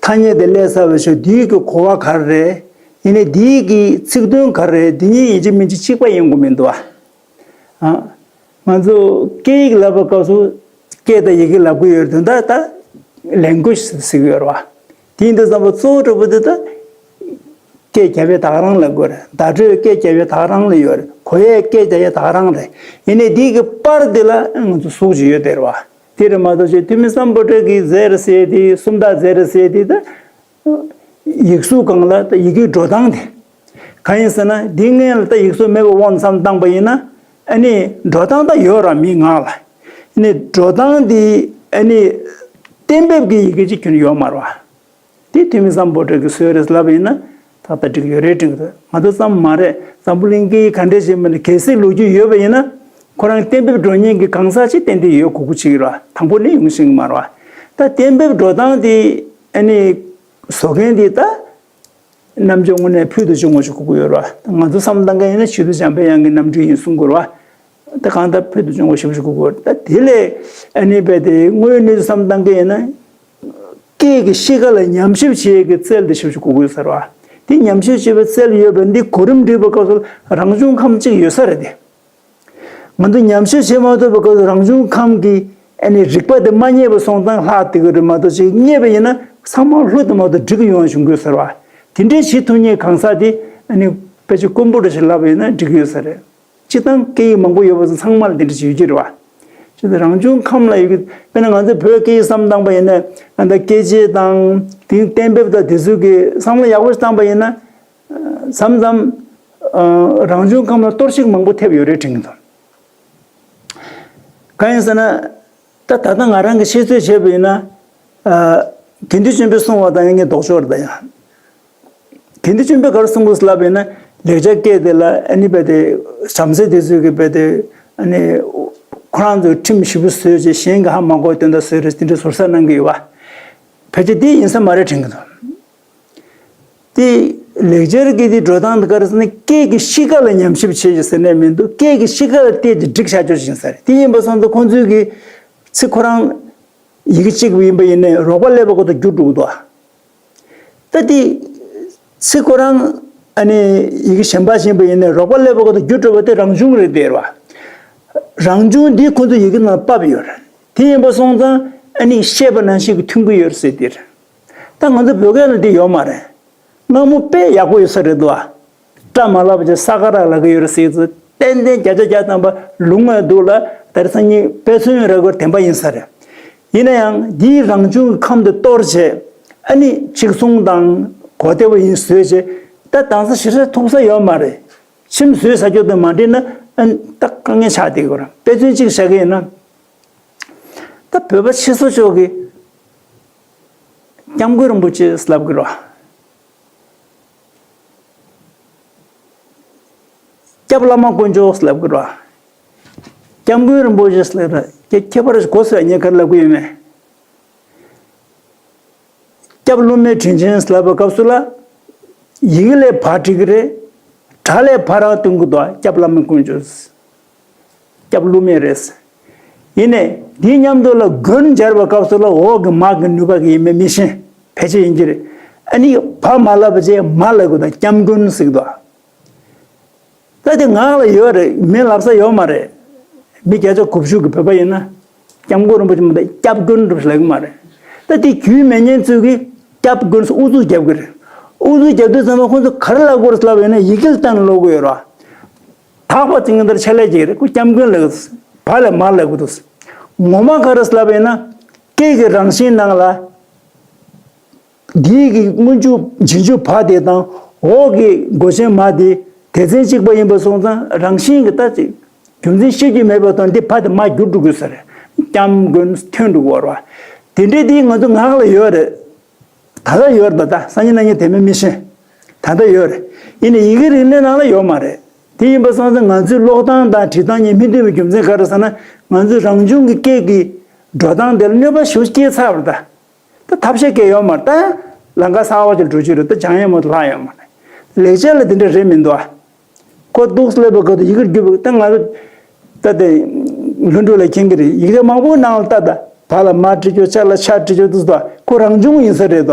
ཐ་སྙད་དེ་སླེབས་ཚར་བའི་ཤུལ་དེའི་གི་གོ་བ་ག་རེ་རེད། ཡིན་ནའི་དེའི་གི་ཚིག་དོན་ག་རེ་རེད། དེ་གཉིས་ཡིན་གཅིག་མིན་གཅིག་གཅིག་པ་ཡིན་དགོས་མི་འདུག་ཨ། ང་ཚོ་སྐད་ཡིག་ལབ་པའི་སྐབས་སུ་སྐད་དང་ཡི་གེ་ལབ་ཀྱི་ཡོད་རེད་དོན་དག་ད་ལེང་གུ་ཨེཇ་ཟེར་གྱི་ཡོད་རེད་བ། དེ་ཡིན་དུས་ཙམ་པ་གཙོ་བོ་གྲུབ་པ་དེ་ད། སྐད་རྒྱབ་ཡས་ད་ག་རང་ལ་དགོས་རེད། བརྡ་སྤྲོད་སྐད་རྒྱབ་ཡས་ད་ག་རང་ལ་ཡོད་རེད། གོ་ཡས་སྐད་རྒྱབ་ཡས་ད་ག་རང་རེད། ཡིན་ནའི་འདི་གི་པར་འདི་ལ་ང་ཚོ་གཟུགས་ཅིག་ཡོད་དེ་རེད་བ། དེ་རེད་མ་གཏོགས་ཅིག་ཐོན་མི་སམ་བྷོ་ཊ་གིས་མཛད་རེད་ཟེར་དེ་སུམ་རྟགས་མཛད་རེད་ཟེར་དེ་ད། ཡིག་གཟུགས་སྒང་ལ་ད་ཡི་གེའི་འགྲོ་སྟངས་དེ། གང་ཡིན་ཟེར་ན་འདི་སྔོན་ལ་ད་ཡིག་གཟུགས་མེད་པའི་དབང་དུ་བསམ་བཏང་པ་ཡིན་ན། ཨ་ནི་འགྲོ་སྟངས་ད་ཡོད་ར་མི་ངག་ལ། ཨ་ནི་འགྲོ་སྟངས་དེ་ཨ་ནི་གཏན་འབེབས་ཀྱི་ཡི་གེ་ཅིག་ཁྱོན་ཡོད་མ་རེད་བ། དེ་ཐོན་མི་སམ་བྷོ་ཊ་གིས་བཟོས་རེད་ལབ་པ་ཡིན་ན་ཏག་ཏག་འགྲིག་ཡོད་རེད་དྲན་གྱི་འདུག་ང་ཚོ་ཙམ་མ་རེད། འཛམ་བུ་གླིང་སྐད་ཡིག་ག་འདྲས་ཞིག་མིན་ན་གལ་སྲིད་ལོ་རྒྱུས་ཡོད་པ་ཡིན་ན། ཁོ་རང་གཏན་འབེབས་འགྲོ་མཁན་གྱི་གང་ཟག་ཅིག་ཏན་ཏན་ཡོད་དགོས་ཀྱི་ཡོད་རེད་བ། དང་པོ་ནས་ཡོང་བཞིན་གྱི་མ་རེད་བ། ད་གཏན་འབེབས་འགྲོ་སྟངས་དེ་ཨ་ནི་བཟོ་མཁན་དེ་ད་རྣམ་དཔྱོད་དངོས་གནས་ཕུལ་དུ་བྱུང་བ་ཞིག་དགོས་ཀྱི་ཡོད་རེད་བ། ད་ང་ཚོ་བསམ་བཏང་མཁན་ཡིན་ན་ཆོས་སྡེ་འཇམ་དཔལ་དབྱངས་ཀྱི་རྣམ་སྤྲུལ་ཡིན་གསུང་དགོས་རེད་བ། ད་གང་ལྟར་ཕུལ་དུ་བྱུང་བ་ཞིག་ཞིག་དགོས་ཀྱི་ཡོད་རེད། ད་དེ་ལས་ཨ་ནི་རྦད་དེ་དངོས་གནས་བསམ་བཏང་མཁན་ཡིན་ན། སྐད་ཀྱི་གཤིས་ཀ་ལ་ཉམས་ཞིབ་བྱེད་ཀྱི་རྩལ་དེ་ཞིབ་ཞིབ་དགོས་ཀྱི་ཡོད་ས་རེད་བ། དེ་ཉམས་ཞིབ་བྱེད་པའི་རྩལ་ཡོད་པ་འདི་གོ་རིམ་སྒྲིག་པའི་སྐབས་སུ་རང་བྱུང་ཁམས་གཅིག་ཡོད་ས་རེད་དེ། ང་ཚོ་ཉམས་ཞིབ་བྱེད་མ་ཐུབ་པའི་སྐབས་སུ་རང་བྱུང་ཁམས་ཀྱི་ཨ་ནི་རིག་པ་དེ་མ་རྙེད་པ་སོང་ཙང་ལྷག་བསྡད་ཀྱི་རེད་མ་གཏོགས་ཅིག་རྙེད་པ་ཡིན་ན་ཚང་མ་ལྷུག་ཏུ་མ་གཏོགས་འགྲིག་གི་ཡོང་བ་བྱུང་གི་ཡོད་ས་རེད་བ། དེ་འདྲའི་བྱེད་ཐུབ་མཁན་གང་ཟག་དེ་ཨ་ནི་དཔེ་ཆ་དཀོན་པོ་འདྲ་ཞིག་ལབ་པ་ཡིན་ན་འགྲིག་གི་ཡོད་ས་རེད། སྤྱིར་བཏང་སྐད་ཡིག་མང་པོ་ཡོད་པ་ཚོ་ཚང་མ་ལ་དེ་འདྲ་ཞིག་ཡོད་ཀྱི་རེད་བ། ཅིག་ད་རང་བྱུང་ཁམས་ལ་ཡོད་ཀྱི་དཔེར་ན་ང་ཚོ་བོད་སྐད་ཡིག་བསམ་བཏང་པ་ཡིན་ན་ཨ་ད་སྐད་ཆ་དང་དེའི་གཏན་འབེབས་དང་དེ་ཚོ་གི་བསམ་བློ་ཡག་པོ་ཞིག་བཏང་པ་ཡིན་ན། མཚམས་མཚམས་རང་བྱུང་ཁམས་ལ་གཏོར་བཤིག་མང་པོ་ཐེབས་ཡོད་རེད་དྲན་གྱི་འདུག་གང་ཡིན་ཟེར་ན། ད་ད་ལྟ་ང་རང་གི་ཤེས་ཚོད་བྱས་པ་ཡིན་ན། ཨ། དགེ་འདུན་ཆོས་འཕེལ་གསུང་བ་དང་ཡང་ངས་ལྡོག་ཕྱོགས་རེད་ད་ཡང་། དགེ་འདུན་ཆོས་འཕེལ་ག་རེ་གསུང་གི་ཡོད་ལབ་པ་ཡིན་ན། ལེགས་སྦྱར་སྐད་དེ་ལ་ཨ་ནི་རྦད་དེ་བྱམས་བརྩེ་དེ་ཚོས་ཀྱི་རྦད་དེ་ཨ་ནི་ཁོ་རང་ཚོས་ཁྲིམས་ཞིབ་པོ་བཟོས་བྱས་གཞན་གྱིས་ཧ་མ་གོ་དོན་དག་བཟོས་རེད་དེ་འདྲ་ཟུར་ཟ་གནང་གི་ཡོད་པ། ཕལ་ཆེར་དེ་ཡིན་ས་མ་རེད་དྲན་གྱི་འདུག་དེ་ལེགས་སྦྱར་གྱི་དེ་འགྲོ་སྟངས་དེ་ག་རེ་ཟེར་ན་སྐད་ཀྱི་གཤིས་ཀ་ལ་ཉམས་ཞིབ་བྱེད་ཅིག་ཟེར་ནས་མི་འདུག་སྐད་ཀྱི་གཤིས་ཀ་ལ་བལྟས་ཏེ་བསྒྲིགས་བཞག་རྒྱུ་ཞིག་ཡིན་ས་རེད། དེ་ཡིན་པ་སོང་ཙང་ཁོང་ཚོས་ཀྱི་ཚིག་ཁོ་རང་ཡི་གེ་གཅིག་ཡིན་པ་ཡིན་ནའི་རོགས་པ་སླེབས་པ་ཁོ་ཐག་རྒྱུ་འགྲོ་གི་འདུག་ད་དེ་ཚིག་ཁོ་རང་ཨ་ནི་ཡི་གེ་གཞན་པ་ཡིན་པ་ཡིན་ནའི་རོགས་པ་སླེབས་པ་ཁོ་ཐག་རྒྱུ་འགྲོ་བ་དེ་རང་བྱུང་རེད་དེ་རེད་བ། རང་བྱུང་འདི་ཁོ་ཚོ་ཡི་གེ་ནང་ཕབ་ཡོད་རེད། དེ་ཡིན་པ་སོང་ཙང་ཨ་ནི་བཤད་པ་ནང་བཞིན་གྱི་མཐུན་གྱི་ཡོད་རེད་ཟེར་དེ་རེད། ད་ང་ཚོ་བོད་སྐད་ལ་འདི་ཡོད་མ་རེད། སྔ་མོ་དཔེ་ཡག་པོ་ཡོད་ས་རེད་འདུག་ཨ། སྐྲ་མ་ལབ་བྱས་ས་ཀ་ར་ལབ་ཀྱི་ཡོད་རེད་ཟེར་ཚུལ་ཏན་ཏན་བརྒྱ་ཆ་བརྒྱ་ཐམ་པ་ལུང་བ་འདུག་ལ་ད་རེས་སང་ཉིན་དཔེ་མཚོན་ར་གོར་བདེན་པ་ཡིན་ས་རེད། ཡིན་ན་ཡང་འདིའི་རང་བྱུང་གི་ཁམས་དེ་གཏོར་བྱས་ཨ་ནི་གཅིག་མཚུངས་དང་གོ་བདེ་བ་ཡིན་བཟོས་བྱས་ད་དང་ས་ཞེ་དྲག་ཐུག་ས་ཡོད་མ་རེད། ཁྲིམས་བཟོས་ས་ཆོག་དེ་མ་འགྲིག་ན་ཨ་ནི་ད་དཀའ་ངལ་ཆགས་བསྡད་ཀྱི་ཡོད་རེད། དཔེ་མཚོན་གཅིག་བཞག་གི་ཡིན་ན། ད་བོད་པ་ཕྱི་སོ་ཕྱོགས་ཀྱི་སྐྱབས་མགོན་རིན་པོ་ཆེ་ལབ་ཀྱི་རེད། སྐྱབས་བླ་མ་དཀོན་མཆོག་ལབ་ཀྱི་རེད། སྐྱབས་མགོན་རིན་པོ་ཆེ་ལབ་རེད། ཁྱད་ཁྱད་པར་གོ་སོང་ངས་ག་རེ་ལབ་ཀྱི་ཡོད་མེད། སྐྱབས་སློབ་མའི་དྲིན་ཆེན་ལབ་པའི་སྐབས་སུ་ལ། ཡི་གེ་ལས་བ་འབྲི་གི་རེད། སྒྲ་ལས་བ་རང་སྟོན་གྱི་འདུག་སྐྱབས་བླ་མ་དཀོན་མཆོག་སྐྱབས་སློབ་མའི་རེད། ཡིན་ནའི་འདིའི་མཉམ་དུ་ལ་དགོན་སྦྱར་བའི་སྐབས་སུ་ལ་འོག་གི་མ་གི་ནུས་པ་གི་ཡིན་མིན་མི་ཤེས། ཕལ་ཆེར་ཡིན་གྱི་རེད། ཨ་ནི་བ་མ་ལབ་པ་བྱས་མ་ལབ་དགོས་དང་སྐྱབས་མགོན་ཟེར་གི་འདུག་ད་དེ་ངག་ལ་ཡོད་རེད། མི་ལབ་ས་ཡོད་མ་རེད། མི་བརྒྱ་ཆ་དགུ་བཅུ་གི་བོད་པ་ཡིན་ན་སྐྱབས་མགོན་རིན་པོ་ཆེ་མ་གཏོགས་སྐྱབས་མགོན་རིན་པོ་ཆེ་ལབ་གི་མ་རེད། ད་དེ་རྒྱུས་མེད་མཁན་ཚོས་གི་སྐྱབས་མགོན་ཟེར་ཨུ་ཚུགས་རྒྱབ་གི་རེད། ཨུ་ཚུགས་རྒྱབ་དུས་ཙམ་པ་ཁོང་ཚོ་ག་རེ་ལབ་དགོས་རེད་ལབ་ཡོད་ན་ཡི་གེ་ལ་བལྟས་ནས་ཀློག་གི་ཡོད་རེད། དག་པ་ཚིག་ངན་ལྟར་ཕྱག་ལས་བྱེད་ཀྱི་རེད། ཁོ་སྐྱབས་མགོན་ལབ་གི་འདུག་བ་ལ་མ་ལབ་གི་འདུག་ངོ་མ་ག་རེ་ལབ་ཡོད་ན་སྐད་ཀྱི་རང་བཞིན་ནང་ལ། འདིའི་གི་སྔོན་འཇུག་རྗེས་འཇུག་བ་དེ་དང་འོག་གི་མགོ་ཅན་མ་དེ་སྡེ་ཚན་གཅིག་པ་ཡིན་པ་སོང་ཙང་རང་བཞིན་གྱི་ལྟ་ཅིག་རྒྱུ་མཚན་ཤེས་རྒྱུ་མེད་པ་དང་འདི་བ་དེ་མ་འགྱུར་འགྲོ་དགོས་ས་རེད། སྐྱབས་མགོན་ཐོན་འགྲོ་དགོས་རེད་བ། དེ་འདྲའི་དེ་ང་ཚོ་ངག་ལ་ཡོད་རེད། ད་ལྟ་ཡོད་རེད། ད་ལྟ་སང་ཉིན་གནངས་ཉིན་དེ་མིན་མི་ཤེས། ད་ལྟ་ཡོད་རེད། ཡིན་ནའི་ཡི་གེ་རིག་གནས་ནང་ལ་ཡོད་མ་རེད། དེ་ཡིན་པ་སོང་ཙང་ང་ཚོའི་ཀློག་སྟངས་དང་བྲིས་སྟངས་གཉིས་མི་མཐུན་པའི་རྒྱུ་མཚན་ག་རེ་ཟེར་ན་ང་ཚོའི་རང་བྱུང་གི་སྐད་ཀྱི་འགྲོ་སྟངས་དེ་ལ་གནོད་པ་ཞེ་པོ་སྐྱེལ་ཚར་བ་རེད་ད། ད་ཐབས་ཤེས་གལ་ཡོད་མ་རེད་ད། ལམ་ཁ་གསར་པ་ཅིག་འགྲོ་རྒྱུ་རེད་ད། སྦྱང་ཡག་མ་གཏོགས་ལྷག་ཡོད་མ་རེད། ལེགས་སྦྱར་ལ་དེ་འདྲ་རེད་མི་འདུག་ཨ། ཁོ་འདུག་སླེབས་པའི་སྐབས་དུ་ཡི་གེར་བསྒྱུར་བའི་ད་ང་ཚོ་ད་དེ་ལྷུན་གྲུབ་ལ་མཁྱེན་གྱི་རེད། ཡི་གེ་མང་པོའི་ནང་ལ་ད་ད་བ་ལ་མ་བྲིས་རྒྱུ་ཆ་ལ་ཆ་བྲིས་རྒྱུ་འདུག་ད། ཁོ་རང་བྱུང་ཡིན་ས་རེད་ད།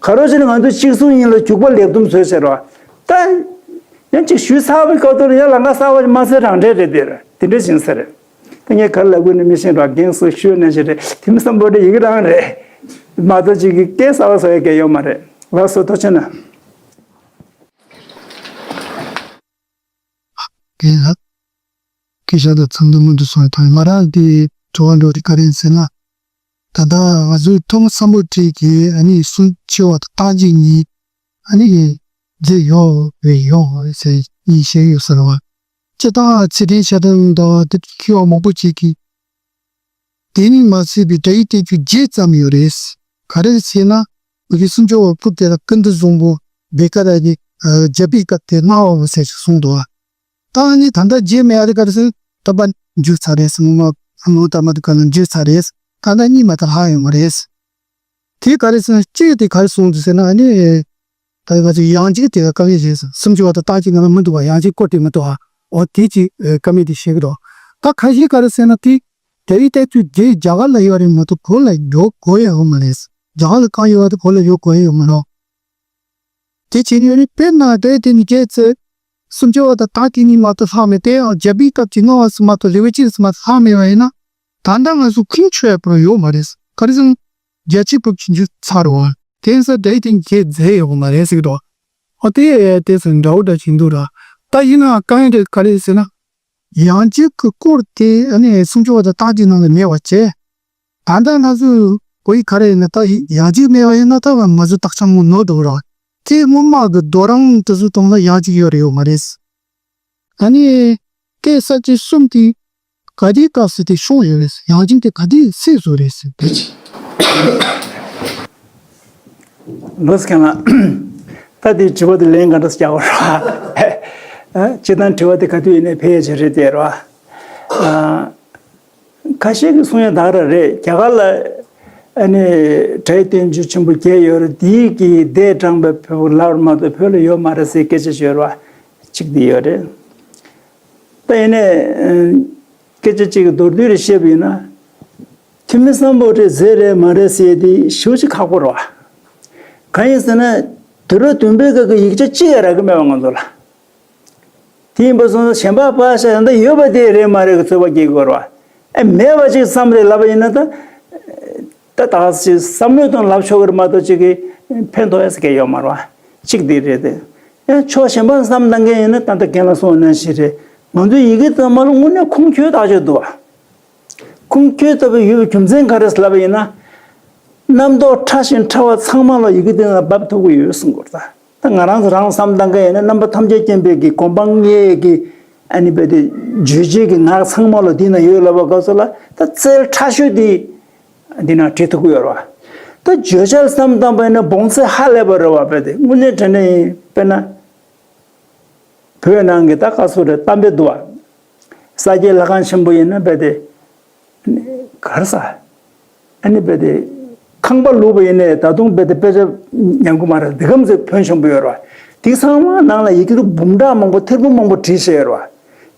ག་རེ་བྱས་ན་ང་ཚོ་གཅིག་མཚུངས་ཡིན་ལ་འཇུག་པ་ལེགས་འདོམས་བཟོས་ཟེར་བ། ད་ཡང་གཅིག་ཞུས་ཚར་བའི་སྐབས་དུ་ལ་ཡང་ལམ་ཁ་གསར་པ་ཞིག་མ་ཟེར་རང་འགྲེལ་རེད་དེ་རེད། དེ་འདྲ་ཡིན་ས་རེད། ད་ངས་ག་རེ་ལབ་དགོས་ནི་མི་ཤེས་རོགས། རྒན་སུ་ཤོད་ནས་ཞེས་རེད། དེ་མི་བསམ་པོ་དེ་ཡི་གེ་རང་རེད། མ་གཏོགས་ཅིག་གི་སྐད་གསར་པ་བཟོ་ཡ་གལ་ཡོད་མ་རེད། ལགས་སོ་ཐུགས་རྗེ་གནང་། རྒན་ལགས། སྐད་ཆ་དང་ཚང་དུ་མུ་མཐུད་གསུངས་ཡོད་ཐང་ང་རང་དེ་དྲི་བ་འགྲོ་དེ་ག་རེ་ཡིན་ཟེར་ན། ད་ལྟ་ང་ཚོའི་ཐོན་མི་སམ་བྷོ་ཊ་གི་ཨ་ནི་སུམ་ཅུ་པ་དང་རྟགས་ཅན་གཉིས་ཨ་ནི་རྫས་ཡོད་པས་ཡོད་ཟེར་གཉིས་བཤད་ཡོད་ཟེར་བ། སྤྱིར་བཏང་ཚད་ལྡན་ཤ་སྟག་དང་དེ་མཁས་པ་མང་པོ་ཅིག་གིས་དེ་ཉིད་མ་ཚད་པའི་སྒྲ་ཡིག་བསྟན་བཅོས་བརྒྱད་ཙམ་ཡོད་རེད། ག་རེ་ཟེར་ན་བོད་ཀྱི་སུམ་ཅུ་པ་སྐབས་དེ་ལ་ཀུན་ཏུ་བཟང་པོ་བེ་ཀ་ར་གི་རྒྱལ་པོའི་སྐབས་དེ་གནང་བ་ཟེར་ཞིག་གསུངས་འདུག་བ། ད་ནི་ད་ལྟ་རྗེས་མེད་ཨ་རི་ག་རེ་ཟེར་ད་པ་འཇུ་ཚར་རེད་ཟེར། ངོ་མ་ལོ་ད་མ་དུ་ག་ལ་འཇུ་ཚར་རེད། ད་ལྟ་གཉིས་མ་ད་ལྷག་ཡོང་བ་རེད། དེ་ག་རེ་ཟེར་ན་གཅིག་དེ་ག་རེ་གསུངས་འདུག་ཟེར་ན་ཨ་ནི་ད་ང་ཚོ་ཡང་གཅིག་དེ་ག་ག་ཡེ་ཟེར་སུམ་ཅུ་པ་དང་རྟགས་ཅན་ནང་མི་འདུག་བ། ཡང་གཅིག་སྐོར་དེ་མི་འདུག་བ། འོ་དེ་གཅིག་ཀ་མེད་དེ་བཤད་གི་རོགས། ད་ཁ་ཤས་ག་རེ་ཟེར་ན་དེ་དེ་རིགས་ལྟ་དུས་དེ་རྒྱ་གར་ལ་ཡོད་རེད་མ་གཏོགས་བོད་ལ་ཡོད་དགོས་ཡ་ཡོད་མ་རེད། རྒྱ་གར་ལ་གང་ཡོད་པ་དེ་བོད་ལ་ཡོད་དགོས་ཡ་ཡོད་མ་རེད། དེ་བྱས་ནས་ནི་དཔེར་ན་དེ་དེ་ནི་སྐད་ཚེ་སུམ་ཅུ་པ་དང་རྟགས་ཅན་གཉིས་མ་གཏོགས་ལྷག་མེད། དེ་ཡང་རྒྱལ་པོའི་སྐབས་ཀྱི་གནང་བ་སུ་མ་གཏོགས་ལེའུ་གཅིག་སུ་མ་གཏོགས་ལྷག་མེད་པ་ཡིན་ན་ད་ལྟ་ང་ཚོ་ཁུངས་འཁྱོལ་ཡ་པོ་ཡོད་མ་རེད། ག་རེ་ཟེར་ན་རྒྱལ་སྤྱིའི་བབ་ཀྱི་འཇུ་ཚར་བ་དེ་ཚོ་དེ་དེ་ཁྱེད་རྫས་ཡོད་མ་རེད་ཟེར་གི་འདུག་ཨ་དེ་དེ་ཚོ་འདྲ་བོ་འདྲ་ཞིག་འདུག་ར། ད་ཡིན་ན་གང་ཡིན་དེ་ག་རེ་ཟེར་ན། ཡང་གཅིག་གི་སྐོར་དེ་ཨ་ནི་སུམ་ཅུ་པ་དང་རྟགས་ཅན་ནང་ལ་མེད་པ་བྱས། ད་ལྟ་ང་ཚོས་བོད་ཡིག་ག་རེ་ཡིན་ན་ད་ཡང་གཅིག་མེད་པ་ཡིན་ན་ད་ང་ཚོ་བརྟག་དཔྱད་ངོ་ནོར་འགྲོ་ར། དེ་སྔོན་མ་གི་རྡོ་རིང་དེ་ཚོ་སྟེང་ལ་ཡང་གཅིག་ཡོད་རེད་ཡོད་མ་རེད། ཨ་ནི་སྐད་གསར་བཅད་གསུམ་དེ་ག་དུས་སྐབས་སུ་དེ་ཤོང་ཡོད་རེད། ཡང་གཅིག་དེ་ག་དུས་སླེབས་བཟོ་རེད་ཟེར་དེ་ཅི། ལོས་ཀྱང་ལ། ད་དེ་དྲི་བ་དེ་ལན་ག་འདྲ་རྒྱག་པ་ར། ཨ། སྤྱིར་བཏང་དྲི་བ་དེ་ག་དུས་ཡིན་ནའི་ཕལ་ཆེར་རེད་དེ་ར། ཨ། ཁ་ཤས་ཀྱིས་གསུང་ཡ་ད་ག་རང་རེད། རྒྱ་གར་ལ་ཨ་ནི་སྒྲ་ཡི་བསྟན་བཅོས་ཆེན་པོ་བརྒྱད་ཡོད་རེད། དེའི་གི་ལྡེ་དྲངས་པའི་བོད་ལ་མ་གཏོགས་བོད་ལ་ཡོད་མ་རེད་ཟེར་སྐད་ཆ་ཤོད་ར། གཅིག་དེ་ཡོད་རེད། ད་ཡིན་ནའི་སྐད་ཆ་གཅིག་གི་མདོར་བསྡུས་རེ་བཤད་པ་ཡིན་ན། ཐོན་མི་སམ་བྷོ་ཊ་རྫས་རེད་མ་རེད་ཟེར་དེ་ཞེ་པོ་ཅིག་ཁག་པོ་རེད་བ། གང་ཡིན་ཟེར་ན་དུས་རབས་བདུན་པའི་སྐབས་ཀྱི་ཡིག་ཆ་གཅིག་ཡང་རག་གི་མེད་པ་ང་ཚོ་ལ། དེ་ཡིན་པ་སོང་ཙང་གཞན་པ་ཕར་བཞག་ད་ལྟ་ཡོད་པ་དེ་རེད་མ་རེད་ཀྱི་རྩོད་པ་སྐྱེ་དགོས་རེད་བ། ཨེ་མེད་པ་ཅིག་བསམ་རེད་ལབ་པ་ཡིན་ན་ད། ད་ད་ཅིག་བསམ་བློའི་སྟེང་ལབ་ཆོག་གི་རེད་མ་གཏོགས་ཅིག་གིས་ཕན་ཐོགས་ཡ་ཟེར་མཁན་ཡོད་མ་རེད་བ། གཅིག་དེ་རེད་དེ། ཡང་ཕྱོགས་གཞན་པ་བསམ་བཏང་མཁན་ཡིན་ན་ད་ལྟ་རྒན་ལགས་གསུངས་པ་ནང་བཞིན་རེད། ང་ཚོའི་ཡི་གེ་ཚང་མ་ལ་དངོས་གནས་ཁུངས་འཁྱོལ་ཐག་ཆོད་འདུག་བ། ཁུངས་འཁྱོལ་ཐུབ་པའི་ཡོད་པའི་རྒྱུ་མཚན་ག་རེ་ལབ་པ་ཡིན་ན། རྣམ་རྟོག་ཕྲ་ཞིང་ཕྲ་བ་ཚང་མ་ལ་ཡི་གེ་འདི་ནང་འབབ་ཐུབ་ཀྱི་ཡོད་གསུང་དགོས་རེད་ད། ད་ང་རང་ཚོ་རང་བསམ་བཏང་མཁན་ཡིན་ན་རྣམ་པ་ཐམས་ཅད་མཁྱེན་པའི་གི་གོ་འཕང་ལྔའི་གི་ཨ་ནི་རྦད་དེ་བརྗོད་བྱེད་ཀྱི་ངག་ཚང་མ་ལ་འདི་ན་ཡོད་ལབ་པ་སྐབས་སུ་ལ་ད་རྩལ་ཕྲ་ཤོས་འདི་འདི་ན་བྲིས་ཐུབ་ཀྱི་ཡོད་རེད་བ། ད་བརྗོད་བྱ་བསམ་བཏང་པ་ཡིན་ན་བོངས་ཚད་ཧ་ལས་པ་རེད་བ། རྦད་དེ་དངོས་གནས་དྲང་གནས་ཡིན། དཔེར་ན་བོད་ནང་གི་ད་ག་ཚོད་རེད། གཏམ་དཔེ་འདུག་བ། ས་སྐྱའི་ལྷ་ཁང་ཆེན་པོ་ཡིན་ན་རྦད་དེ་གར་ས། ཨ་ནི་རྦད་དེ་ཁང་པ་ལུག་པ་ཡིན་ནའི་ད་དུང་རྦད་དེ་དཔེ་ཆ་ཉམས་གི་མ་རེད། འདི་གམ་ཚོད་ཕོན་ཆེན་པོ་ཡོད་རེད་བ། དེ་ཚང་མ་ནང་ལ་ཡི་གེ་འབུམ་ཕྲག་མང་པོ་ཐེར་འབུམ་མང་པོ་བྲིས་བཞག་ཡོད་རེད་བ།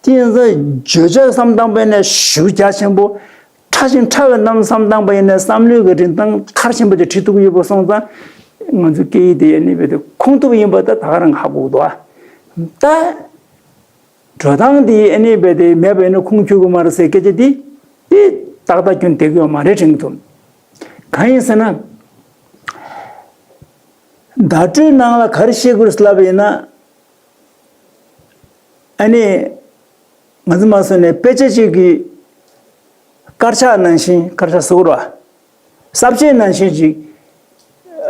དེ་ཡིན་ཙང་བརྗོད་བྱ་བསམ་བཏང་པས་ནས་ཞེ་པོ་རྒྱ་ཆེན་པོ། ཕྲ་ཞིང་ཕྲ་བའི་རྣམ་བསམ་བཏང་པ་ཡིན་ན་བསམ་བློའི་གི་རིན་ཐང་མཐར་ཕྱིན་པ་དེ་བྲིས་ཐུབ་ཀྱི་ཡོད་པ་སོང་ཙང་། ང་ཚོའི་སྐད་ཡིག་དེ་ཡ་ནི་བས་དེ་ཁུངས་ཐུབ་ཡིན་པ་ད་ད་ག་རང་ཧ་གོ་གི་འདུག་ཨ། ད། འགྲོ་སྟངས་འདི་ཨ་ནི་རྦད་དེ་མེད་པ་ཡིན་ན་ཁུངས་འཁྱོལ་གི་མ་རེད་ཟེར་སྐད་ཆ་འདི། འདི་ཏག་ཏག་སྐྱོན་བསྡད་གི་ཡོད་མ་རེད་དྲན་གི་འདུག་གང་ཡིན་ཟེར་ན། བརྡ་སྤྲོད་ནང་ལ་ག་རེ་བཤད་དགོས་རེད་ལབ་པ་ཡིན་ན། ཨ་ནི། ང་ཚོ་མ་སོང་ནས་དཔེ་ཆ་གཅིག་གི་དཀར་ཆག་ནང་བཞིན། དཀར་ཆག་ཟེར་དགོས་རེད་བ། གསར་བརྗེ་ནང་བཞིན་ཅིག་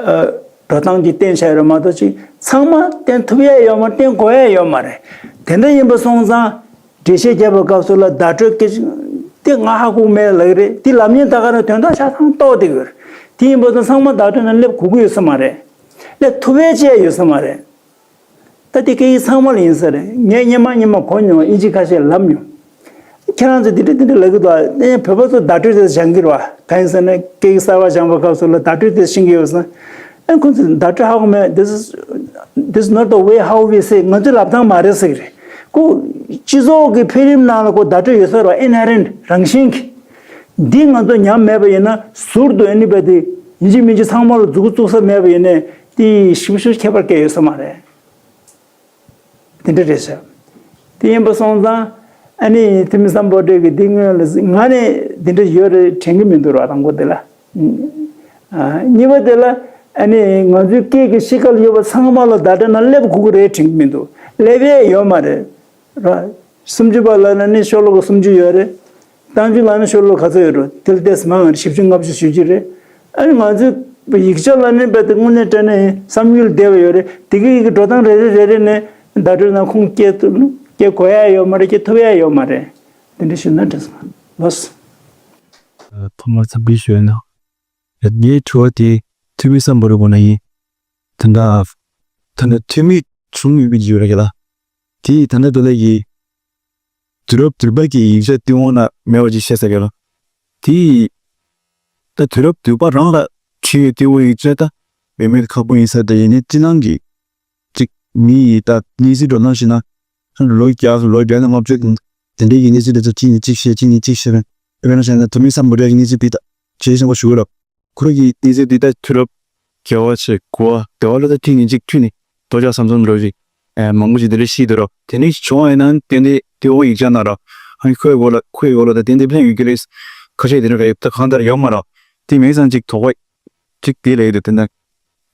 ཨ། འགྲོ་སྟངས་ཀྱི་བསྟན་བྱ་ཡོད་མ་གཏོགས་ཅིག་ཚང་མ་བསྟན་ཐུབ་ཡ་ཡོད་མ། བསྟན་དགོས་ཡ་ཡོད་མ་རེད། དེ་འདྲ་ཡིན་པ་སོང་ཙང་འགྲེལ་བཤད་བརྒྱབ་པའི་སྐབས་སུ་ལ་བརྡ་སྤྲོད་སྐད་ཆ་དེ་ང་ཧ་གོ་མེད་ལབ་ཀྱི་རེད། དེ་ལབ་མཁན་ད་ག་རང་དོན་དག་ཆ་ཚང་རྟོགས་བསྡད་ཀྱི་ཡོད་རེད། དེ་ཡིན་པ་སོང་ཚང་མ་བརྡ་སྤྲོད་ནང་སླེབས་དགོས་ཀྱི་ཡོད་ས་མ་རེད། སླེབས་ཐུབ་ཡ་ཅི་ཡ་ཡོད་ས་མ་རེད། ད་དེ་སྐད་ཡིག་ཚང་མ་ལ་ཡིན་ས་རེད། ངས་སྔོན་མ་སྔོན་མ་གོ་མྱོང་། ཨིན་ཇི་ཁ་ཤས་ལབ་མྱོང་། ཁྱེད་རང་ཚོས་འདི་འདྲ་འདི་འདྲ་ལབ་ཀྱི་འདུག་ཨ། ཨེ། བོད་པ་ཚོ་བརྡ་སྤྲོད་དེ་སྦྱང་གི་རེད་བ། གང་ཡིན་ཟེར་ན་སྐད་ཡིག་གསར་པ་སྦྱང་བའི་སྐབས་སུ་ལ་བརྡ་སྤྲོད་དེ་ཤེས་ཀྱི་ཡོད་ཟེར། ཨ། ཁོང་ཚོས་བརྡ་སྤྲོད་ཧ་གོ་མེད། This is, this is not the way how we say. ང་ཚོའི་ལབ་སྟངས་མ་རེད་ཟེར་གྱི་རེད། ཁོ་སྤྱི་ཚོགས་ཀྱི་འཕེལ་རིམ་ནང་ལ་ཁོ་བརྡ་སྤྲོད་ཡོད་ས་རེད་བ། Inherent རང་བཞིན་གྱི། འདི་ང་ཚོ་ཉམས་མེད་པ་ཡིན་ན། ཟུར་དུ་ཨ་ནི་རྦད་དེ་ཡིན་གཅིག་མིན་གཅིག་ཚང་མ་ལ་མཛུབ་གུ་བཙུགས་ས་མེད་པ་ཡིན་ནའི་དེ་ཞིབ་ཞིབ་ཁྱད་པར་སྐྱེ་ཡོད་ས་མ་རེད། དེ་འདྲ་རེད་ཤག་དེ་ཡིན་པ་སོང་ཙང་ཨ་ནི་ཐུ་མི་སམ་བྷོ་ཊ་གི་འདི་སྔོན་ལ་ང་ནི་འདི་འདྲ་ཡོད་རེད་དྲན་གྱི་མི་འདུག་ར། དང་པོ་དེ་ལ། ཨ། གཉིས་པ་དེ་ལ་ཨ་ནི་ང་ཚོའི་སྐད་ཀྱི་གཤིས་ཀ་ལ་ཡོད་པ་ཚང་མ་ལ་བརྡ་སྤྲོད་ནང་སླེབས་དགོས་ཀྱི་རེད་དྲན་གྱི་མི་འདུག་སླེབས་ཡས་ཡོད་མ་རེད་ར། སུམ་ཅུ་པ་ལབ་ན་ནི་ཤོ་ལོ་ཀ་སུམ་ཅུ་ཡོད་རེད། རྟགས་འཇུག་ལབ་ན་ཤོ་ལོ་ཀ་ག་ཚོད་ཡོད་རེད། དེ་ལ་ཏོག་ཙམ་མང་བ་རེད། བཞི་བཅུ་ལྔ་བཅུ་ཞུ་རྒྱུ་རེད། ཨ་ནི་ང་ཚོའི་ཡིག་ཆ་ལ་ནི་རྦད་དེ་དངོས་གནས་དྲང་གནས་བསམ་ཡུལ་བདེ་བ་ཡོད་རེད། དེ་གི་ཡི་གེ་འགྲོ་སྟངས་རེ་རེ་རེ་རེ་ནས་བརྡ་སྤྲོད་ནང་ཁུངས་སྐྱེལ་ཐུབ། སྐྱེལ་དགོས་ཡ་ཡོད་མ་རེད། སྐྱེལ་ཐུབ་ཡ་ཡོད་མ་རེད། དེ་འདྲ་ཞུ་ན་འགྲིག་སོང་། ལགས་སོ། ཐོག་མར་འཚམས་འདྲི་ཞུ་ཡ་ཡིན། ངའི་དྲི་བ་དེ་ཐུ་མི་སམ་བྷོ་ཊ་སྒང་ནས་ཡིན། ད་ལྟ་ད་ལྟ་ཐུ་མི་བྱུང་ཡོད་པའི་ཡོད་རེད་ལ། དེ་ད་ལྟ་དེ་ལ་ཡི་དུས་རབས་བདུན་པ་གི་ཡིག་ཆ་ཏི་ཝང་ལ་མེད་པ་ཅིག་བཤད་ས་གི་ལ། དེ་ད་དུས་རབས་བདུན་པ་རང་ལ་བྲིས་ཡོད་ཏི་ཝང་ཡིག་ཆ་ད་མེད་མེད་ཁག་པོ་ཡིན་ས། དེ་ཡིན་ནའི་སྤྱི་ནང་གི་ཅིག་མི་ཡི་ད་གནས་ཚུལ་འགྲོ་སྟངས་ཤིག་ན། ལོ་བརྒྱ་ལོ་བརྒྱ་ནས་ལྔ་བཅུ་དེ་འདྲའི་གི་གནས་ཚུལ་དེ་ཚོ་གཅིག་ནས་གཅིག་བཤད། གཅིག་ནས་གཅིག་བཤད་པས། དཔེར་ན་བཤད་ན་ཐུ་མི་སམ་བྷོ་ཊ་གི་གནས་ཚུལ་དེ་ད་ཇེ་ཞན་པ་ཞུ་གི་རེད། ཁོ་རང་གི་གནས་ཚུལ་འདི་ད་དུས་རབས་བརྒྱད་པ་བྱས་དགུ་པ་དེ་བ་ལ་ད་ཐིག་ནས་གཅིག་མཐུད་ནས་རྡོ་རྗེ་ཟམ་གདོང་འདྲ་ཞིག་ཨེ། མང་པོ་ཞིག་དེ་འདྲ་ཤེས་འདུག་རོགས། དེ་འདྲ་ཞིག་བྱུང་བ་ཡིན་ན་ཏན་ཏན་ཏི་ཝང་ཡིག་ཆ་ནང་ར། ཨ་ནི་ཁོའི་འོག་ལ་ཁོའི་འོག་ལ་ད་ཏན་ཏན་ཕན་ཡོད་ཀྱི་རེད། ཁ་ཤས་དེ་འདྲ་ག་ཡོད་ད་གང་ལྟར་ཡོད་མ་རེད། དེ་མིན་ཙང་གཅིག་དོགས་པ་གཅིག་དེ་ལ་ཡོད་འདུག་དེ་ན་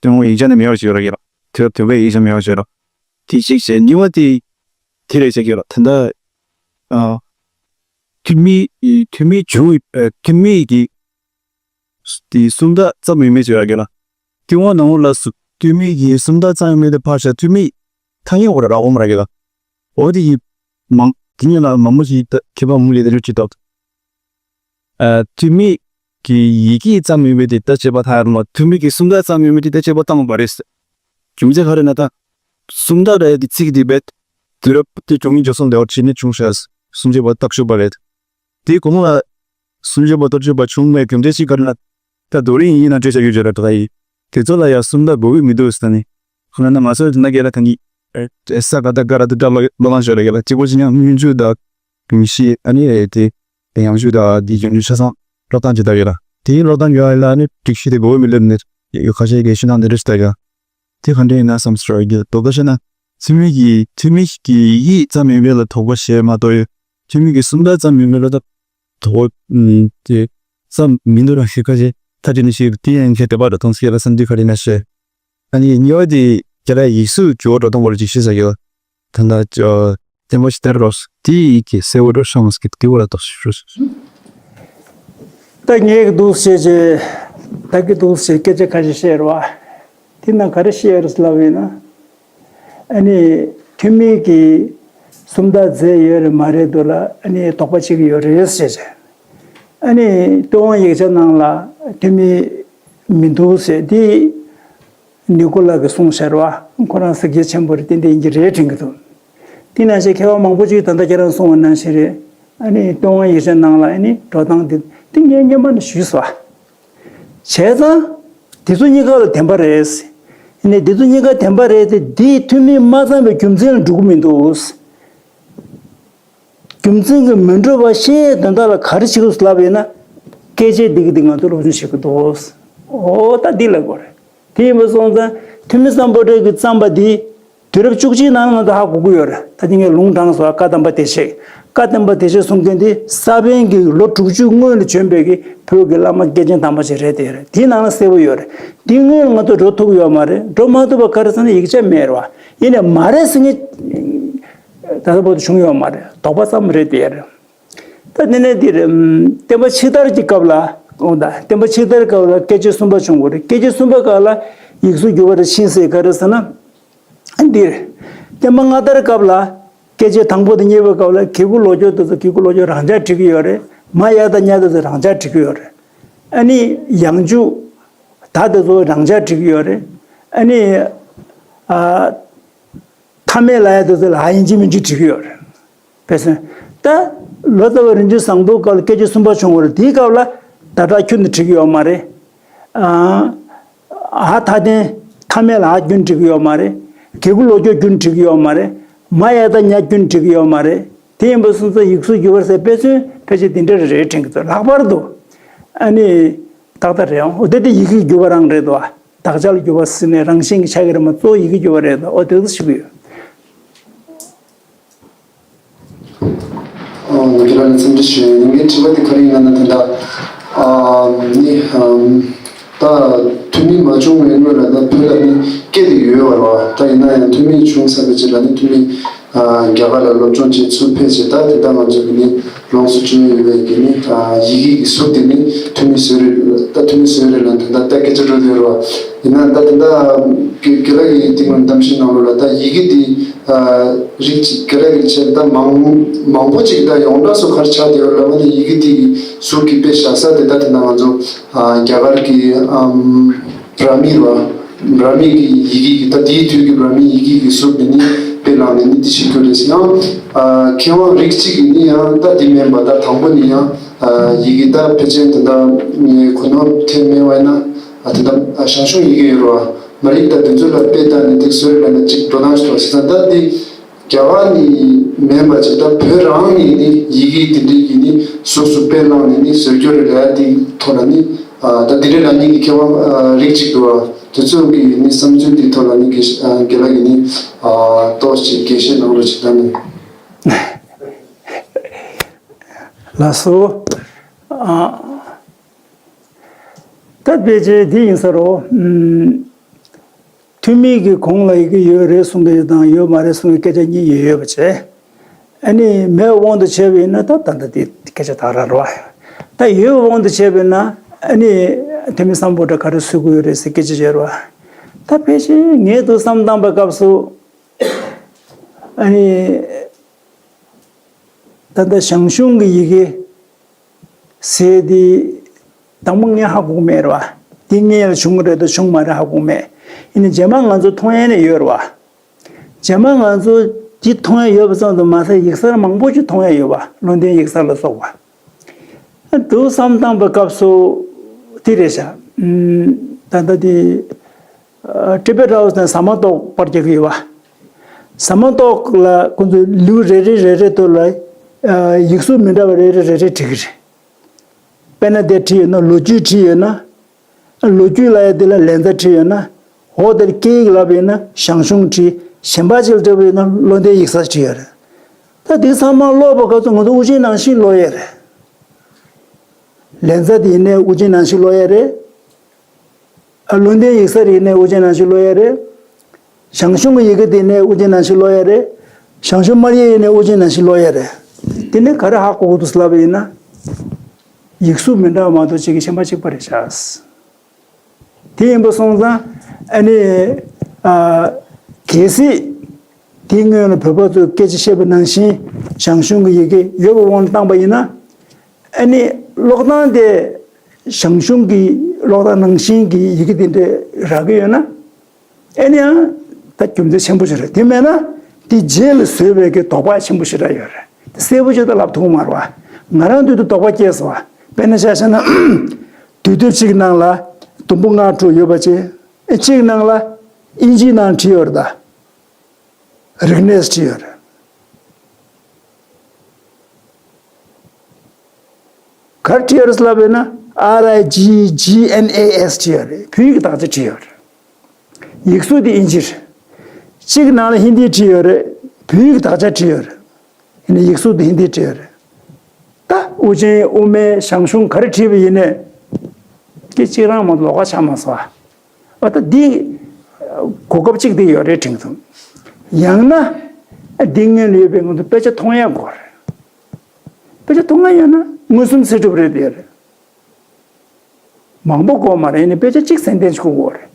ཏི་ཝང་ཡིག་ཆ་ནས་མེད་པ་ཞིག་ཡོད་ར་གི་ར། དུས་རབས་བདུན་པའི་ཡིག་ཆ་མེད་པ་ཞིག་ཡོད་ར། དེ་གཅིག་བྱས། གཉིས་པ་དེ་དེ་རེད་ཟེར་གྱི་ཡོད་ར། ད་ལྟ་ཨ། ཐུ་མི་ཐུ་མི་བྱུང་ཨ། ཐུ་མི་གི་དེ་སུམ་རྟགས་ཙམ་ཡོད་མེད་ཅིག་ཡོད་ར་གི་ལ། ཏི་ཝང་ནང་ལོགས་ལ་སུ་ཐུ་མི་གི་སུམ་རྟགས་ཙམ་ཡོད་མེད་དེ་ཕར་བཞག་ཐུ་མི་ཐ་སྙད་འོག་ལ་རག་འོང་མ་ར་གི་ལ། འོ་དེ་ཡི་མང་དེ་ཉིད་ལ་མང་པོ་ཞིག་ད་མཁས་པ་མུ་ལེ་དེ་འདྲ་ཅིག་འདུག་ཨ། ཐུ་མི་གི་ཡི་གེ་ཙམ་ཡོད་མེད་དེ་ད་དཔྱད་པ་ཐ་ཡར་མ། ཐུ་མི་གི་སུམ་རྟགས་ཙམ་ཡོད་མེད་དེ་ད་དཔྱད་པ་བཏང་བ་རེད། རྒྱུ་མཚན་ག་རེ་ན་ད་སུམ་རྟགས་ར་དེ་ཚིག་དེ་བེད་དུས་རབས་དེ་བཅུ་གཉིས་འགྱུར་སོང་དེ་བར་ཕྱིན་ནས་བྱུང་ཤག་སུམ་ཅུ་པ་སྟག་ཤུ་པ་རེད། དེའི་གོང་ལ་སུམ་ཅུ་པ་སྟག་ཤུ་པ་བྱུང་བའི་རྒྱུ་མཚན་ཞིག་ག་རེ་ན། ད་རྡོ་རིང་ཡིན་ན་འགྲེལ་བྱ་ཡོད་ཅེས་ར་ད་ཡིན། དེ་ཚོ་ལ་ཡང་སུམ་རྟགས་དགོས་ཀྱི་མི་འདུག་ཟེར་ནས། ཁོ་ན་ན་མ་སོ་ན་ག་ར་ད་གི་ས་ག་ད་ག་ར་ད་ད་ལོ་ལོ་ལང་ཞོར་ར་གི་ལ་གཅིག་པོ་ཞིག་ཡང་སྙུན་འཇུག་དང་མི་ཤེས། ཨ་ནི་དེ་དེ་ཡང་ཞུ་དང་དེ་ཡོང་རྒྱུ་ཆ་ཚང་ཀློག་སྟངས་ཅི་ལྟ་ཡོད་ལ། དེའི་ཀློག་སྟངས་ཡོད་ལ་ཨ་ནི་སྒྲིག་གཞི་དེ་དགོས་ཀྱི་མི་འདུག་ནས་ཡོད། ཁ་ཤས་ཀྱིས་ཤུ་ནང་དེ་འདྲ་ཞིག་ལྟ་ཡོད། དེ་ག་འདྲ་ཡིན་ན་བསམ་ཟེར་བ་ཡིན། དོགས་པ་བཤད་ན་ཐུ་མི་གི་ཐུ་མི་གི་ཡིག་ཙམ་ཡིན་པས་ལ་དོགས་པ་བཤད་མ་གཏོགས་ཡོད། ཐུ་མི་གི་སུམ་རྟགས་ཙམ་ཡིན་པས་ལ་ད་དོགས་པ་དེ་ཙམ་མི་འདུག་ར། ཤི་ཁ་ཞེ་ཐ་དེ་ནི་ཤི་དེ་ཡང་ཁྱེད་དེ་པར་དུ་མཐོང་སྐྱེ་ལ་བསམ་དུས་ག་རེ་ན་ཤེས། ཨ་ནི་གཉིས་པ་དེ་རྒྱ་ལ་ཡིག་གཟུགས་འགྱུར་བ་འགྲོ་སྟངས་སྐོར་ཅིག་ཤེས་ས་ཡོད། ད་ལྟ་བསྟན་པ་ཞིག་དར་རོགས་དེ་ཡིག་གི་གསལ་བོ་འགྲོ་ཤོང་སྐྱེ་དེ་བོ་ལ་དོགས་ཤིག་ཞུ། ད་ངས་འདུག་བཤད་ཅེས། ད་གི་འདུག་བཤད་སྐད་ཆ་ཁ་ཤས་བཤད་རོགས། དེ་ན་ག་རེ་བཤད་རེད་ལབ་ཡིན་ན། ཨ་ནི་ཐུ་མི་གི་སུམ་རྟགས་རྫས་ཡོད་རེད་མ་རེད་འདུག་ལ་ཨ་ནི་དོགས་པ་བྱེད་ཀྱི་ཡོད་རེད་ཟེར་བྱས། ཨ་ནི་ཏི་ཝང་ཡིག་ཆ་ནང་ལ་ཐུ་མི་མི་འདུག་ཟེར་དེ་ནི་ཀོ་ལ་གི་གསུང་ཤར་བ་ཁོ་རང་ཟིག་རྒྱ་ཆེན་པོ་རེད། ཏན་ཏན་ཡིན་གྱི་རེད་དྲན་གྱི་འདུག་དེ་ནང་བཞིན་མཁས་པ་མང་པོ་ཅིག་ད་ལྟ་ཁྱེད་རང་གསུང་བ་ནང་བཞིན་རེད། ཨ་ནི་ཏི་ཝང་ཡིག་ཆ་ནང་ལ་ཨ་ནི་འགྲོ་སྟངས་དེ་དེ་ངས་སྔོན་མ་ནས་ཞུས་སོ། བྱས་ཙང་། དེ་ཚོ་གཉིས་ཀ་ལ་བདེན་པ་རེད། ཡིན་ནའི་དེ་ཚོ་གཉིས་ཀ་བདེན་པ་རེད་དེ་འདིའི་ཐུ་མི་མ་ཚང་བའི་རྒྱུ་མཚན་ལ་འགྲོ་གི་མི་འདུག་རྒྱུ་མཚན་གྱི་མི་འགྲོ་བ་ཤེས་ཡས་དོན་དག་ལ་ག་རེ་བྱེད་དགོས་ལབ་ཡིན་ན། སྐད་ཆ་འདི་གི་འདི་ང་ཚོ་སློབ་སྦྱོང་བྱེད་དགོས་འདུག། འོ་ད་འདི་ལབ་དགོས་རེད། དེ་ཡིན་པ་སོང་ཙང་ཐོན་མི་སམ་བྷོ་ཊ་གིས་བརྩམས་པ་འདི་དུས་རབས་བཅུ་གཅིག་ནང་ང་ཚོ་ཧ་གོ་གི་ཡོད་རེད། ད་ཅི་ངས་ལུང་དྲངས་སོང་། བཀའ་གདམས་པ་བདེ་གཤེགས། བཀའ་གདམས་པ་བདེ་གཤེགས་གསུང་མཁན་དེ་ས་པཎ་གྱི་ལོ་དྲུག་ཅུ་སྔོན་ལ་བྱོན་པའི་གི་བོད་ཀྱི་བླ་མ་སྐྱེས་ཆེན་དམ་པ་ཞིག་རེད་དེ་རེད། དེའི་ནང་ལ་གསལ་པོ་ཡོད་རེད། དེ་སྔོན་ལ་ང་ཚོ་འགྲོ་ཐུབ་ཡོད་མ་རེད། འགྲོ་མ་ཐུབ་པ་ག་རེ་ཟེར་ན་ཡིག་ཆ་མེད་རེད་བ། ཡིན་ནའི་མ་རེད་ཟེར་མཁན་ད་ལྟ་བར་དུ་བྱུང་ཡོད་མ་རེད། དོགས་པ་ཙམ་རེད་དེ་རེད། ད་དེ་ནས་འདིར་ཨམ་བསྟན་པ་ཕྱི་དར་གྱི་སྐབས་ལ། འོ་ད་བསྟན་པ་ཕྱི་དར་སྐབས་ལ་སྐད་ཆ་གསུམ་པ་བྱུང་བ་རེད། སྐད་ཆ་གསུམ་པ་སྐབས་ལ་ཡིག་གཟུགས་བསྒྱུར་བ་རེ་ཕྱིན་ཟེར་ག་རེ་ཟེར་ན། འདིར་བསྟན་པ་སྔ་དར་སྐབས་ལ་སྐད་ཆ་དང་པོ་དང་གཉིས་པའི་སྐབས་ལ་གི་གུ་ལོ་ཀྱོག་དེ་ཚོ་གི་གུ་ལོ་ཀྱོག་རང་འཇགས་བྲིས་ཀྱི་ཡོད་རེད། མ་ཡ་ད་ཉ་དེ་ཚོ་རང་འཇགས་བྲིས་ཀྱི་ཡོད་རེད། ཨ་ནི་ཡང་འཇུག་ད་དེ་ཚོ་རང་འཇགས་བྲིས་ཀྱི་ཡོད་རེད། ཨ་ནི་ཨ། མཐའ་མེད་ལ་ཡ་དེ་ཚོ་ལ་ཨ་ཡིན་གཅིག་མིན་གཅིག་བྲིས་ཀྱི་ཡོད་རེད། དཔེ་མཚོན། ད་ལོ་ཙཱ་བ་རིན་ཆེན་བཟང་པོའི་སྐབས་ལ་སྐད་ཆ་གསུམ་པ་བྱུང་བ་རེད། དེའི་སྐབས་ལ་ད་དྲག་ཁྱོན་ནས་བྲིས་ཀྱི་ཡོད་མ་རེད། ཨ། ཨ་མཐའ་རྟེན་མཐའ་མེད་ལ་ཨ་རྒྱུན་བྲིས་ཀྱི་ཡོད་མ་རེད། གི་གུ་ལོ་ཀྱོག་རྒྱུན་བྲིས་ཀྱི་ཡོད་མ་རེད། མ་ཡ་ད་ཉ་རྒྱུན་བྲིས་ཀྱི་ཡོད་མ་རེད། དེ་ཡིན་པ་སོང་ཙང་ཡིག་གཟུགས་བསྒྱུར་བ་ཟེར་དཔེ་མཚོན་ཕལ་ཆེར་འདི་འདྲ་རེ་རེ་དྲན་གྱི་འདུག། ལྷག་པར་དུ་ཨ་ནི་ཏག་ཏག་རེད་ཨང་། འོ་དེ་དེ་ཡི་གེ་བསྒྱུར་བ་རང་རེད་འདུག། ཨ། དག་ཆ་ལ་འགྱུར་བ་ཟེར་ནས་རང་བཞིན་གྱི་ཆགས་ཀྱི་རེད་མ་གཏོགས་ཡི་གེ་འགྱུར་བ་རེད་ད། འོ་དེ་ཚོ་ཞིག་ཡོད། ཨོ་ཁྱེད་རང་ལ་འཚམས་འདྲི་ཞུ་ཡིན། ངའི་དྲི་བ་དེ་ག་རེ་ཡིན་ན་ན་དེ་འདྲ། ཨ་ནི་ཨམ་ད་ཐོན་མི་མ་བྱུང་བའི་སྔོན་ལ་ད་བོད་ལ་ནི་སྐད་དེ་ཡོད་བ་རེད་བ། ད་ཡིན་ན་ཡང་ཐོན་མི་བྱུང་ཚར་བའི་རྗེས་ལ་ནི་ཐོན་མི་ཨ་རྒྱ་གར་ལ་སློབ་སྦྱོང་བྱེད་ཚུར་ཕེབས་བྱས། ད་དེ་འདྲ་ང་ཚོ་གི་ནི་ལོངས་སུ་སྤྱོད་ཡོད་པའི་གི་ནི་ཨ་ཡི་གེ་གི་གཟུགས་དེ་ནི་ཐོན་མི་བཟོས་རེད། ད་ཐོན་མི་བཟོས་རེད་ལ་དེ་འདྲ་ད་སྐད་ཆ་འགྲོ་དེ་རེད་བ། ཡིན་ན་ད་དེ་འདྲ་དགེ་དགེ་ལགས་ཀྱི་སྟེང་ལ་གཏམ་བཤད་གནང་རོགས་ལ། ད་ཡི་གེ་འདི་ཨ་རིགས་གཅིག་དགེ་ལགས་ཀྱི་ཆེད་ད་མང་མང་པོ་ཅིག་ད་ཡོངས་གྲགས་སུ་ག་རེ་ཆགས་བསྡད་ཡོད་ལབ་ན་ནི་ཡི་གེ་འདི་གི་གཟུགས་ཀྱི་དཔེ་བཞག་ས་དེ་ད་དེ་ན་ང་ཚོ་ཨ་རྒྱ་གར་གྱི་ཨམ་བྲ་མི་ར་བྲ་མི་གི་ཡི་གེ་གི་ད་དེའི་དུས་ཀྱི་བྲ་མི་ཡི་གེ་གི་གཟུགས་འདི་ནི་དཔེ་བླངས་ནས་ནི་འདི་བྱེད་རྒྱུ་རེད་ཟེར། ཡང་ཨ་མཁས་དབང་རིགས་གཅིག་གིས་ནི་ཡང་ད་འདི་མིན་པ་ད་དང་པོ་ནི་ཡང་ཨ་ཡི་གེ་ད་ཕལ་ཆེར་དེ་འདྲ་ངས་གོ་ནོར་ཐེབས་མེད་པ་ཡིན་ན། ཨ་དེ་འདྲ་ཨ་ཞང་ཞུང་ཡི་གེ་ཡོད་རེད་བ། མ་རིག་དང་དེ་ཚོ་ལ་དཔེ་བལྟས་ནས་དེ་བཟོས་རེད་ལབ་ན་ཅིག་འགྲོ་སྟངས་ཤིག་འདུག་བ། བྱས་ཙང་ད་འདི་རྒྱ་གར་ནས་མིན་པ་ཅིག་ད་བོད་རང་ནས་ནི་ཡི་གེ་དེ་འདྲའི་གི་ནི་གཟུགས་སུ་དཔེ་བླངས་ནས་ནི་བཟོས་རྒྱུ་རེད་ལབ་ཡ་དེའི་ཐོག་ལ་ནི་ཨ་ད་དེ་འདྲའི་ལབ་མཁན་གྱི་མཁས་དབང་ཨ་རིགས་གཅིག་འདུག་བ། དེ་ཚོ་གི་ནི་བསམ་ཚུལ་དེའི་ཐོག་ལ་ནི་དགེ་བཤེས་ཨ་དགེ་ལགས་ཀྱིས་ནི་ཨ་ཏོག་ཙམ་ཅིག་འགྲེལ་བཤད་གནང་རོགས་ཅིག་ད་ནི། ལགས་སོ། ཨ། ད་ཕལ་ཆེར་འདི་ཡིན་ས་རོ། ཨམ། ཐོན་མི་གི་གོང་ལ་ཡི་གེ་ཡོད་རེད་གསུང་གི་དང་ཡོད་མ་རེད་གསུང་གི་སྐད་ཆ་གཉིས་ཡོད་ཡོད་པ་བྱས། ཨ་ནི་མེད་དབང་དུ་བྱས་པ་ཡིན་ན་ད་ད་ལྟ་དེ་སྐད་ཆ་ད་ར་རོ། ད་ཡོད་དབང་དུ་བྱས་པ་ཡིན་ན་ཨ་ནི་ཐོན་མི་སམ་བྷོ་ཊ་ག་རེ་བཟོ་གི་ཡོད་རེད་ཟེར་སྐད་ཆ་བྱས་རོ། ད་ཕལ་ཆེར་ངས་དུ་བསམ་བཏང་པའི་སྐབས་སུ་ཨ་ནི། ད་ལྟ་ཞང་ཞུང་གི་ཡི་གེ་ཟེར་དེ་དང་པོ་ངས་ཧ་གོ་གི་མེད་རེད་བ། དེ་སྔོན་ལ་བྱུང་གི་རེད་དང་བྱུང་མ་རེད་ཧ་གོ་གི་མེད། ཡིན་ནའི་རྗེས་མ་ང་ཚོ་མཐོང་ཡ་ནི་ཡོད་རེད་བ། རྗེས་མ་ང་ཚོ་དེ་མཐོང་ཡ་ཡོད་པ་ཙམ་དུ་མ་ཟད་ཡིག་གསར་མང་པོ་ཞིག་མཐོང་ཡ་ཡོད་བ། བློ་ལྡན་ཡིག་གསར་ལ་སོགས་པ། འདུག་བསམ་བཏང་པའི་སྐབས་སུ་དེ་རེད་ཤག། ད་ལྟ་དེ། ཨ། ཊི་བེཊ་ཧའོ་སི་ནས་ཟ་མ་ཏོག་པར་རྒྱག་གི་ཡོད་པ། ཟ་མ་ཏོག་ལ་ཁོང་ཚོས་ལེའུ་རེ་རེ་རེ་རེ་དེ་ལ་ཨ་ཡིག་གཟུགས་མི་འདྲ་བ་རེ་རེ་རེ་རེ་བྲིས་ཀྱི་རེད། དཔེར་ན་དེར་བྲིས་ཡོད་ན་ལོ་རྒྱུས་བྲིས་ཡོད་ན། ལོ་རྒྱུས་ལབ་ཡ་དེ་ལ་ལན་ཚ་བྲིས་ཡོད་ན། འོ་དེར་སྐད་ཡིག་ལབ་ཡོད་ན་ཞང་ཞུང་བྲིས། གཞན་པ་ཅིག་ལ་བྲིས་པ་ཡོད་ན་བློ་ལྡན་ཡིག་གསར་བྲིས་ཡོད་རེད། ད་དེ་ཚང་མ་ཀློག་པའི་སྐབས་སུ་ང་ཚོ་དབུགས་འབྱིན་ནང་བཞིན་ཀློག་ཡས་རེད། ལན་ཚ་དེ་ཡིན་ནའི་དབུགས་འབྱིན་ནང་བཞིན་ཀློག་ཡས་རེད། ཨ། བློ་ལྡན་ཡིག་གསར་ཡིན་ནའི་དབུགས་འབྱིན་ནང་བཞིན་ཀློག་ཡས་རེད། ཞང་ཞུང་གི་ཡི་གེ་དེ་ཡིན་ནའི་དབུགས་འབྱིན་ནང་བཞིན་ཀློག་ཡས་རེད། ཞང་ཞུང་སྨར་ཡིག་ཡིན་ནའི་དབུགས་འབྱིན་ནང་བཞིན་ཀློག་ཡས་རེད། དེ་ནས་ག་རེ་ཧ་གོ་གི་འདུག་ལབ་པ་ཡིན་ན། ཡིག་གཟུགས་མི་འདྲ་བ་མ་གཏོགས་གཅིག་གི་ཤན་པ་གཅིག་པ་རེད་ཤག། དེ་ཡིན་པ་སོང་ཙང་ཨ་ནི། ཨ། གལ་སྲིད་དེའི་སྔོན་ལ་བོད་པ་ཚོས་སྐད་ཆ་བཤད་པ་ནང་བཞིན་ཞང་ཞུང་གི་ཡི་གེ་ཡོད་པའི་དབང་དུ་བཏང་པ་ཡིན་ན། ཨ་ནི་ཀློག་སྟངས་དེ་ཞང་ཞུང་གི་ཀློག་སྟངས་ནང་བཞིན་གྱི་ཡི་གེ་དེ་འདྲ་རག་གི་ཡོད་ན། ཨེ་ནི་ཡང་ད་རྒྱུ་མཚན་ཆེན་པོ་ཞིག་རེད། དེ་མེད་ན་དེ་རྗེས་ལ་བཟོས་པའི་གི་དོགས་པ་ཆེན་པོ་ཞིག་རག་ཡོད་རེད། དེ་གསལ་པོ་ཞིག་ད་ལབ་ཐུབ་ཀྱི་མ་རེད་བ། ང་རང་འདོད་དུ་དོགས་པ་སྐྱེས་སོང་བ། དཔེར་ན་ཆ་བཞག་ན་དུས་དེབ་གཅིག་ནང་ལ་དུམ་བུ་ལྔ་དྲུག་ཡོད་པ་བྱས། ཨེ་གཅིག་ནང་ལ་ཨིན་ཇིའི་ནང་བྲིས་ཡོད་རེད་ད། རིག་གནས་བྲིས་ཡོད་རེད། ག་རེ་བྲིས་ཡོད་རེད་ལབ་ཡོད་ན། R I G G N A S བྲིས་ཡོད་རེད། བོད་ཡིག་དག་ཆ་བྲིས་ཡོད་རེད། ཡིག་གཟུགས་དེ་ཨིན་ཇི་རེད། གཅིག་ནང་ལ་ཧིན་དི་བྲིས་ཡོད་རེད། བོད་ཡིག་དག་ཆ་བྲིས་ཡོད་རེད། ཡིན་ནའི་ཡིག་གཟུགས་དེ་ཧིན་དི་བྲིས་ཡོད་རེད། ད་དབུ་ཅན་དབུ་མེད་ཞང་ཞུང་ག་རེ་བྲིས་པ་ཡིན་ནའི་དེ་གཅིག་རང་མ་ལོགས་ཀ་ཆགས་མ་སོང་། ཨ་ད་འདི་གོ་སྐབས་གཅིག་དེ་ཡོད་རེད་དྲན་གི་འདུག་ཡང་ན་འདི་སྔོན་ལ་ཡོད་པའི་ང་ཚོ་དཔེ་ཆ་མཐོང་ཡག་དགོས་རེད། དཔེ་ཆ་མཐོང་ཡག་ཡོད་ན་མངོན་སུམ་ཚེ་སྒྲུབ་རེད་དེ་རེད། མང་པོ་དགོས་མ་རེད། ཡིན་ནའི་དཔེ་ཆ་གཅིག་གསན་ཏེ་ཆུག་དགོས་རེད།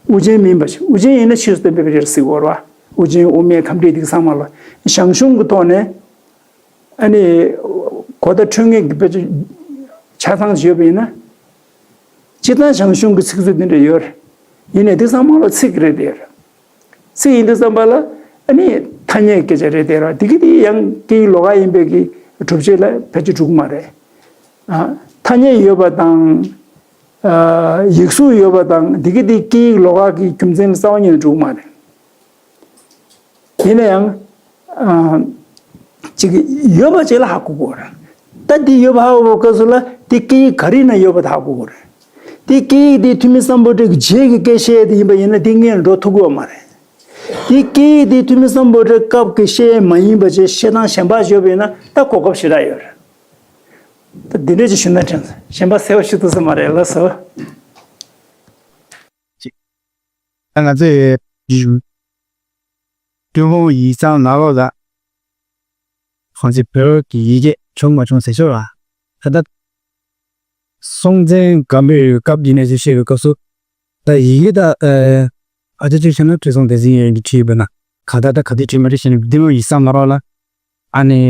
དབུ་ཅན་མིན་པ་ཞིག་དབུ་ཅན་ཡིན་ན་ཕྱིས་སུ་བསྟན་པའི་དཔེ་ཆ་རེད་ཟེར་དགོས་རེད་བ། དབུ་ཅན་དབུ་མེད་ཁམས་བྲིས་འདི་ཚང་མ་ལ་ཞང་ཞུང་གི་ཐོག་ནས་ཨ་ནི་གོ་བརྡ་འཕྲོད་མཁན་གྱི་དཔེ་ཆ་ཆ་ཚང་ཞིག་ཡོད་པ་ཡིན་ན། སྤྱིར་བཏང་ཞང་ཞུང་གི་ཚིག་མཛོད་འདི་འདྲ་ཡོད་རེད། ཡིན་ནའི་འདི་ཚང་མ་ལ་ཚིག་རེད་དེ་རེད། ཚིག་ཡིན་དུས་ཙམ་པ་ལ་ཨ་ནི་ཐ་སྙད་སྐད་ཆ་རེད་དེ་ར། དེ་གི་དེ་ཡང་སྐད་ཡིག་ལོགས་ཀ་ཡིན་པའི་གི་སྒྲུབ་བྱེད་ལ་ཕལ་ཆེར་འགྲོ་གི་མ་རེད། ཨ། ཐ་སྙད་ཡོད་པ་དང་། ཨ། ཡིག་གཟུགས་ཡོད་པ་དང་དེ་གི་དེ་སྐད་ཡིག་ལོགས་ཀ་གི་རྒྱུ་མཚན་ལ་རྩ་བ་ཉིད་ནས་འགྲོ་གི་མ་རེད། ཡིན་ན་ཡང་། ཨ། ཅིག་ཡོད་པ་ཅིག་ལ་ཧ་གོ་དགོས་རེད། ད་འདི་ཡོད་པ་ཧ་གོ་བའི་སྐབས་སུ་ལ་དེ་སྐད་ཡིག་ག་རེ་ཡིན་ན་ཡོད་པ་དེ་ཧ་གོ་དགོས་རེད། དེ་སྐད་ཡིག་དེ་ཐུ་མི་སམ་བྷོ་ཊ་གི་རྗེས་ཀྱི་སྐད་བཤད་དེ་ཡིན་པ་ཡིན་ན་དེ་སྔོན་ལ་འགྲོ་ཐུབ་ཀྱི་ཡོད་མ་རེད། དེ་སྐད་ཡིག་དེ་ཐུ་མི་སམ་བྷོ་ཊ་སྐབས་ཀྱི་བཤད་མ་ཡིན་པ་ཅིག་བཤད་སྟངས་གཞན་པ་ཞིག་ཡོད་པ་ཡིན་ན་ད་གོ་སྐབས་ཞེ་དྲག་ཡོད་རེད། ད་འདི་འདྲ་ཅིག་ཞུ་ན་དྲན་སོང་། གཞན་པ་གསལ་པོ་ཞུ་ཐུབ་ས་མ་རེད། ལགས་སོ། ཅིག་ད་ང་ཚོས་ཡུལ་ཏུན་ཧོང་ཡིག་ཚང་ནང་ལོགས་ལ་ཁོང་ཚོས་བོད་ཀྱི་ཡི་གེ་བྱུང་མ་བྱུང་ཟེར་ཞོར་ལ། ད་ལྟ་སྲོང་བཙན་སྒམ་པོའི་སྐབས་ཡིན་ནའི་ཅིག་བཤད་པའི་སྐབས་སུ། ད་ཡི་གེ་ད་ཨ་ཨ་ཅག་ཅིག་བྱས་ན་ཁྲི་སྲོང་ལྡེ་བཙན་ཡོན་གྱིས་བྲིས་པ་ན་གང་ལྟར་ད་ག་དུས་བྲིས་མ་བྲིས་ཞེས་ནས་འདི་མོ་ཡིག་ཚང་ནང་ལོགས་ལ་ཨ་ནི་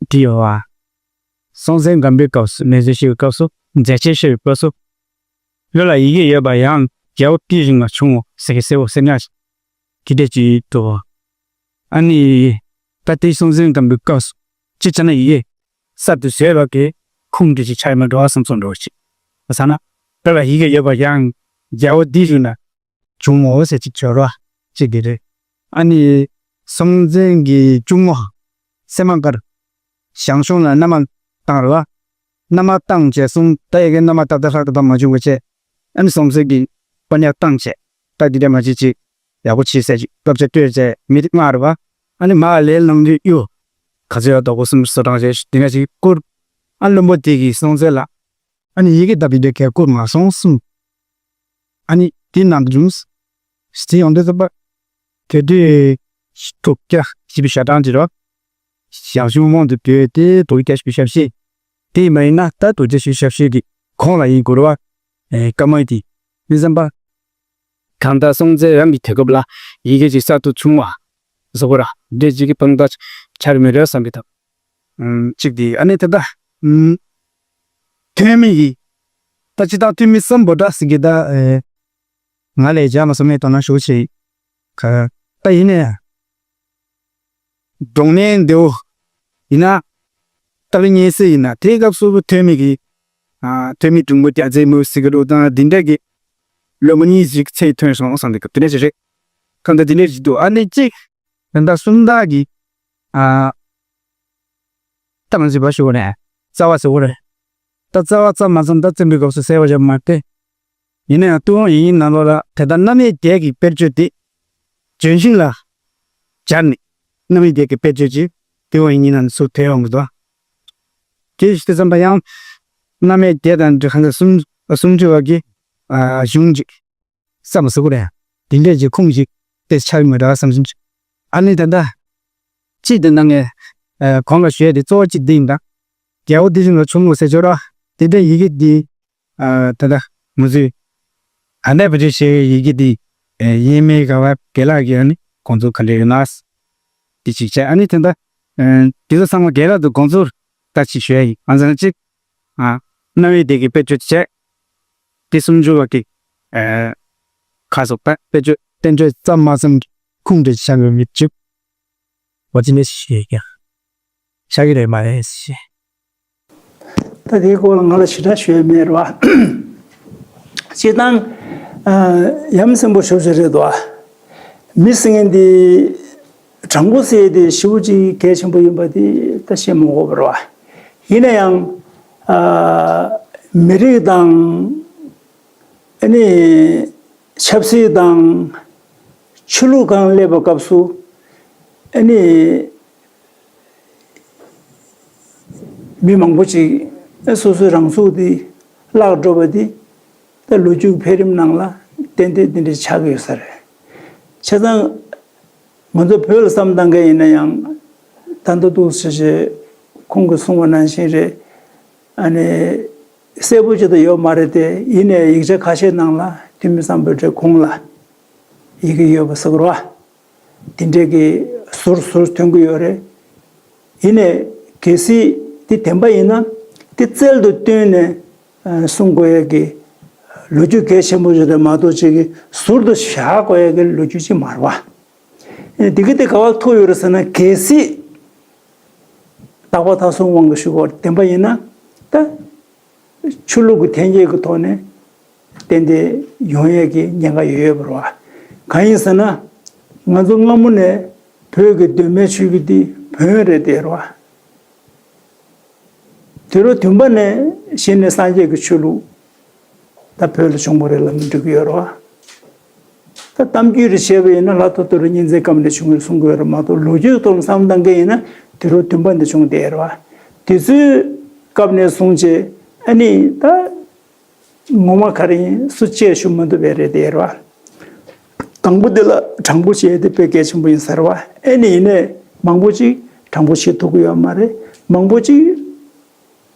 བྲིས་ཡོད་པ། སྲོང་བཙན་སྒམ་པོའི་སྐབས་སུ་གནས་ཚུལ་བཤད་པའི་སྐབས་སུ། མཛད་ཆེན་བཤད་པའི་སྐབས་སུ། བོད་ལ་ཡི་གེ་ཡོད་པ་ཡང་རྒྱལ་པོ་ཏིལ་བཞིན་ལ་བྱུང་ངོ་ཟེར་གི་གསལ་པོ་གསལ་ཉག་ཅིག་དེ་འདྲ་ཅིག་འདུག་ཨ་ནི་ད་ལྟའི་སྲོང་བཙན་སྒམ་པོའི་སྐབས་སུ་སྤྱིར་བྱས་ན་ཡི་གེ་གསར་དུ་བཟོས་པ་གི་ཁུངས་འདྲ་ཅིག་ཆགས་ཡོད་མ་འགྲོ་བསམ་སོང་འགྲོ་ཅིག་བྱས་ན། བོད་ལ་ཡི་གེ་ཡོད་པ་ཡང་རྒྱལ་པོ་ཏིལ་བཞིན་ལ་བྱུང་ངོ་ཟེར་ཅིག་བརྗོད་རོགས་ཅིག་དེ་རེད། ཨ་ནི་སྲོང་བཙན་གྱི་གཅུང་མོ་སད་མ་ཀར་ཞང་ཞུང་ལ་མནའ་མ་བཏང་རེད་བ། མནའ་མ་བཏང་བྱས་སོང་། ད་ཡ་གི་མནའ་མ་ཏག་ཏག་ལྷག་ཏུ་བཏང་མ་བྱུང་བ་བྱས། ཨ་ནི་སྲོང་བཙན་གྱིས་པ་ཉག་བཏང་བྱས། ད་འདི་འདྲ་མ་བྱེད་ཅིག་ཡག་པོ་བྱེད་ཟེར་ཅིག་བསླབ་བྱ་སྤྲོད་བྱས་མི་དེ་མངགས་རེད་བ། ཨ་ནི་མར་ལན་གནང་དུས་གཡུ་ག་ཚོད་ཡོད་དོ་གོ་གསུམ་བཟོ་སྟངས་བྱས་འདི་འདྲ་ཅིག་བསྐུར། ཨ་བློན་པོ་དེ་གིས་སྲོང་བཙན་ལ། ཨ་ནི་ཡི་གེ་ལྟ་བུའི་འདྲ་གས་བསྐུར་མ་སོང་གསུངས། ཨ་ནི་དེ་ནང་དུ་བྱུང་། ཞི་ཡོང་དུས་ཙམ་པ། དེ་དུས་དོལ་རྒྱལ་ཞེས་པའི་ཞལ་གྲངས་ཀྱི་རོ། ཞང་ཞུང་དབང་དུ་བསྡུས་ཏེ་དོལ་རྒྱལ་ཞེས་པའི་ཞབས་ཕྱི། དེ་མ་ཡིན་ན་ད་དོལ་རྒྱལ་ཞེས་པའི་ཞབས་ཕྱི་གི་གོང་ལ་ཡིན་དགོས་རེད་བ། ཨེ་བཀའ་མོལ་དེ་མི་བསམ་པ། གང་ལྟར་སྲོང་བཙན་རང་གི་དུས་སྐབས་ལ་ཡི་གེ་ཅིག་གསར་དུ་བྱུང་བ་བཟོ་དགོས་ར་འདྲེ་ཅིག་གི་དཔང་རྟགས་ཆགས་མེད་རེད་བསམ་གི་འདུག་ཨམ་གཅིག་དེ་ཨ་ནི་ད་ལྟ་ཨམ་ཐོན་མི་ཡི་ད་སྤྱིར་བཏང་ཐོན་མི་སམ་བྷོ་ཊ་ཟེར་གི་ད་ཨེ། ང་ལས་བྱ་མ་སོང་མེད་དོ་ན་ཞུ་ཞེས། ག་ད་ཡིན་ནས་གདོང་ནས་འདེའུ་ཡིན་ན་ཏ་ལི་ཉེ་སྲས་ཡིན་ན་དེའི་སྐབས་སུ་ཐོན་མི་གི་ཨ་ཐོན་མི་འབྲིང་པོ་རྒྱ་རྩེ་མོ་ཟིག་གི་ལོ་དང་འདི་འདྲ་གི་ལོ་མ་གཉིས་ཤིག་ཚེ་ཐོན་སོང་བསམ་འདུག་དེ་འདྲ་ཞིག་རེད། གང་ལྟར་འདི་འདྲ་ཞིག་འདུག་ཨ་ནི་གཅིག་ད་ལྟ་སུམ་རྟགས་ཀྱི་ཨ་ད་ང་ཚོས་བ་ཞུ་བ་རེད། རྩ་བ་ཟེར་བ་རེད། ད་རྩ་བ་རྩ་མ་ཚང་ད་བཙན་པོའི་སྐབས་སུ་གསལ་བ་བྱ་མ་སྟེ། ཡིན་ན་ཡང་ཏུན་ཧོང་ཡིག་རྙིང་ནང་ལོགས་ལ་དེ་ལྟར་མནའ་མའི་རྒྱལ་གྱི་དཔེར་བརྗོད་དེ་ལྗོན་ཤིང་ལ་སྦྱར་ནས་མནའ་མའི་རྒྱལ་གྱི་དཔེར་བརྗོད་ཅིག་ཏུན་ཧོང་ཡིག་རྙིང་ནང་ཚུར་ཐོན་ཡོང་གི་འདུག་དེ་ཞིག་དེ་ཙམ་པ་ཡང་མནའ་མའི་རྒྱལ་དང་འབྲེལ་གང་ག་སུམ་སུམ་ཅུ་བ་གི་གཞུང་ཅིག་བསམ་ཟེར་གོ་རེད། དེ་འདྲས་ཀྱི་ཁུངས་ཤིག་དེ་ཆགས་མི་འདྲ་བསམ་སོང་། ཨ་ནི་ད་ལྟ་གཅིག་དེ་ནང་ངས་གོང་ལ་ཞུས་ཏེ་གཙོ་བོ་གཅིག་འདི་ཡིན་ད། རྒྱལ་པོ་འདི་བཞིན་ལ་ཆུང་ངུ་ཟེར་ཆོག་ར། དེ་འདྲས་ཡི་གེ་འདི་ད་ལྟ་ང་ཚོས་ཨ་ནེ་བ་ཇི་ཞེས་ཡི་གེ་འདི་དབྱེར་མེད་ག་བ་རྒན་ལགས་ཀྱིས་ཨ་ནི་དགོངས་ཚུལ་ག་འདྲས་ཡོད་ན། དེ་གཅིག་བྱས་ཨ་ནི་ད་ལྟ་དེ་ཚོ་ཚང་མ་རྒན་ལགས་དུ་དགོངས་ཚུལ་ད་གཅིག་ཞུ་ཡ་ཡིན། ཨ་ཙང་གཅིག་ཨ་རྣ་བའི་བདེ་སྐྱིད་དཔེ་བརྗོད་བྱས། དེ་སུམ་ཅུ་བ་གི་ཨ་ཁ་སོགས་པ་དཔེ་བརྗོད་བསྟན་བཅོས་ཙམ་མ་ཟད་ཁུངས་འདྲ་ཆགས་ཡོད་མི་བཅུག་འོ་ཅི་ནས་ཤེས་ཀྱང་ཤ་གི་རེད་མ་རེད་ཞེས། ད་དེའི་སྐོར་ལ་ང་ལ་ཞེ་དྲག་ཤོད་མེད་རེད་བ། སྤྱིར་བཏང་ཨ་ཡ་མཚན་པོ་ཞོ་ཞེ་རེད་དོ། མི་ཟེར་མཁན་དེ་དྲང་པོ་ཟེར་དེ་ཞེ་པོ་ཅིག་གལ་ཆེན་པོ་ཡིན་པ་དེ་ད་བཤད་མི་དགོས་པ་རེད་བ། ཡིན་ན་ཡང་ཨ་ མི་རིགས་དང་། ཨ་ནི་ཆབ་སྲིད་དང་། ཆོས་ལུགས་སྒང་སླེབས་པའི་སྐབས་སུ། ཨ་ནི་མི་མང་པོ་ཅིག་སོ་སོའི་རང་ཚུགས་དེ་བརླག་འགྲོ་བ་དེ། ད་ལོ་རྒྱུས་འཕེལ་རིམ་ནང་ལ་ཏན་ཏན་དེ་འདྲ་ཆགས་ཀྱི་ཡོད་ས་རེད། བྱས་ཙང་། ང་ཚོ་བོད་ལ་བསམ་བཏང་མཁན་ཡིན་ན་ཡང་། ད་ལྟ་འདུག་ཟེར་བྱས་ཁོང་གིས་གསུངས་པ་ནང་བཞིན་རེད། ཨ་ནི། གསལ་པོ་ཅིག་ད་ཡོད་མ་རེད་དེ། ཡིན་ནའི་ཡིག་ཆ་ཁ་ཤས་ནང་ལ་ཐུ་མི་སམ་བྷོ་ཊའི་གོང་ལ་ཡི་གེ་ཡོད་པ་ཟེར་གི་རེད་བ། དེ་འདྲས་ཀྱི་ཟུར་ཟུར་ཐོན་གྱི་ཡོད་རེད། ཡིན་ནའི་གལ་སྲིད་དེ་བདེན་པ་ཡིན་ན། དེ་རྩལ་དུ་བཏོན་ནས་ཨ་གསུང་དགོས་ཡས་ཀྱི་ལོ་རྒྱུས་གལ་ཆེན་པོ་ཞིག་རེད་མ་གཏོགས། ཅིག་གི་ཟུར་དུ་བཞག་དགོས་ཡས་ཀྱི་ལོ་རྒྱུས་ཅིག་མ་རེད་བ། ཨེ། དེ་གི་དེ་ག་པར་ཐུག་ཡོད་རེད་ཟེར་ན། གལ་སྲིད་རྟག་པ་མཐའ་བཟུང་དབང་གིས་ཞུ་དགོས་བདེན་པ་ཡིན་ན། ད་ཆོས་ལུགས་ཀྱི་འཐེན་འཁྱེར་གྱི་ཐོག་ནས་ཏན་ཏན་ཡོང་ཡས་ཀྱི་ཉེན་ཁ་ཡོད་ཡོད་པ་རེད་བ། གང་ཡིན་ཟེར་ན། ང་ཚོ་སྔ་མོ་ནས་བོད་ཀྱི་གདོད་མའི་ཆོས་བརྒྱུད་འདི་བོན་རེད་དེ་རེད་བ། དུས་རབས་བདུན་པ་ནས་གཞི་ནས་སངས་རྒྱས་ཀྱི་ཆོས་ལུགས་ད་བོད་ལ་བྱུང་བ་རེད་ལབ་ནས་འགྲོ་གི་ཡོད་རེད་བ། ད་གཏམ་རྒྱུད་རེ་བྱས་པ་ཡིན་ན། ལྷ་ཐོ་ཐོ་རི་གཉན་བཙན་སྐབས་ནས་བྱུང་བའི་གསུང་གི་ཡོད་རེད་མ་གཏོགས། ལོ་རྒྱུས་ཐོག་ནས་བསམ་བཏང་མཁན་ཡིན་ན་དུས་རབས་བདུན་པ་ནས་བྱུང་བསྡད་རེད་བ། དེ་ཚོའི་སྐབས་ནས་བཟུང་བྱས་ཨ་ནི་ད་ངོ་མ་ག་རེ་ཡིན་སུ་ཅིས་ཞུ་མི་ཐུབ་པ་རེད་དེ་རེད་བ། དང་པོ་དེ་ལ་དྲང་པོ་བྱས་ཏེ་དཔེ་གལ་ཆེན་པོ་ཡིན་ས་རེད་བ། ཨེ་ནི་ཡིན་ནའི་མང་པོ་ཅིག་དྲང་པོ་བྱེད་ཐུབ་ཀྱི་ཡོད་མ་རེད། མང་པོ་ཅིག་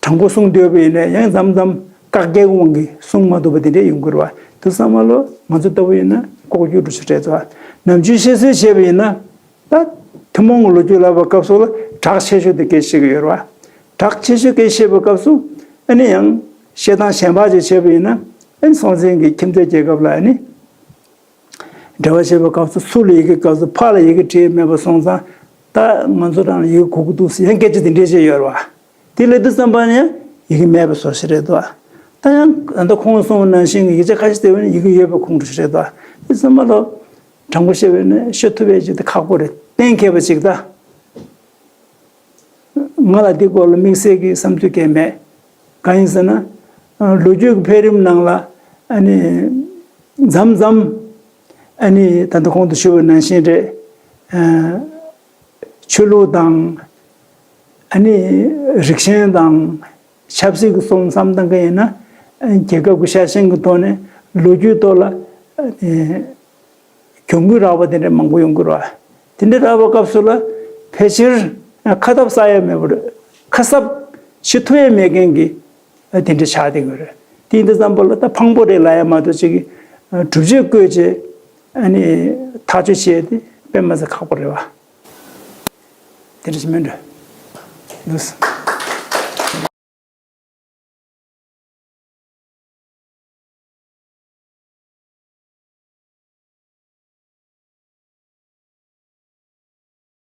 དྲང་པོ་གསུང་འདོད་པ་ཡིན་ན་ཡང་མཚམས་མཚམས་བཀག་རྒྱའི་དབང་གིས་གསུང་མ་ཐུབ་པ་དེ་འདྲས་ཡོང་གི་རེད་བ། དེ་ཚང་མ་ལོ་ང་ཚོ་ལྟ་བུ་ཡིན་ན་ལྐོག་གྱུར་འགྲོ་ཆོག་རེད་དོ། ནམ་རྒྱུན་བཤད་སྲོལ་བྱས་པ་ཡིན་ན། ད་ཐུན་མོང་གི་ལོ་རྒྱུས་ལབ་པའི་སྐབས་སུ་ལ་གྲགས་ཆེ་ཤོས་དེ་སྐད་བཤད་ཀྱི་ཡོད་རེད་བ། གྲགས་ཆེ་ཤོས་སྐད་བཤད་པའི་སྐབས་སུ་ཨ་ནི་ཡང་བཤད་སྟངས་གཞན་པ་ཅིག་བྱས་པ་ཡིན་ན། ཨ་ནི་སྲོང་བཙན་གྱི་ཁྱིམ་མཚེས་རྒྱལ་ཁབ་ལ་ཨ་ནི་འབྲེལ་བ་བྱེད་པའི་སྐབས་སུ། ཚུར་ལ་ཡི་གེ་སྐབས་སུ་ཕར་ལ་ཡི་གེ་བྲིས་མེད་པ་སོང་ཙང་། ད་ང་ཚོ་རང་ལ་ཡི་གེ་དགོས་ཀྱི་འདུག་ཟེར་ཡང་སྐད་ཆ་དེ་འདྲས་བཤད་ཡོད་རེད་བ། དེ་ལབ་དུས་ཙམ་པ་ནས་ཡི་གེ་མེད་པའི་བཟོ་ཞིག་རེད་དོ། ད་ཡང་ད་ལྟ་ཁོང་གསུངས་པ་ནང་བཞིན་གྱི་ཡིག་ཆ་ཁ་ཤས་དེ་བས་ན་ཡི་གེ་ཡོད་པའི་ཁོངས་སུ་རེད་དོ། དེ་ཚང་མ་ལོ་དྲང་པོ་བཤད་པ་ཡིན་ན་ཤོད་ཐུབ་པའི་ཅིག་དེ་ཁག་པོ་རེད། གཏན་འཁེལ་བ་ཅིག་ད། ང་ལ་འདི་སྐོར་ལ་དམིགས་བསལ་གྱི་བསམ་ཚུལ་གང་ཡང་མེད། གང་ཡིན་ཟེར་ན། ལོ་རྒྱུས་ཀྱི་འཕེལ་རིམ་ནང་ལ་ཨ་ནི་མཚམས་མཚམས་ཨ་ནི་ད་ལྟ་གོང་དུ་ཞུས་པ་ནང་བཞིན་རེད། ཆོས་ལུགས་དང་། ཨ་ནི་རིགས་ཞེན་དང་། ཆབ་སྲིད་ཀྱི་སོང་བསམ་བཏང་མཁན་ཡིན་ན། རྒྱལ་ཁབ་ཀྱི་ཤ་ཞེན་གྱི་ཐོག་ནས་ལོ་རྒྱུས་ཐོག་ལ་ཨ་ནི་གྱོང་གུན་རག་པ་དེ་འདྲ་མང་པོ་ཡོང་གི་རེད་བ། དེ་འདྲ་རག་པའི་སྐབས་སུ་ལ་ཕལ་ཆེར་ཁ་ཐབས་གསག་ཡ་མེད་པར། ཁ་གསབ་བྱེད་ཐུབ་ཡ་མེད་མཁན་གྱི་དེ་འདྲ་ཆགས་བསྡད་ཀྱི་ཡོད་རེད། དེ་ཡིན་དུས་ཙམ་པ་ལ་ད་ཕངས་པོ་རེད་ལབ་ཡ་མ་གཏོགས། ཅིག་གི་སྒྲུབ་བྱེད་བཀོད་བྱས་ཨ་ནི་ཐག་གཅོད་བྱས་ཏེ་དཔེ་མ་ཚད་ཁག་པོ་རེད་བ། དེ་འདྲ་ཞིག་མིན་འགྲོ། ལགས་སོ།